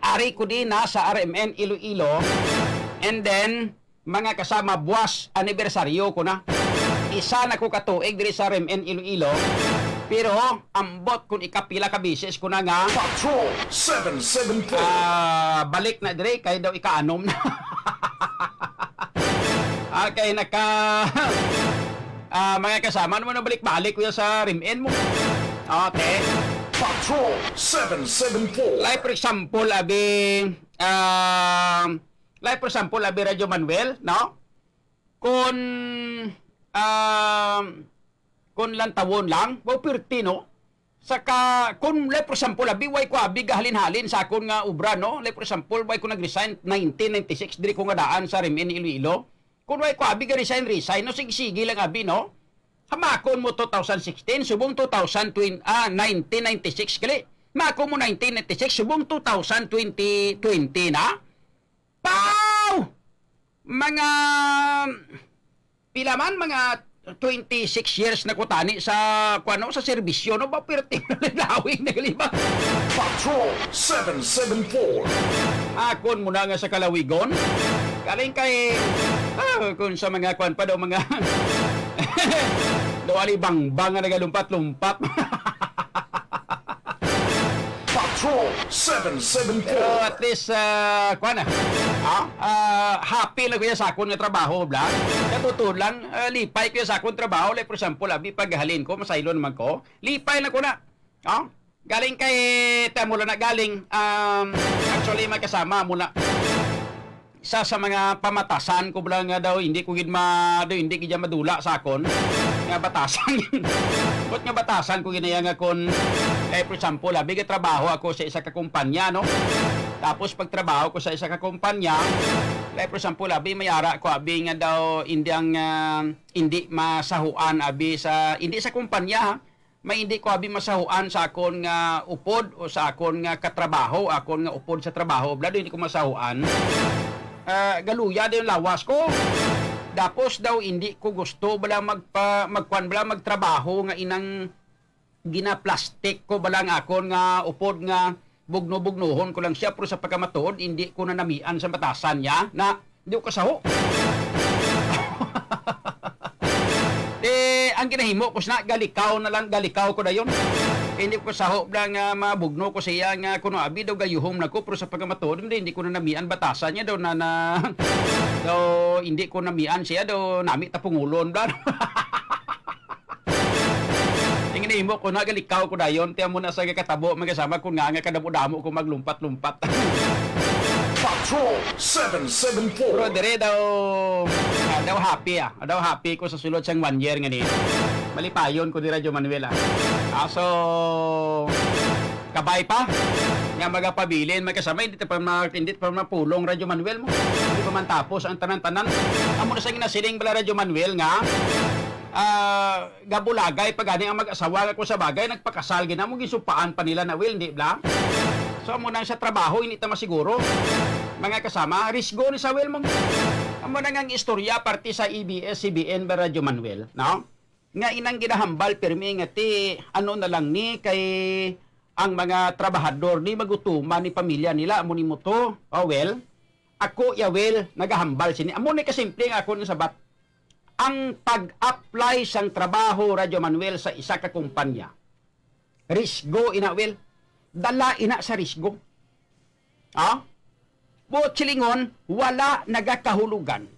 ari ko di na sa R M N Iloilo. And then, mga kasama, buwas anibersaryo ko na. Isa na ko ka tuig diri sa R M N Iloilo. Pero ambot kung ikapila ka beses ko na nga Patrol seven seven four. Ah, balik na diri kay daw ikaanom na. Okay, naka, ah, mga kasama, ano mo na balik-balik kuya sa R M N mo? Okay. Patrol seven seven four. Like for example, abi, ah, like for example, abi Radyo Manuel, no? Kun, ah, kun lantawon lang, wow, pirti, no? Saka, kun, like for example, abi, way ko abi gahalin-halin sa akon nga obra, no? Like for example, way ko nag-resign nineteen ninety-six, diri ko nga daan sa R M N Iloilo. Kun way ko abi ga-resign, resign, no? Sige, sige lang abi, no? Hamakon mo two thousand sixteen, subong two thousand twenty, ah, nineteen ninety-six, kali. Makon mo nineteen ninety-six, subong two thousand twenty, twenty na. Paw! Mga, pila man, mga twenty-six years na ko tani sa, kuano, sa serbisyo, no? Ba, pirti na lawig na lima. Patrol seven seven four. Akon mo na nga sa kalawigon. Galing kay, ah, kung sa mga kuan pa daw, mga do alibangbang nga nagalumpat-lumpat. Patrol seven seven four. Pero at least, ah, kuan na. Ah, ah, happy lang ko ya sa akon nga trabaho, bla. Sa totoo lang, ah, lipay ko ya sa akon trabaho. Like, for example, abi, paghalin ko, masaylo naman ko. Lipay na ko na. Ah? Galing kay, tamo lang na galing. Um, actually, may kasama mo na. Isa sa mga pamatasan ko bala nga daw, hindi ko gid ma-, daw, hindi gid madula sa akon nga batasan. But nga batasan ko ginaya nga kon, like, for example, abi, trabaho ako sa isa ka kumpanya, no? Tapos pagtrabaho ko sa isa ka kumpanya, like, for example, abi, may ara ko, abi, nga daw, hindi ang, ah, hindi masahuan, abi, sa, hindi sa kumpanya, ha? May hindi ko abi masahuan sa akon nga upod o sa akon nga katrabaho, akon nga upod sa trabaho, bala, hindi ko masahuan. Ah, galuya daw yung lawas ko. Tapos daw, hindi ko gusto, bala, magpa-, magkuan, bala, magtrabaho nga inang ginaplastik ko, bala, nga akon nga upod nga bugno-bugnohon ko lang siya, pero sa pagkamatuod, hindi ko na namian sa batasan niya na di ko kasaho. Eh, ang ginahimo ko sina, galikaw na lang, galikaw ko dayon. Hindi ko kasaho bala nga mabugno ko siya nga kuno abi daw gayuhom na ko, pero sa pagkamatuod, hindi, hindi ko na namian batasan niya daw na, na, daw hindi ko namian siya daw nami tapungulon bala. Ang ginahimo ko, nagalikaw ko dayon, tiyan mo na sa katabo, mga kasama, kung nga, nga kadamo-damo ko maglumpat-lumpat. Patrol seven seven four. Pero dire daw, ah, daw happy, ah. Daw happy ko sa sulod sang one year nga ni. Malipayon ko di Radyo Manuel, ah. Ah, so, kabay pa. Nga magapabilin, magkasama, hindi ta pa ma-, hindi ta pa mapulong Radyo Manuel mo. Hindi pa man tapos ang tanan-tanan. Amo na sa ginasiling bala Radyo Manuel nga, ah, gabulagay pa gani ang mag-asawa nga kung sa bagay nagpakasal gid na mo, ginsumpaan pa nila na, Will, hindi bla? So, amo nang sa trabaho, hindi ta masiguro. Mga kasama, risgo ni sa, Will, mong amo na nga ang istorya parte sa A B S C B N ba Radyo Manuel, no? Nga inang ginahambal pirmi nga ti, ano na lang ni, kay ang mga trabahador ni magutuman ni pamilya nila, amo ni mo to. Oh, well, ako, ya, Will, nagahambal sini. Amo ni kasimple nga ako ni sabat. Ang pag-apply sang trabaho, Radyo Manuel, sa isa ka kumpanya, risgo ina, Will. Dala ina sa risgo. Ha? Buot silingon, wala nagakahulugan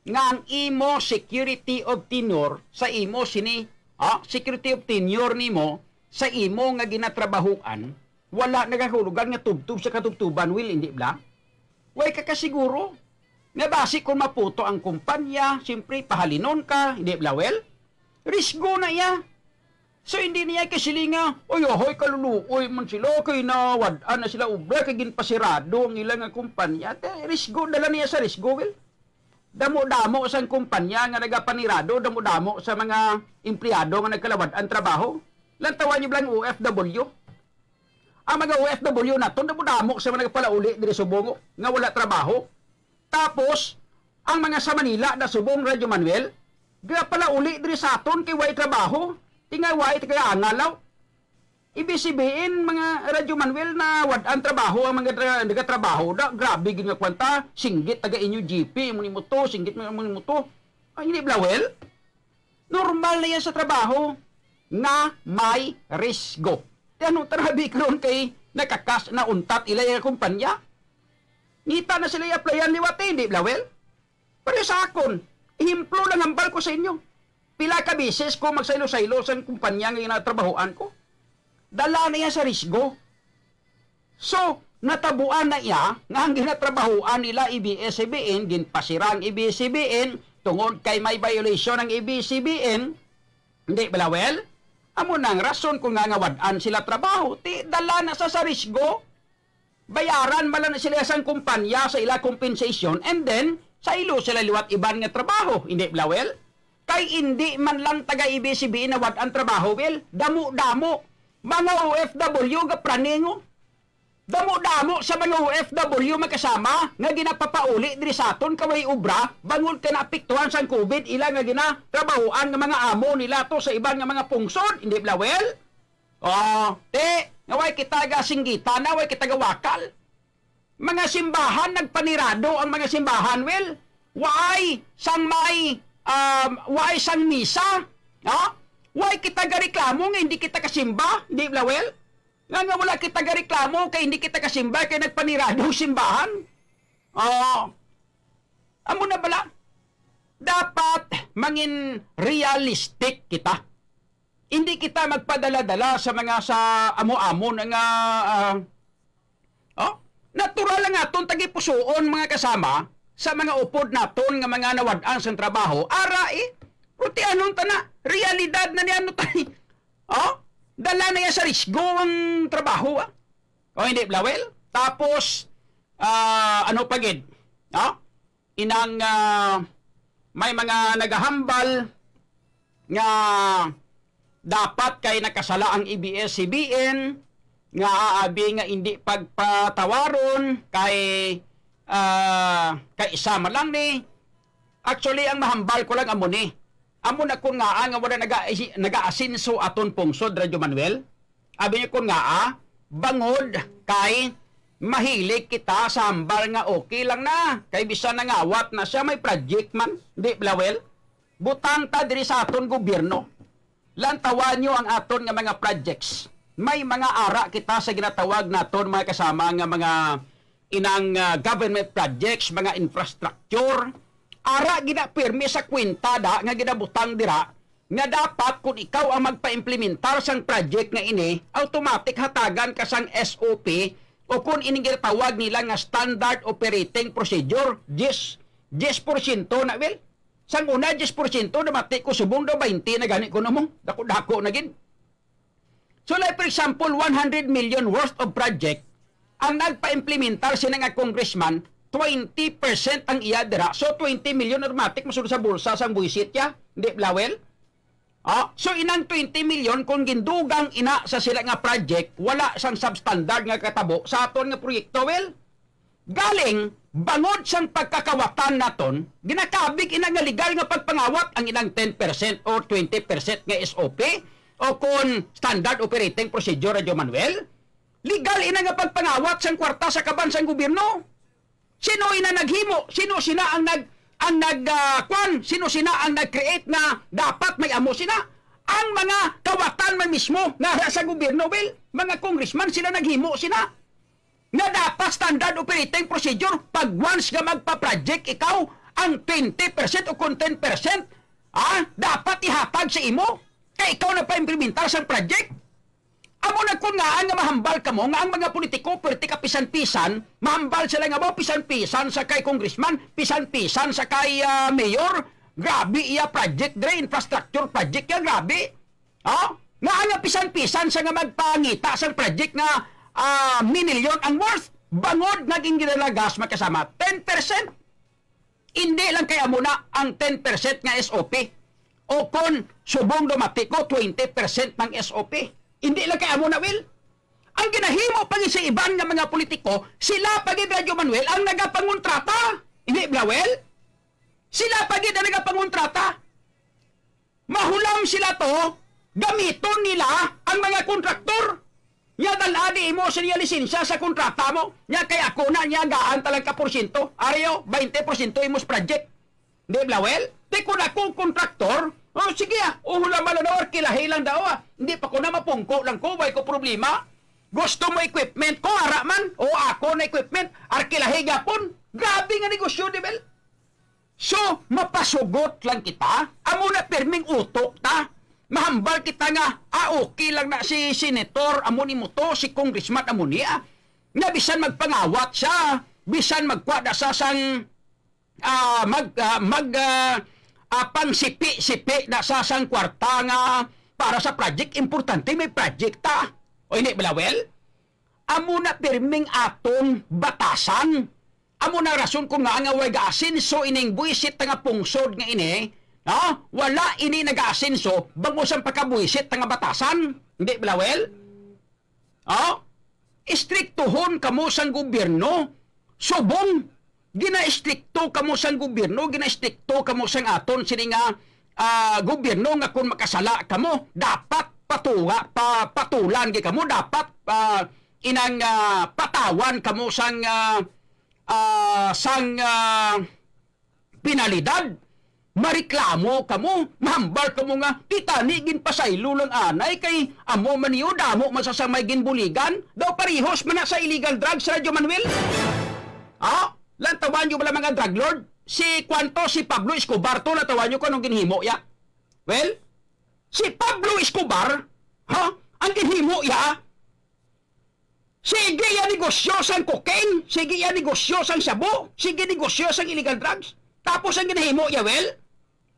nga ang imo security of tenure sa imo sini, ha? Security of tenure nimo sa imo nga ginatrabahuan, Wala nagahulugan nga tubtob sa katubtuban, Will, hindi bala? Way ka kasiguro. Nga basi kung maputo ang kumpanya, siyempre, pahalinon ka, hindi bala, Will? Risgo na iya. So, hindi niya kasilinga, "Oy, ahoy, kaluluoy man sila, kay nawad-an na sila obra, kay ginpasirado ang ila nga kumpanya." Te, risgo, dala niya sa risgo, Will. Damo-damo sang kumpanya nga nagapanirado, damo-damo sa mga empleyado nga nagkalawad ang trabaho. Lantawan niyo lang O F W. Ang mga O F W naton, damo-damo sa mga nagpalauli diri subong nga wala trabaho. Tapos, ang mga sa Manila na subong, Radyo Manuel, nagpalauli diri sa aton kay way trabaho. Tingay way taga angalaw. Ibig sabihin, mga Radyo Manuel, na wad ang trabaho ang mga tra-, nagatrabaho. Da, grabe gid nga kwanta, singgit taga inyo G P, imo nimo to, singgit mo nimo to. Ay, hindi, Blawel? Normal na yan sa trabaho nga may risgo. Ti ano, tarabi karon kay nakakas na untat ila yung kumpanya. Ngita na sila i-applyan liwat, eh, hindi, Blawel? Pero sa akon, ehemplo lang hambal ko sa inyo. Pila ka beses ko magsaylo-saylo sa kumpanya nga ginatrabahoan ko. Dala na iya sa risgo. So, natabuan na iya nga ang ginatrabahoan nila A B S C B N, ginpasira ang A B S C B N tungod kay may violation ang A B S C B N. Hindi, Blawel? Amo na ang rason kung nga ngawad-an sila trabaho. Ti, dala na sa, sa risgo. Bayaran man lang sila sang kumpanya sa ila compensation, and then, saylo sila liwat iban nga trabaho. Hindi, Blawel? Kay hindi man lang taga A B S C B N nawad-an trabaho, Will. Damo-damo. Mga O F W ga praningo. Damo-damo sa mga O F W magkasama nga ginapapauli diri sa aton kay way obra bangod kay naapektuhan sang COVID ila nga ginatrabahoan nga mga amo nila to sa iban nga mga pungsod. Hindi, Blawel? Oh, ti, nga way kita gasinggitan na, way kita gawakal. Mga simbahan, nagpanirado ang mga simbahan, Will. Way sang may, um, way sang misa. Ha? Way kita gareklamo nga hindi kita kasimba, di, Blawel? Nga, nga wala kita gareklamo kay hindi kita kasimba, kay nagpanirado ang simbahan. Oh, amo na bala. Dapat mangin realistic kita. Hindi kita magpadala-dala sa mga sa amo-amo na nga, ah, oh, natural lang aton tagipusoon, mga kasama, sa mga upod naton nga mga nawad-an sang trabaho. Ara, eh, putianon ta na. Realidad na niya, ano tayo? Oh, dala na yan sa risgo ang trabaho, ah. O hindi, Blawel? Tapos, ah, ano pa gid? No? Inang, ah, may mga nagahambal nga dapat kay nakasala ang A B S C B N, nga aabi nga indi pagpatawaron kay, ah, kay isa man lang ni. Actually, ang mahambal ko lang amo ni. Amo na kun ngaa nga wala naga-, nagaasenso aton pungsod, Radyo Manuel. Abi niya kun ngaa, bangod kay mahilig kita sa hambal nga okay lang na, kay bisan nangawat na siya, may project man, di, Blawel? Butang ta diri sa aton gobyerno. Lantawan niyo ang aton nga mga projects. May mga ara kita sa ginatawag naton, mga kasama, nga mga inang, ah, government projects, mga infrastructure. Ara ginapirmi sa kwintada nga ginabutang dira nga dapat kun ikaw ang magpaimplementar sang project nga ini, automatic hatagan ka sang S O P o kun ining ginatawag nila nga Standard Operating Procedure, diyes, diyes porsyento na, Will. Sang una, diyes porsyento, namati ko, subong daw baynte na gani ko namong, dako-dako na gid. So, like, for example, one hundred million worth of project, ang nagpa-implementar sina nga congressman, twenty percent ang iya dira. So, twenty million automatic masulod sa bulsa sang buwisit ya, di, Blawel? Ah, so, inang twenty million, kung gindugang ina sa sila nga project, wala sang substandard nga katabo sa aton nga proyekto, well, galing, bangod sang pagkakawatan naton, ginakabig ina nga legal nga pagpangawat ang ilang ten percent or twenty percent nga S O P o kon Standard Operating Procedure, Radyo Manuel. Legal ina nga pagpangawat sang kwarta sa kaban sang gobyerno. Sino ina naghimo? Sino sina ang nag-, ang nag-, ah, kwan? Sino sina ang nag-create nga dapat may amo sina? Ang mga kawatan man mismo nga sa gobyerno, well, mga congressman, sila naghimo sina. Nga dapat standard operating procedure, pag once nga magpa-project ikaw, ang twenty percent o kung ten percent, ah, dapat ihatag sa imo. Kay ikaw nagpa-implementar sang project. Amo na kun ngaan nga mahambal kamo nga ang mga politiko, perti ka pisan-pisan, mahambal sila nga ba pisan-pisan sa kay congressman, pisan-pisan sa kay, ah, mayor, grabe iya project, dre, infrastructure project ya, grabe. Oh? Nga ang pisan-pisan sa nga magpangita sang project nga, ah, minilyon ang worth, bangod nga ginalagas, makasama, ten percent. Hindi lang kay amo na ang ten percent nga S O P. O kon subong dumati ko, twenty percent ng S O P. Hindi lang kay amo na, Will. Ang ginahimo pa gid sa iban nga mga politiko, sila pa gid, Radyo Manuel, ang nagapangontrata. Hindi ba, Will? Sila pa gid ang nagapangontrata. Mahulam sila to, gamiton nila ang mga kontraktor. Nya, dal-a di imo sa niya lisensya sa kontrata mo. Nya, kay ako na, nya, gaan ta lang ka porsyento. Ari, o, baynte porsyento imos project. Di ba, Will? Di ko na ko kontraktor. O, sige, ah. Uho lang, mala na, arkilahi lang daw, ah. Hindi pa ko na mapungko lang ko, way ko problema. Gusto mo equipment ko, ara man. O, ako na equipment. Arkilahi gyapon. Grabe nga negosyo, di ba? So, mapasugot lang kita. Amo na pirming utok ta. Mahambal kita nga, ah, okay lang na si senator, amo ni mo to, si congressman, amo niya. Nga bisan magpangawat siya, bisan magkuha na sa sang, ah, mag, ah, mag, ah, ah, pangsipi-sipi na sa sang kwarta nga para sa project, importante may project ta. O hindi, Blawel? Amo na pirming aton batasan. Amo na rason kung nga nga way gaasenso ining buwisit nga pungsod nga ini, no? Wala ini nagaasenso bangod sang pagkabuwisit nga batasan. Hindi, Blawel? Oh? Istriktuhon kamo sang gobyerno. Subong, ginaistrikto kamo sang gobyerno, ginaistrikto kamo sang aton sini nga, ah, gobyerno nga kung makasala kamo, dapat patuga, pa, patulan gid kamo, dapat, ah, inang, ah, patawan kamo sang, ah, ah, sang, ah, penalidad. Mareklamo kamo, mahambal kamo nga, "Ti tani ginpasaylo lang anay kay amo man niyo, damo man sa, sa may ginbuligan." Daw parehos man na sa illegal drugs, Radyo Manuel. Ah, lantawan niyo bala mga drug lord? Si kwanto, si Pablo Escobar to, lantawan niyo kung anong ginhimo ya? Well, si Pablo Escobar, ha? Ang ginhimo ya, sige ya negosyo sang cocaine, sige ya negosyo sang shabu, sige negosyo sang illegal drugs. Tapos ang ginahimo ya, well,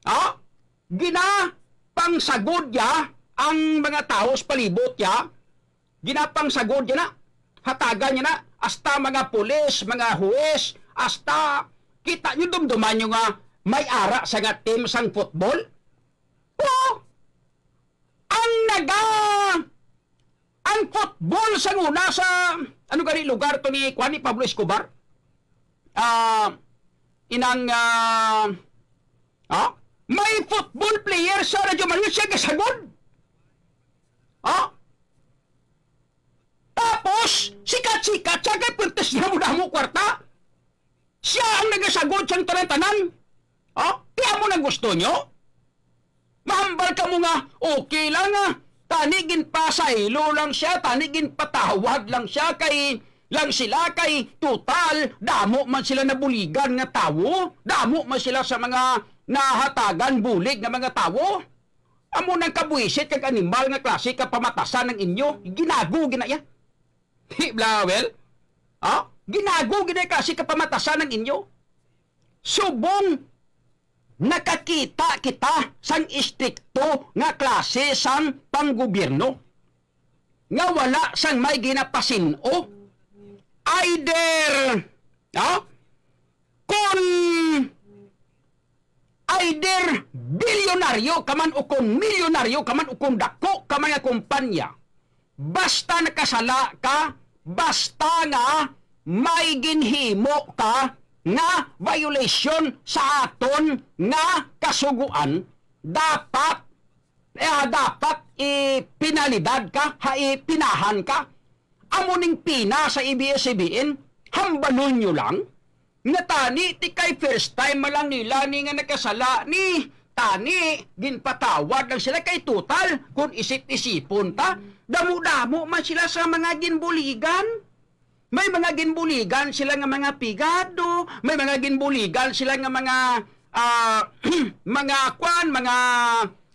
ha? Ginapangsagod ya ang mga tawo sa palibot ya. Ginapangsagod ya na. Hatagan niya na. Hasta mga pulis, mga huwes, hasta kita niyo, dumduman niyo nga may ara sa nga team sang football. Oo. Ang naga-, ang football sa una sa, ano gani lugar to ni, kuwan, ni Pablo Escobar? Ah, inang, ah, ah, may football player sa Radyo Maria, siya gasagod. Ah? Tapos, sikat-sikat siya kay pwerte siya mo damo kwarta. Siya ang nagasagod sang tanan-tanan. Oh, kaya mo nang gusto nyo? Mahambal ka mo nga, okay lang, ah. Tani ginpasaylo lang siya, tani ginpatawad lang siya, kay lang sila, kay total, damo man sila nabuligan nga tawo, damo man sila sa mga nahatagan bulig nga mga tawo. Amo nang kabuisit kag animal nga klase ka pamatasan ang inyo, ginago ginaya. Di ba, well? Ha? Ginago gid ay klase ka pamatasan ang inyo. Subong nakakita kita sang istrikto nga klase sang panggobyerno nga wala sang may ginapasin-o. Either, ha? Kon either bilyonaryo ka man o kon milyonaryo ka man o kon dako ka man nga kumpanya, basta nakasala ka, basta nga may ginhimo ka nga violation sa aton nga kasugoan, dapat, eh, dapat ipinalidad ka, ha, ipinahan ka. Amo ning pina sa A B S C B N, hambalon nyo lang. Nga tani, ti kay first time man lang nila ni nga nakasala ni, tani, ginpatawad lang sila kay total, kung isip-isipon ta, damo-damo man sila sa mga ginbuligan. May mga ginbuligan sila nga mga pigado, may mga ginbuligan sila nga mga, ah, mga kwan, mga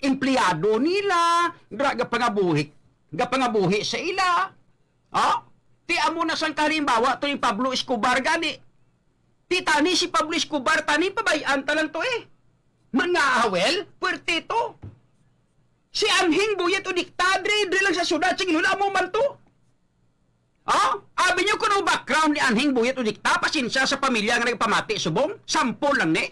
empleyado nila, dra-, pangabuhi. gapangabuhi sa ila. Ha? Ti amo na sang kalimbawa to ni Pablo Escobar gani. Ti tani si Pablo Escobar, tani pabay-an ta lang to eh. Mga awel, puwerte to. Si Anhing Buyet Odikta, dre, dre lang sa syudad, sige, amo man to. Ha? Abi niyo kuno background ni Anhing Buyet Odikta, pasensya sa pamilya nga nagpamati subong, sample lang ni.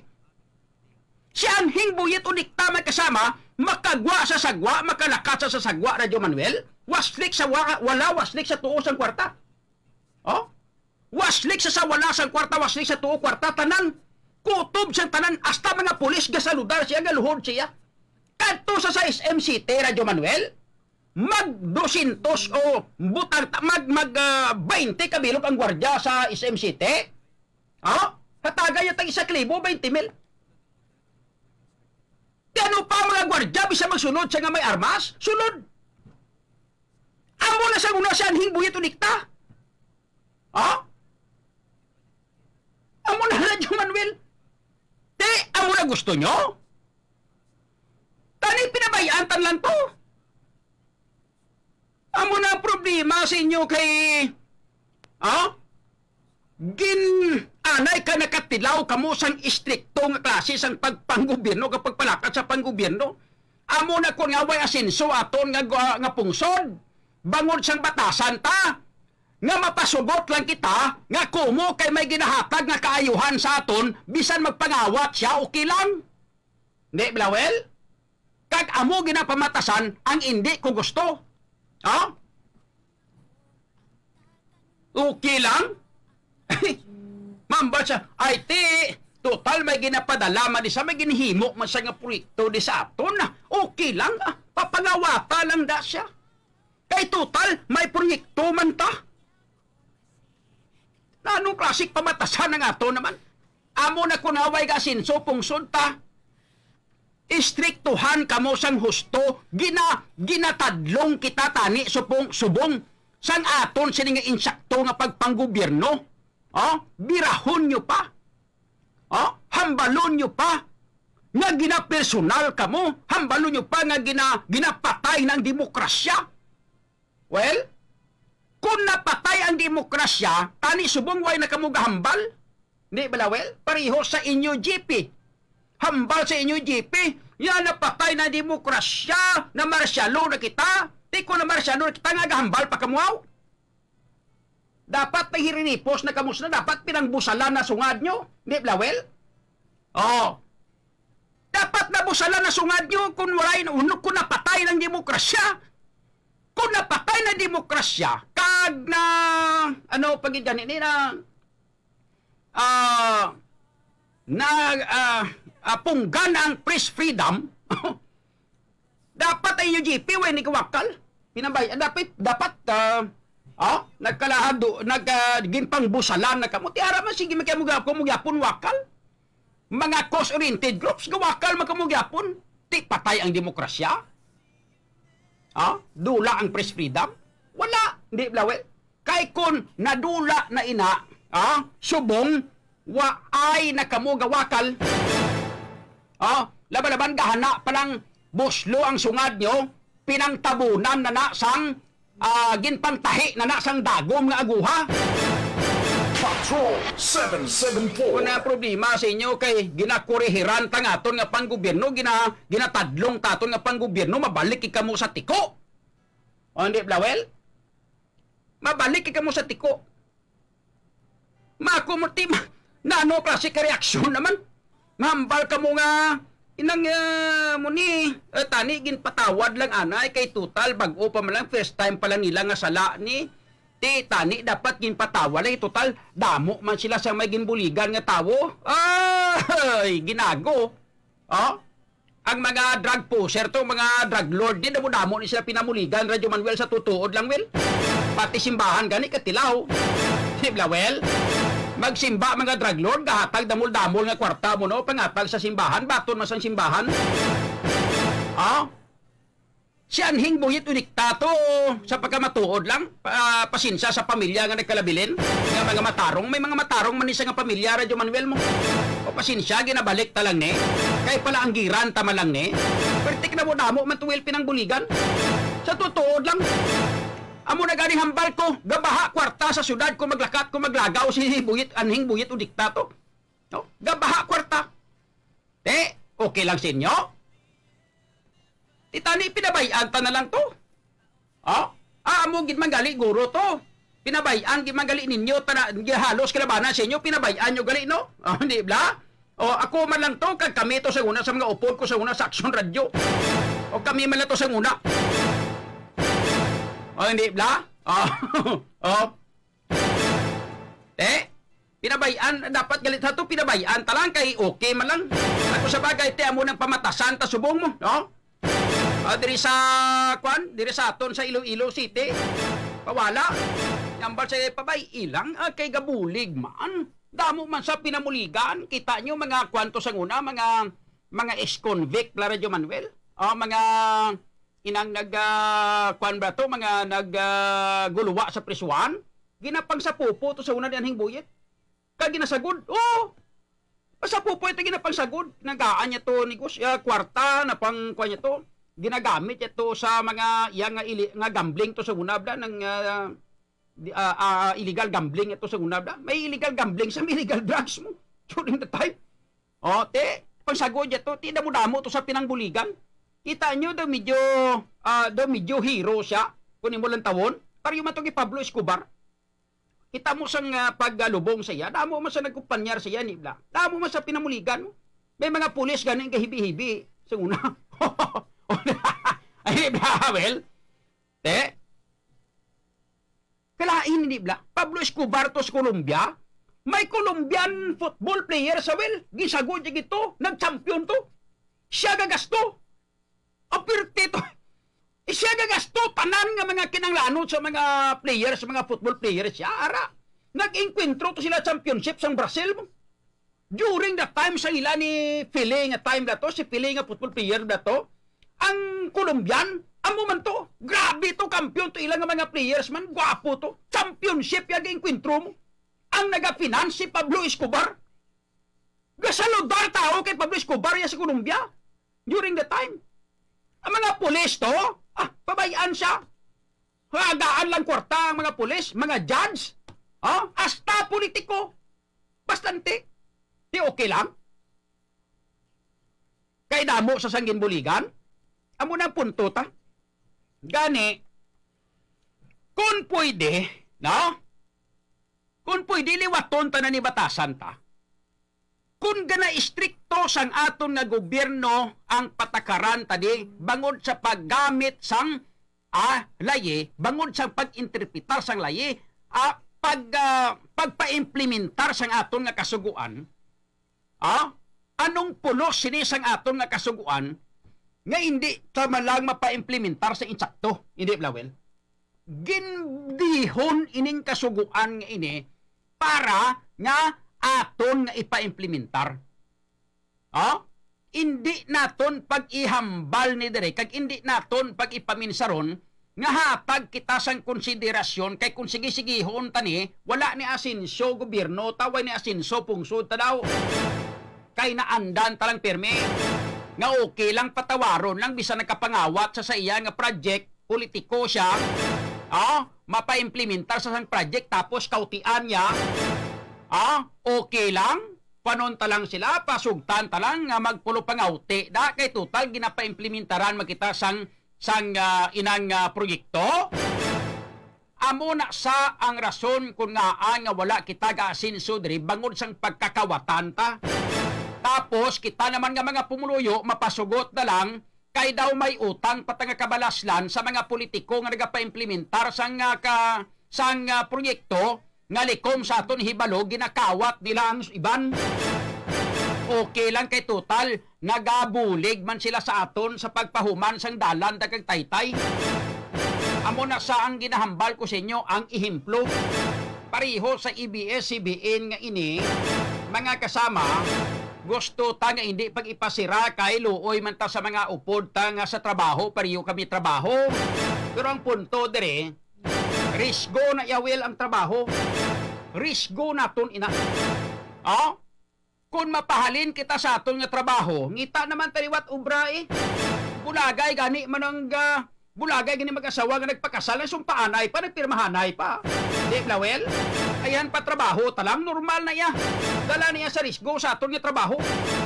Si Anhing Buyet Odikta may kasama, makagwa sa sagwa, makalakat sa, sa sagwa, Radyo Manuel, waslik sa wa-, wala, waslik sa tuo sang kwarta. Oh? Waslik sa, sa wala sang kwarta, waslik sa tuo kwarta, tanan. Kutob sang tanan, hasta mga pulis gasaludar siya, galuhod siya. Kadto sa, sa S M City, Radyo Manuel, mag dosyentos o butang ta-, mag, mag, ah, baynte ka bilog ang gwardya sa S M City. Ha? Hatagan niya tag isa ka libo, baynte mil. Ti ano pa mga gwardya, bisan magsulod siya nga may armas? Sulod! Amo na sa una si Anhing Buyet Odikta. Ha? Amo na, Radyo Manuel. Ti, amo na gusto nyo? Tani pinabayaan tan lang to. Amo na ang problema sa inyo kay, ha? Gin-, anay ka nakatilaw kamo sang istrikto nga klase sang pagpanggobyerno, kag pagpalakat sa panggobyerno. Amo na kon nga way asenso aton nga, nga pungsod, bangod sang batasan ta, nga mapasugot lang kita nga kumo kay may ginahatag nga kaayuhan sa aton, bisan magpangawat siya, okay lang. Di, Blawel? Kag amo ginapamatasan ang indi ko gusto. Ha? Okay lang? Mambal siya, "Ay, ti, total may ginapadala man di sa, may ginhimo man sa nga proyekto di sa aton. Okay lang, ah, papangawata lang da siya. Kay total, may proyekto man ta." Anong klaseng pamatasan ang ato naman? Amo na kun away ga asenso, pungsod ta. Istriktuhan kamo sang husto, gina-, ginatadlong kita tani supong, subong sang aton sini nga insakto nga pagpanggobyerno. Oh, birahon nyo pa. Oh, hambalon nyo pa nga ginapersonal kamo, hambalon nyo pa nga gina-, ginapatay na ang demokrasya. Well, kung napatay ang demokrasya, tani subong way na kamo gahambal? Di bala, well, pareho sa inyo G P. Hambal sa inyo G P, ya napatay na demokrasya, na marsyalo na kita. Di ko na marsyalo na kita nga gahambal pa kamo, aw? Dapat may hirinipos na kamo sila, dapat pinangbusalan na sungad nyo. Di bala, well? Oh. Dapat nabusalan na sungad nyo kung walay, kung napatay ng demokrasya. Kung napatay na demokrasya, kag na, ano, pagigani ni na, ah, na, ah, ah, punggan ang press freedom, dapat ang U G P, way ni kawakal. Pinabay, dapat, dapat, ah, ah, nagkalahado, nag, ah, ginpangbusalan na kamo. Ti ara man, sige, magkamo gyapon, mo gyapon wakal. Mga cause-oriented groups, gawakal man kamo gyapon. Ti patay ang demokrasya? Ha? Dula ang press freedom? Wala. Di, Blawel. Kay kun nadula na ina, ha? Subong, waay na kamo gawakal. Ha? Laban-laban, gahana pa lang buslo ang sungad nyo, pinangtabunan na na sang, ah, ginpangtahi na na sang dagom nga aguha. Patrol seven seven four. Kung na problema sa inyo kay ginakurihiran ta nga aton nga panggobyerno, gina-, ginatadlong ta aton nga panggobyerno, mabalik kamo sa tiko. O, hindi, Blawel? Mabalik kamo sa tiko. Mako mo ti, ma-, na ano klase ka reaksyon naman? Mahambal ka mo nga, inang, ah, mo ni, eh, tani, ginpatawad lang anay, kay total, bag-o pa man lang, first time pa lang nila nga sala ni, ti, tani, dapat ginpatawad lang, total, damo man sila sa may ginbuligan nga tawo. Ay, ginago. Oh? Ang mga drug pusher to, mga drug lord, di damo-damo ni sila pinamuligan, Radyo Manuel, sa tutuod lang, Will. Pati simbahan gani katilaw. Di bala, Will? Magsimba, mga drug lord, gahatag damol-damol nga kwarta mo, no? Pangatag sa simbahan, baton man sang simbahan. Ah? Si Anhing Buyit Unikta to, sa pagkamatuod lang, pa-, pasensya sa pamilya nga nagkalabilin, nga mga matarong, may mga matarong man ni sa nga pamilya, Radyo Manuel mo. O pasensya, ginabalik ta lang ni. Kay pala ang giran ta man lang ni. Pertik na mo damo man to, Will, pinangbuligan. Sa tutuod lang, amo na gani hambal ko, gabaha kwarta sa syudad kung maglakat, kung maglagaw si Buyit, anhing Buyit o dikta to. No? Gabaha kwarta. Te, okay lang sa inyo? Ti tani, pinabay-an ta na lang to. Oh? Ah, amo gid man gali, guro to. Pinabay-an gid man gali ninyo, tana, halos kalabanan sa inyo, pinabay-an nyo gali, no? Oh, di bla? Oh, ako man lang to, kag kami to sa una sa mga upod ko sa una sa Aksyon Radyo. O kami man lang to sa una. Oh, hindi bla? Oh. Oh. Eh, pinabay-an, dapat galit sa to, pinabay-an ta lang kay okay man lang. Ako sa bagay, te, amo nang pamatasan ta subong mo, no? Ah, diri sa, kwan, diri sa aton sa Iloilo City. Pawala. Yambal sa pabay, ilang, ah, kay gabulig man. Damo man sa pinamuligan. Kita nyo, mga kwan to sa una, mga, mga ex-convict, la Radyo Manuel. Ah, mga inang nag, ah, kwan ba to, mga nag, ah, guluwa sa prisuhan. Ginapangsapupo to sa una ni Anhing Buyet. Kag ginasagod. Oo. Pasapupo ito ginapangsagod. Nagaan niya to negosyo, ah, kwarta na pang kwan niya to. Ginagamit niya to sa mga iya nga ili-, nga gambling to sa una bla, nang, ah, di, ah, ah, illegal gambling ito sa una bla. May illegal gambling sa may illegal drugs mo during the time. O, te, pangsagod niya to, ti damo-damo to sa pinangbuligan. Kita nyo daw medyo, ah, daw medyo hero siya kung imo lang tawon. Pareho man to kay Pablo Escobar. Kita mo sang, ah, paggalubong sa iya, damo man sa nagkumpanyar sa iya, ni bla. Damo man sa pinamuligan mo. May mga pulis gani nga hibi-hibi sa una. Ay, ni bla, well, te. Kalain, ni bla. Pablo Escobar to sa Colombia. May Colombian football player sa, well, gisagod niya gito, nag-champion to. Siya gagasto. Apirti to. Siya gagasto tanan nga mga kinanglanon sa mga players, sa mga football players siya. Ara, nag-engkwentro to sila championship sang Brazil mo. During the time sa ila ni Pele nga time na to, si Pele nga football player na to, ang Colombian, amo man to. Grabe to, kampiyon to ila nga mga players man, gwapo to. Championship ya gi-engkwentro mo. Ang nagafinance si Pablo Escobar. Gasaludar tao kay Pablo Escobar ya sa Colombia during the time. Ang mga pulis to, ah, pabayaan siya. Hagaan lang kwarta ang mga pulis, mga judge, ah, hasta politiko. Bastante. Di okay lang? Kay damo sa sang ginbuligan? Amo na ang punto ta. Gani, kung pwede, no? Kung pwede, liwaton ta na ni batasan ta. Kung gana istrikto sang aton nga gobyerno ang patakaran ta di bangod sa paggamit sang, ah, layi, bangod sa pag-interpretar sang layi, ah, pag, ah, pagpaimplementar sang aton nga kasugoan, ah, anong pulos sini sang aton nga kasugoan nga hindi ta man lang mapaimplementar sa insakto? Hindi, Blawel? Gindihon ining kasugoan nga ini para nga aton nga ipaimplementar. Oh? Indi naton pag-ihambal ni dire, kag indi naton pag-ipaminsaron nga hatag kita sang konsiderasyon, kay kung sige-sigihon ta ni, wala ni asenso gobyerno ta, wala ni asenso pungsod ta daw. Kay naandan ta lang pirmi nga okay lang patawaron lang bisan nagkapangawat sa, sa iya nga project, politiko siya, ah, mapaimplementar sa sang project tapos kautian niya, ah, okay lang, panon ta lang sila, pasugtan ta lang nga magpulo pangawti da, kay total ginapaimplementaran man kita sang, sang, ah, inang, ah, proyekto. Amo na sa ang rason kung ngaan nga wala kita gaasenso diri bangod sang pagkakawatan ta. Tapos kita naman nga mga pumuluyo mapasugot na lang kay daw may utang pa ta nga kabalaslan sa mga politiko nga nagapaimplementar sang, ah, ka, sang, ah, proyekto nga likom sa aton hibalo ginakawat nila ang iban. Okay lang kay total nagabulig man sila sa aton sa pagpahuman sang dalan ta kag taytay. Amo na sa ang ginahambal ko sa inyo ang ehemplo. Pareho sa A B S C B N nga ini, mga kasama, gusto ta nga hindi pag-ipasira kay luoy man ta sa mga upod ta nga sa trabaho, pareho kami trabaho. Pero ang punto diri, risgo na, Yawel, ang trabaho. Risgo naton ina. Oh? Kung mapahalin kita sa aton nga trabaho, ngita naman ta liwat obra, eh. Bulagay gani man ang, ah, Bulagay gani mag-asawa nga nagpakasal, nagsumpaanay pa, nagpirmahanay pa. Di, Blawel? Ayan pa trabaho, talang normal na iya. Dala niya sa risgo sa aton nga trabaho.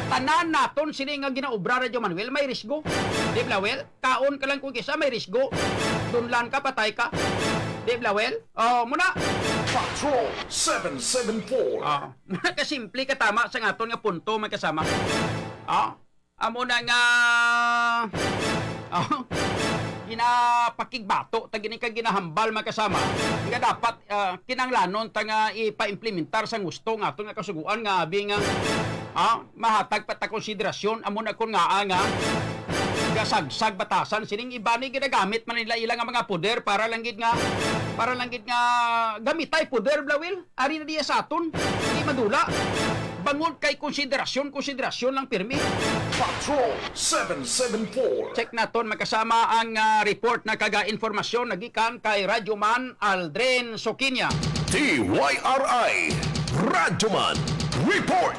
Tanan naton sini nga ginaobra, Radyo Manuel, may risgo. Di, Blawel? Kaon ka lang kung kisa may risgo. Dunlan ka, patay ka. Di, Blawel? Oh, muna. Patrol seven seven four. Ah, muna ka simple ka tama sa aton nga punto, mga kasama. Ah, amo na nga, ah, ginapakigbato ta gini kag ginahambal, mga kasama, nga dapat, ah, kinahanglanon ta nga ipaimplementar sang gusto nga aton nga kasugoan nga abi nga, ah, mahatag pa ta konsiderasyon. Amo na kon ngaa nga gasagsag batasan sining iba ni ginagamit man nila ila nga mga poder para lang gid nga, para lang gid nga gamitay poder, Blawil. Ari na diya sa aton, hindi madula. Bangod kay konsiderasyon, konsiderasyon lang pirmi. Patrol seven seven four. Check naton, magkasama ang, ah, report na kaga informasyon nagikan kay Radyo Man Aldrin Sokinya. T Y R I Radyo Man Report.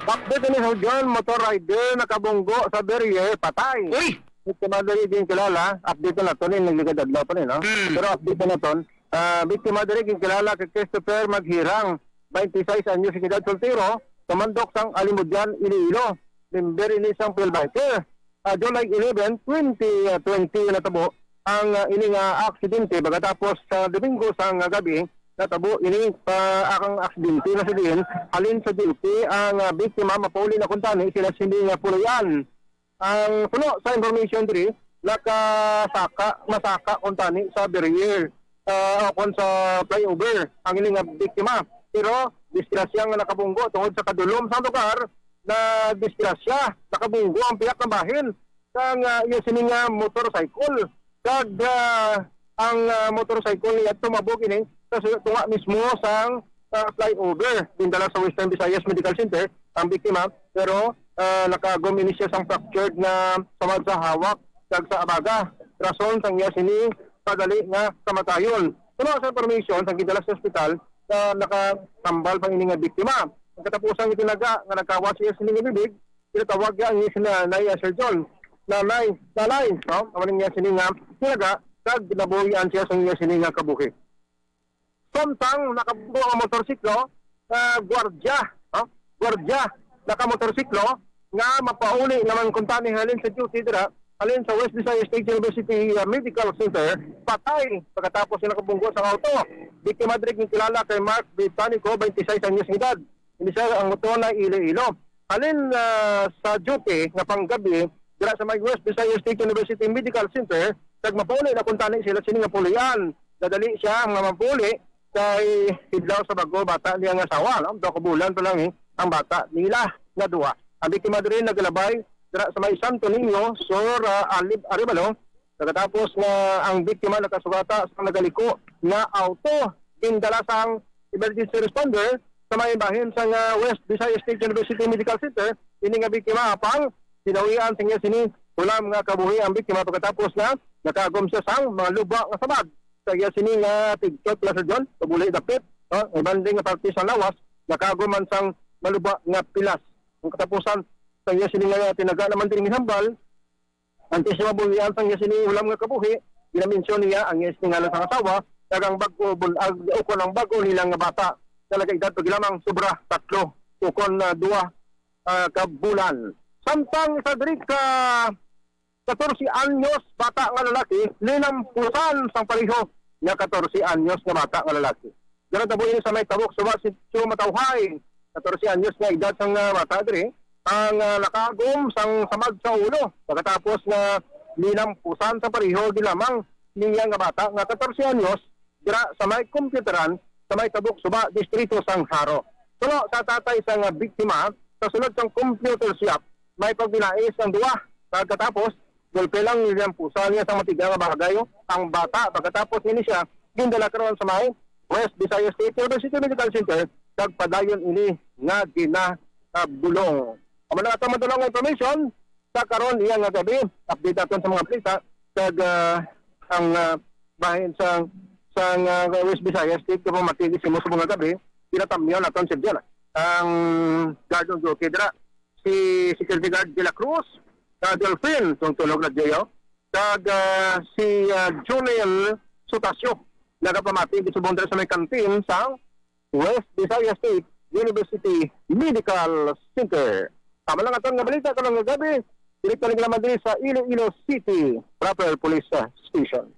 Update ni Sir John, motor rider nakabunggo sa barrier, patay. Uy! Biktima diri din kilala, update na to ni, nagligad adlaw pa ni, no? Mm. Pero update na to, ah, biktima diri din kilala kay Christopher Maghirang, twenty-six anyos, edad, soltero, tumandok sang Alimodian, Iloilo. Member ini sang Phil Biker. Ah, July eleven, twenty twenty natabo ang, ah, ini nga aksidente. Pagkatapos sa Domingo sang gabi, natabo ini pa ang aksidente na sa diin halin sa duty ang, ah, biktima mapauli na kuntani sila sini nga puloy-an. Ang tulo sa information diri, nakasaka, masaka kuntani sa barrier, ah, o kon sa flyover ang ini nga biktima. Pero disgrasya nga nakabunggo tungod sa kadulom sa lugar, na disgrasya, nakabunggo ang pihak nga bahin sang, ah, iya sini nga motorcycle. Kag, ah, ang, ah, motorcycle niya tumabog ini sa su-, tunga mismo sang, ah, flyover. Gindala sa Western Visayas Medical Center ang biktima, pero, ah, nakaagom ini siya sang fractured nga samad sa hawak kag sa abaga. Rason sang iya sini padali nga kamatayon. Puno sa information sang gindala sa ospital, ah, nakatambal pa ini nga biktima. Ang katapusan nga tinaga nga nagkawas iya sini nga bibig, ginatawag niya ang iya sini nga nanay, ah, Sir John. Nanay, nanay, no? Amo ning iya sini nga tinaga, kag nabuhian siya sa iya sini nga kabuhi. Samtang nakabunggo ang motorsiklo, ah, gwardiya, no? Gwardiya, nakamotorsiklo, nga mapauli naman kuntani halin sa duty dira, halin sa West Visayas State University, ah, Medical Center, patay pagkatapos nga nakabunggo sa auto. Biktima diri nga kilala kay Mark Britanico, twenty-six anyos ng edad. Ini siya ang auto na Iloilo. Halin, ah, sa duty nga panggabi, dira sa may West Visayas State University Medical Center, kag mapauli na kuntani sila sini nga pulian. Nadali siya nga mapauli kay idlaw sa bag-o bata niya nga asawa, no? Duha ka bulan pa lang, eh, ang bata nila nga duha. Ang biktima diri nagalabay dira sa may Santo Niño, Sur, ah, Alib-, Arevalo, pagkatapos nga ang biktima nakasugata sa nagaliko nga auto, gindala sang emergency responder sa may bahin sang, ah, West Visayas State University Medical Center. Ini nga biktima apang ginawian sa iya sini hulam nga kabuhi ang biktima pagkatapos nga nakaagom siya sang mga luba nga samad sa iya sini nga tigtot, Sir John, pabuli dapit, no? May bandi nga parte sa lawas, nakaagom man sang maluba nga pilas. Ang katapusan sa iya sini nga tinaga naman diri nga hambal, antes nga mabuhian sang iya sini hulam nga kabuhi, ginamensyon niya ang iya sini ngalan sang asawa, kag ang bag-o bun-, ag-, ukon ang bag-o nila nga bata nga nagaedad pa lamang sobra tatlo ukon, ah, duha, ah, ka bulan. Samtang isa diri ka katorse anyos bata nga lalaki, linampusan sang pareho nga katorse anyos nga bata nga lalaki. Dira tabuin sa may Tabok, Suba, Sitio Matawhay, katorse anyos nga edad sang, ah, bata diri, ang, ah, nakaagom sang samad sa ulo. Pagkatapos nga linampusan sa pareho, ginlamang niya nga bata nga katorse anyos dira sa may computeran sa may Tabok, Suba, Distrito sang Jaro. Suno sa tatay sang biktima, sa sulod sang computer shop, may pagbinais ang duwa. Pagkatapos, golpe lang niya ang pusa niya sa matiga nga bagay, oh, ang bata. Pagkatapos ini siya, gindala karon sa may West Visayas State University Medical Center, kag padayon ini nga ginabulong. Amo na ato madulong nga information sa karon iya nga gabi. Update naton sa mga balita, kag, ah, ang, ah, bahin sa, sa, ah, West Visayas State, kung matigis mo sa mga gabi, ginatamyaw naton si Dion. Ang guard on duty dira, si Security Guard De La Cruz, ka Delfin, tungtulog na Diyo. kag, ah, si, ah, Jonel Sotasio nagapamati gid subong dira sa may kantin sa West Visayas State University Medical Center. Tama lang aton nga balita karong nga gabi, direkta ni naman diri sa Iloilo City Proper Police, ah, Station.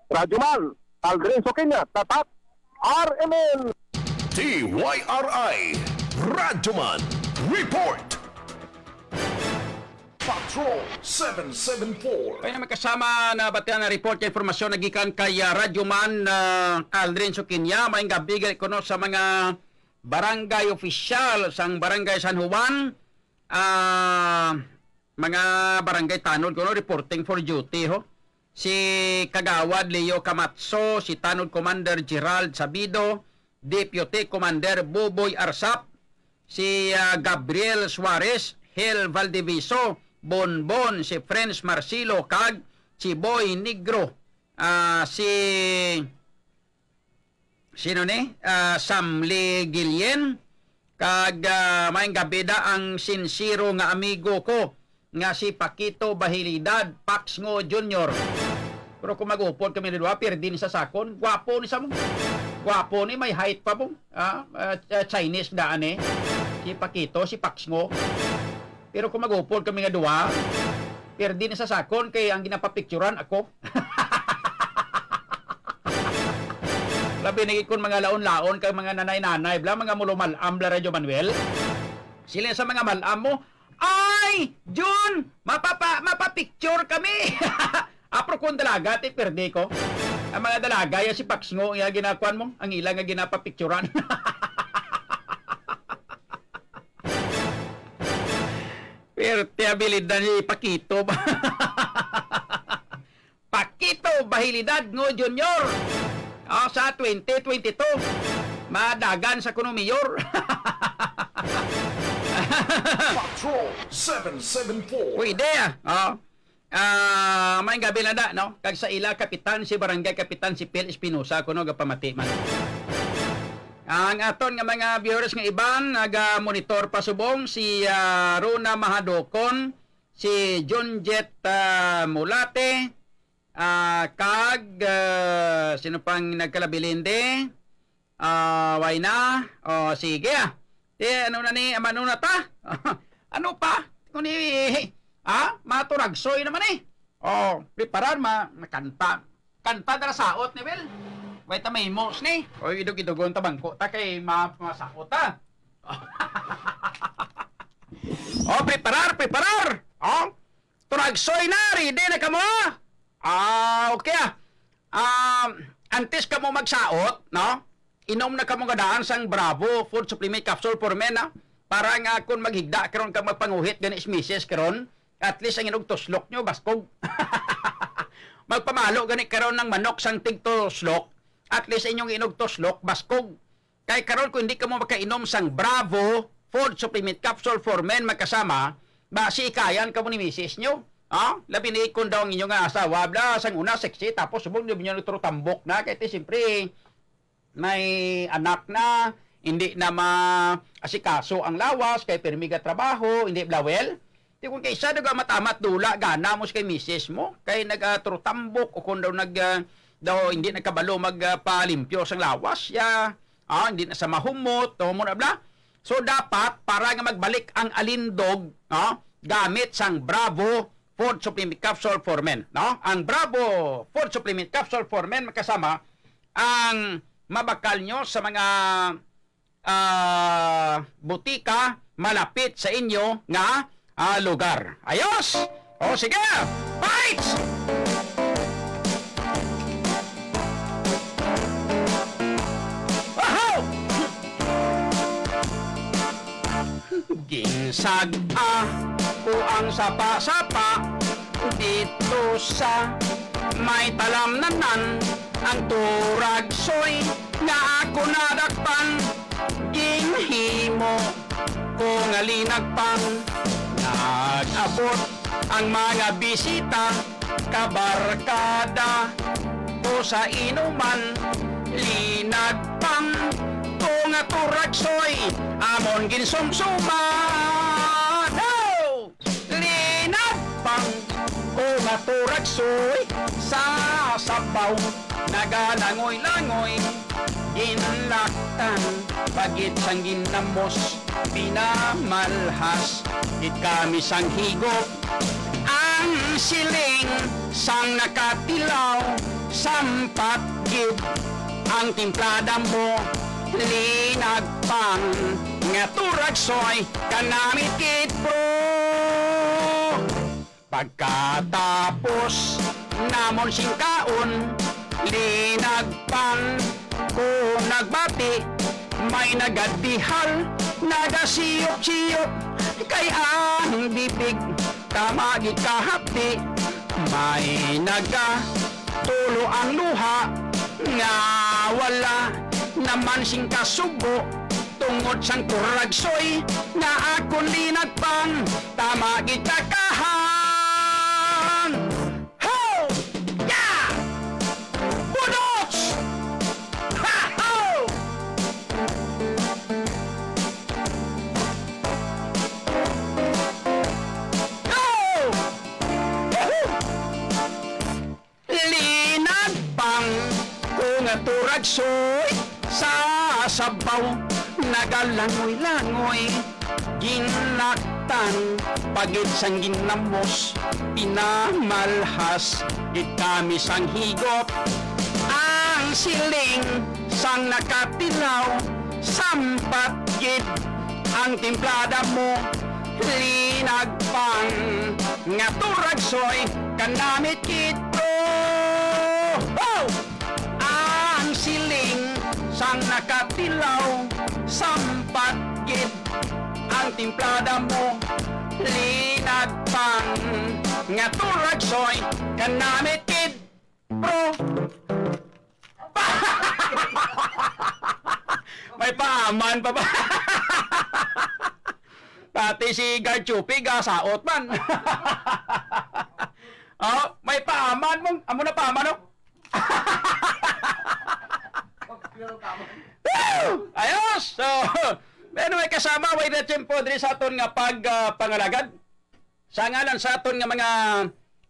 Radyoman Aldrin Soquiña, Tatak, R M N. T Y R I Radyoman Report. Patrol seven seven four. Kaya naman kasama na batian na report kay informasyon na gikan kay, ah, Radyoman, ah, Aldrin Soquiña. Maayong gabi gali kuno sa mga barangay official sang Barangay San Juan. Ah, mga barangay tanod kuno reporting for duty, ho. Si Kagawad Leo Camacho, si Tanod Commander Gerald Sabido, Deputy Commander Buboy Arsap, si, ah, Gabriel Suarez, Hel Valdiviso, Bonbon, si Friends Marcelo, kag si Boy Negro, ah, si, sino ni? Ah, Samli Guillen, kag, ah, maayong gabi da ang sinsero nga amigo ko nga si Paquito Bahilidad, Pax Ngo Junior. Pero kung mag-upod kami ni duha, pirdi ni sa sakon. Gwapo ni sa mo. Gwapo ni, may height pa mo. Ah, ah, ah, Chinese daan eh. Si Paquito, si Pax Ngo. Pero kung mag-upod kami nga duha, pirdi ni sa sakon kay ang ginapapicturan ako. Labi na gid kon mga laon-laon kag mga nanay-nanay, bla, mga mulumal-am, bla, Radyo Manuel. Sila sa mga mal-am mo, "Ay, Jun, mapapa-, mapapicture kami." Apro kung dalaga, ti, pirdi ko. Ang mga dalaga, ya si Pax Ngo, ya ginakuan mo, ang ila nga ginapapicturan. Perte abilidad ni Paquito ba? Paquito Bahilidad Ngo Junior. Ah, sa twenty twenty-two, madagan sa kuno mayor. Patrol seven seven four. Pwede, ah. Ah, ah, maayong gabi lang da, no? Kag sa ila, kapitan, si Barangay Kapitan, si Phil Espinosa, kuno gapamati man. Ang aton nga mga viewers nga iban, naga-monitor pa subong, si, ah, Rona Mahadokon, si Junjet, ah, Mulate, ah, kag, ah, sino pang nagkalabilin di? Ah, way na. O, sige, ah. Ti, ano na ni, ano na ta? Ano pa? Kung ni, ah, maturagsoy naman eh. O, preparar, ma-, makanta. Kanta dara saot ni Will. Way ta may himos ni. O, idog-idogon ta bangko ta kay ma-, masaot ta. O, preparar, preparar. O, turagsoy na, ready na kamo? Ah, okay, ah. Um, antes kamo magsaot, no? Inom na kamo nga daan sang Bravo Food Supplement Capsule for Men, ah. Para nga kung maghigda karon ka magpanguhit gani si misis karon, at least ang inyong tuslok nyo, baskog. Magpamalo gani karon ng manok sang tigtuslok, at least inyong inog tuslok, baskog. Kay karon kung hindi kamo makainom sang Bravo Food Supplement Capsule for Men, magkasama, ba, si ikayan kamo ni misis nyo? Ha? Labi na kung daw ang inyong asawa, bla, sang una sexy, tapos subong nyo nagturutambok na, kay ti, siyempre, may anak na, hindi na maasikaso ang lawas, kay pirmi ga trabaho, hindi bla, well? Ti kung kaysa nagamat-amat dula, gana mo sa kay misis mo, kay nagaturutambok, o kung daw nag, ah, daw hindi nagkabalo mag, ah, palimpyo sang lawas, ya, ah, hindi na sa mahumot, o mo na bla. So, dapat, para nga magbalik ang alindog, no, gamit sang Bravo Food Supplement Capsule for Men, no? Ang Bravo Food Supplement Capsule for Men, magkasama, ang mabakal nyo sa mga, ah, butika malapit sa inyo nga, ah, lugar. Ayos! O, sige! Fights! Ahaw! Ginsag-a ko ang sapa-sapa dito sa may talamnanan, ang turagsoy nga ako nadakpan. Ginhimo ko nga linagpang, nag-abot ang mga bisita, kabarkada ko sa inuman, linagpang ko nga turagsoy, amon ginsumsuman. Oh! Linagpang ko Mga turagsoy sa sabaw, nagalangoy-langoy, ginlaktan, pagid sang ginamos, pinamalhas, gid kami sang higop. Ang siling sang nakatilaw, sampat gid ang timplada mo, linagpang nga turagsoy, kanamit gid, bro. Pagkatapos namon sing kaon, linagpang ko nagbati, may nagadihal, nagasiyop-siyop, kay ang bibig tama gid kahapdi, may nagatulo ang luha, nga wala naman sing kasubo, tungod sang turagsoy nga akon linagpang, tama gid ka kahang. Ho! Ya! Budots! Ha! Ho! Go! Yahoo! Linagpang ko nga turagsoy sa sabaw, nagalangoy-langoy, ginlaktan, pagid sang ginamos, pinamalhas, gid kami sang higop. Ang siling sang nakatilaw, sampat gid ang timplada mo, linagpang nga turagsoy, kanamit gid, bro. Wow! Ang siling sang nakatilaw, sampat gid ang timplada mo, linagpang nga turagsoy, kanamit gid, bro. May paaman pa ba? Pati si Guard Chupi, gasaot man. Oh, may paaman mong, amo na paaman, no? Woo! Ayos! So, anyway, kasama, way na tiyempo diri sa aton nga pag, ah, pangalagad. Sa ngalan sa aton nga mga,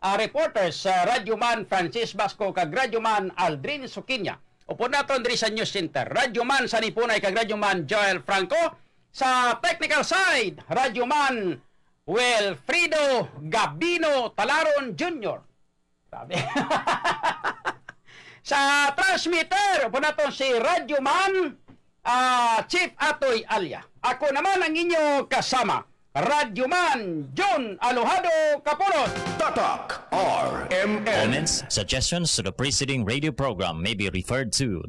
ah, reporters, sa Radyo Man Francis Basco kag Radyo Man Aldrin Sukinya, upod naton diri sa News Center, Radyo Man Sanipunay kag Radyo Man Joel Franco, sa technical side, Radyo Man Wilfredo Gabino Talaron Junior. Sabi. Sa transmitter, upod naton si Radyo Man, ah, Chief Atoy Alia. Ako naman ang inyo kasama, Radyo Man John Alojado Capulot. Tatak R M N. Comments, suggestions to the preceding radio program may be referred to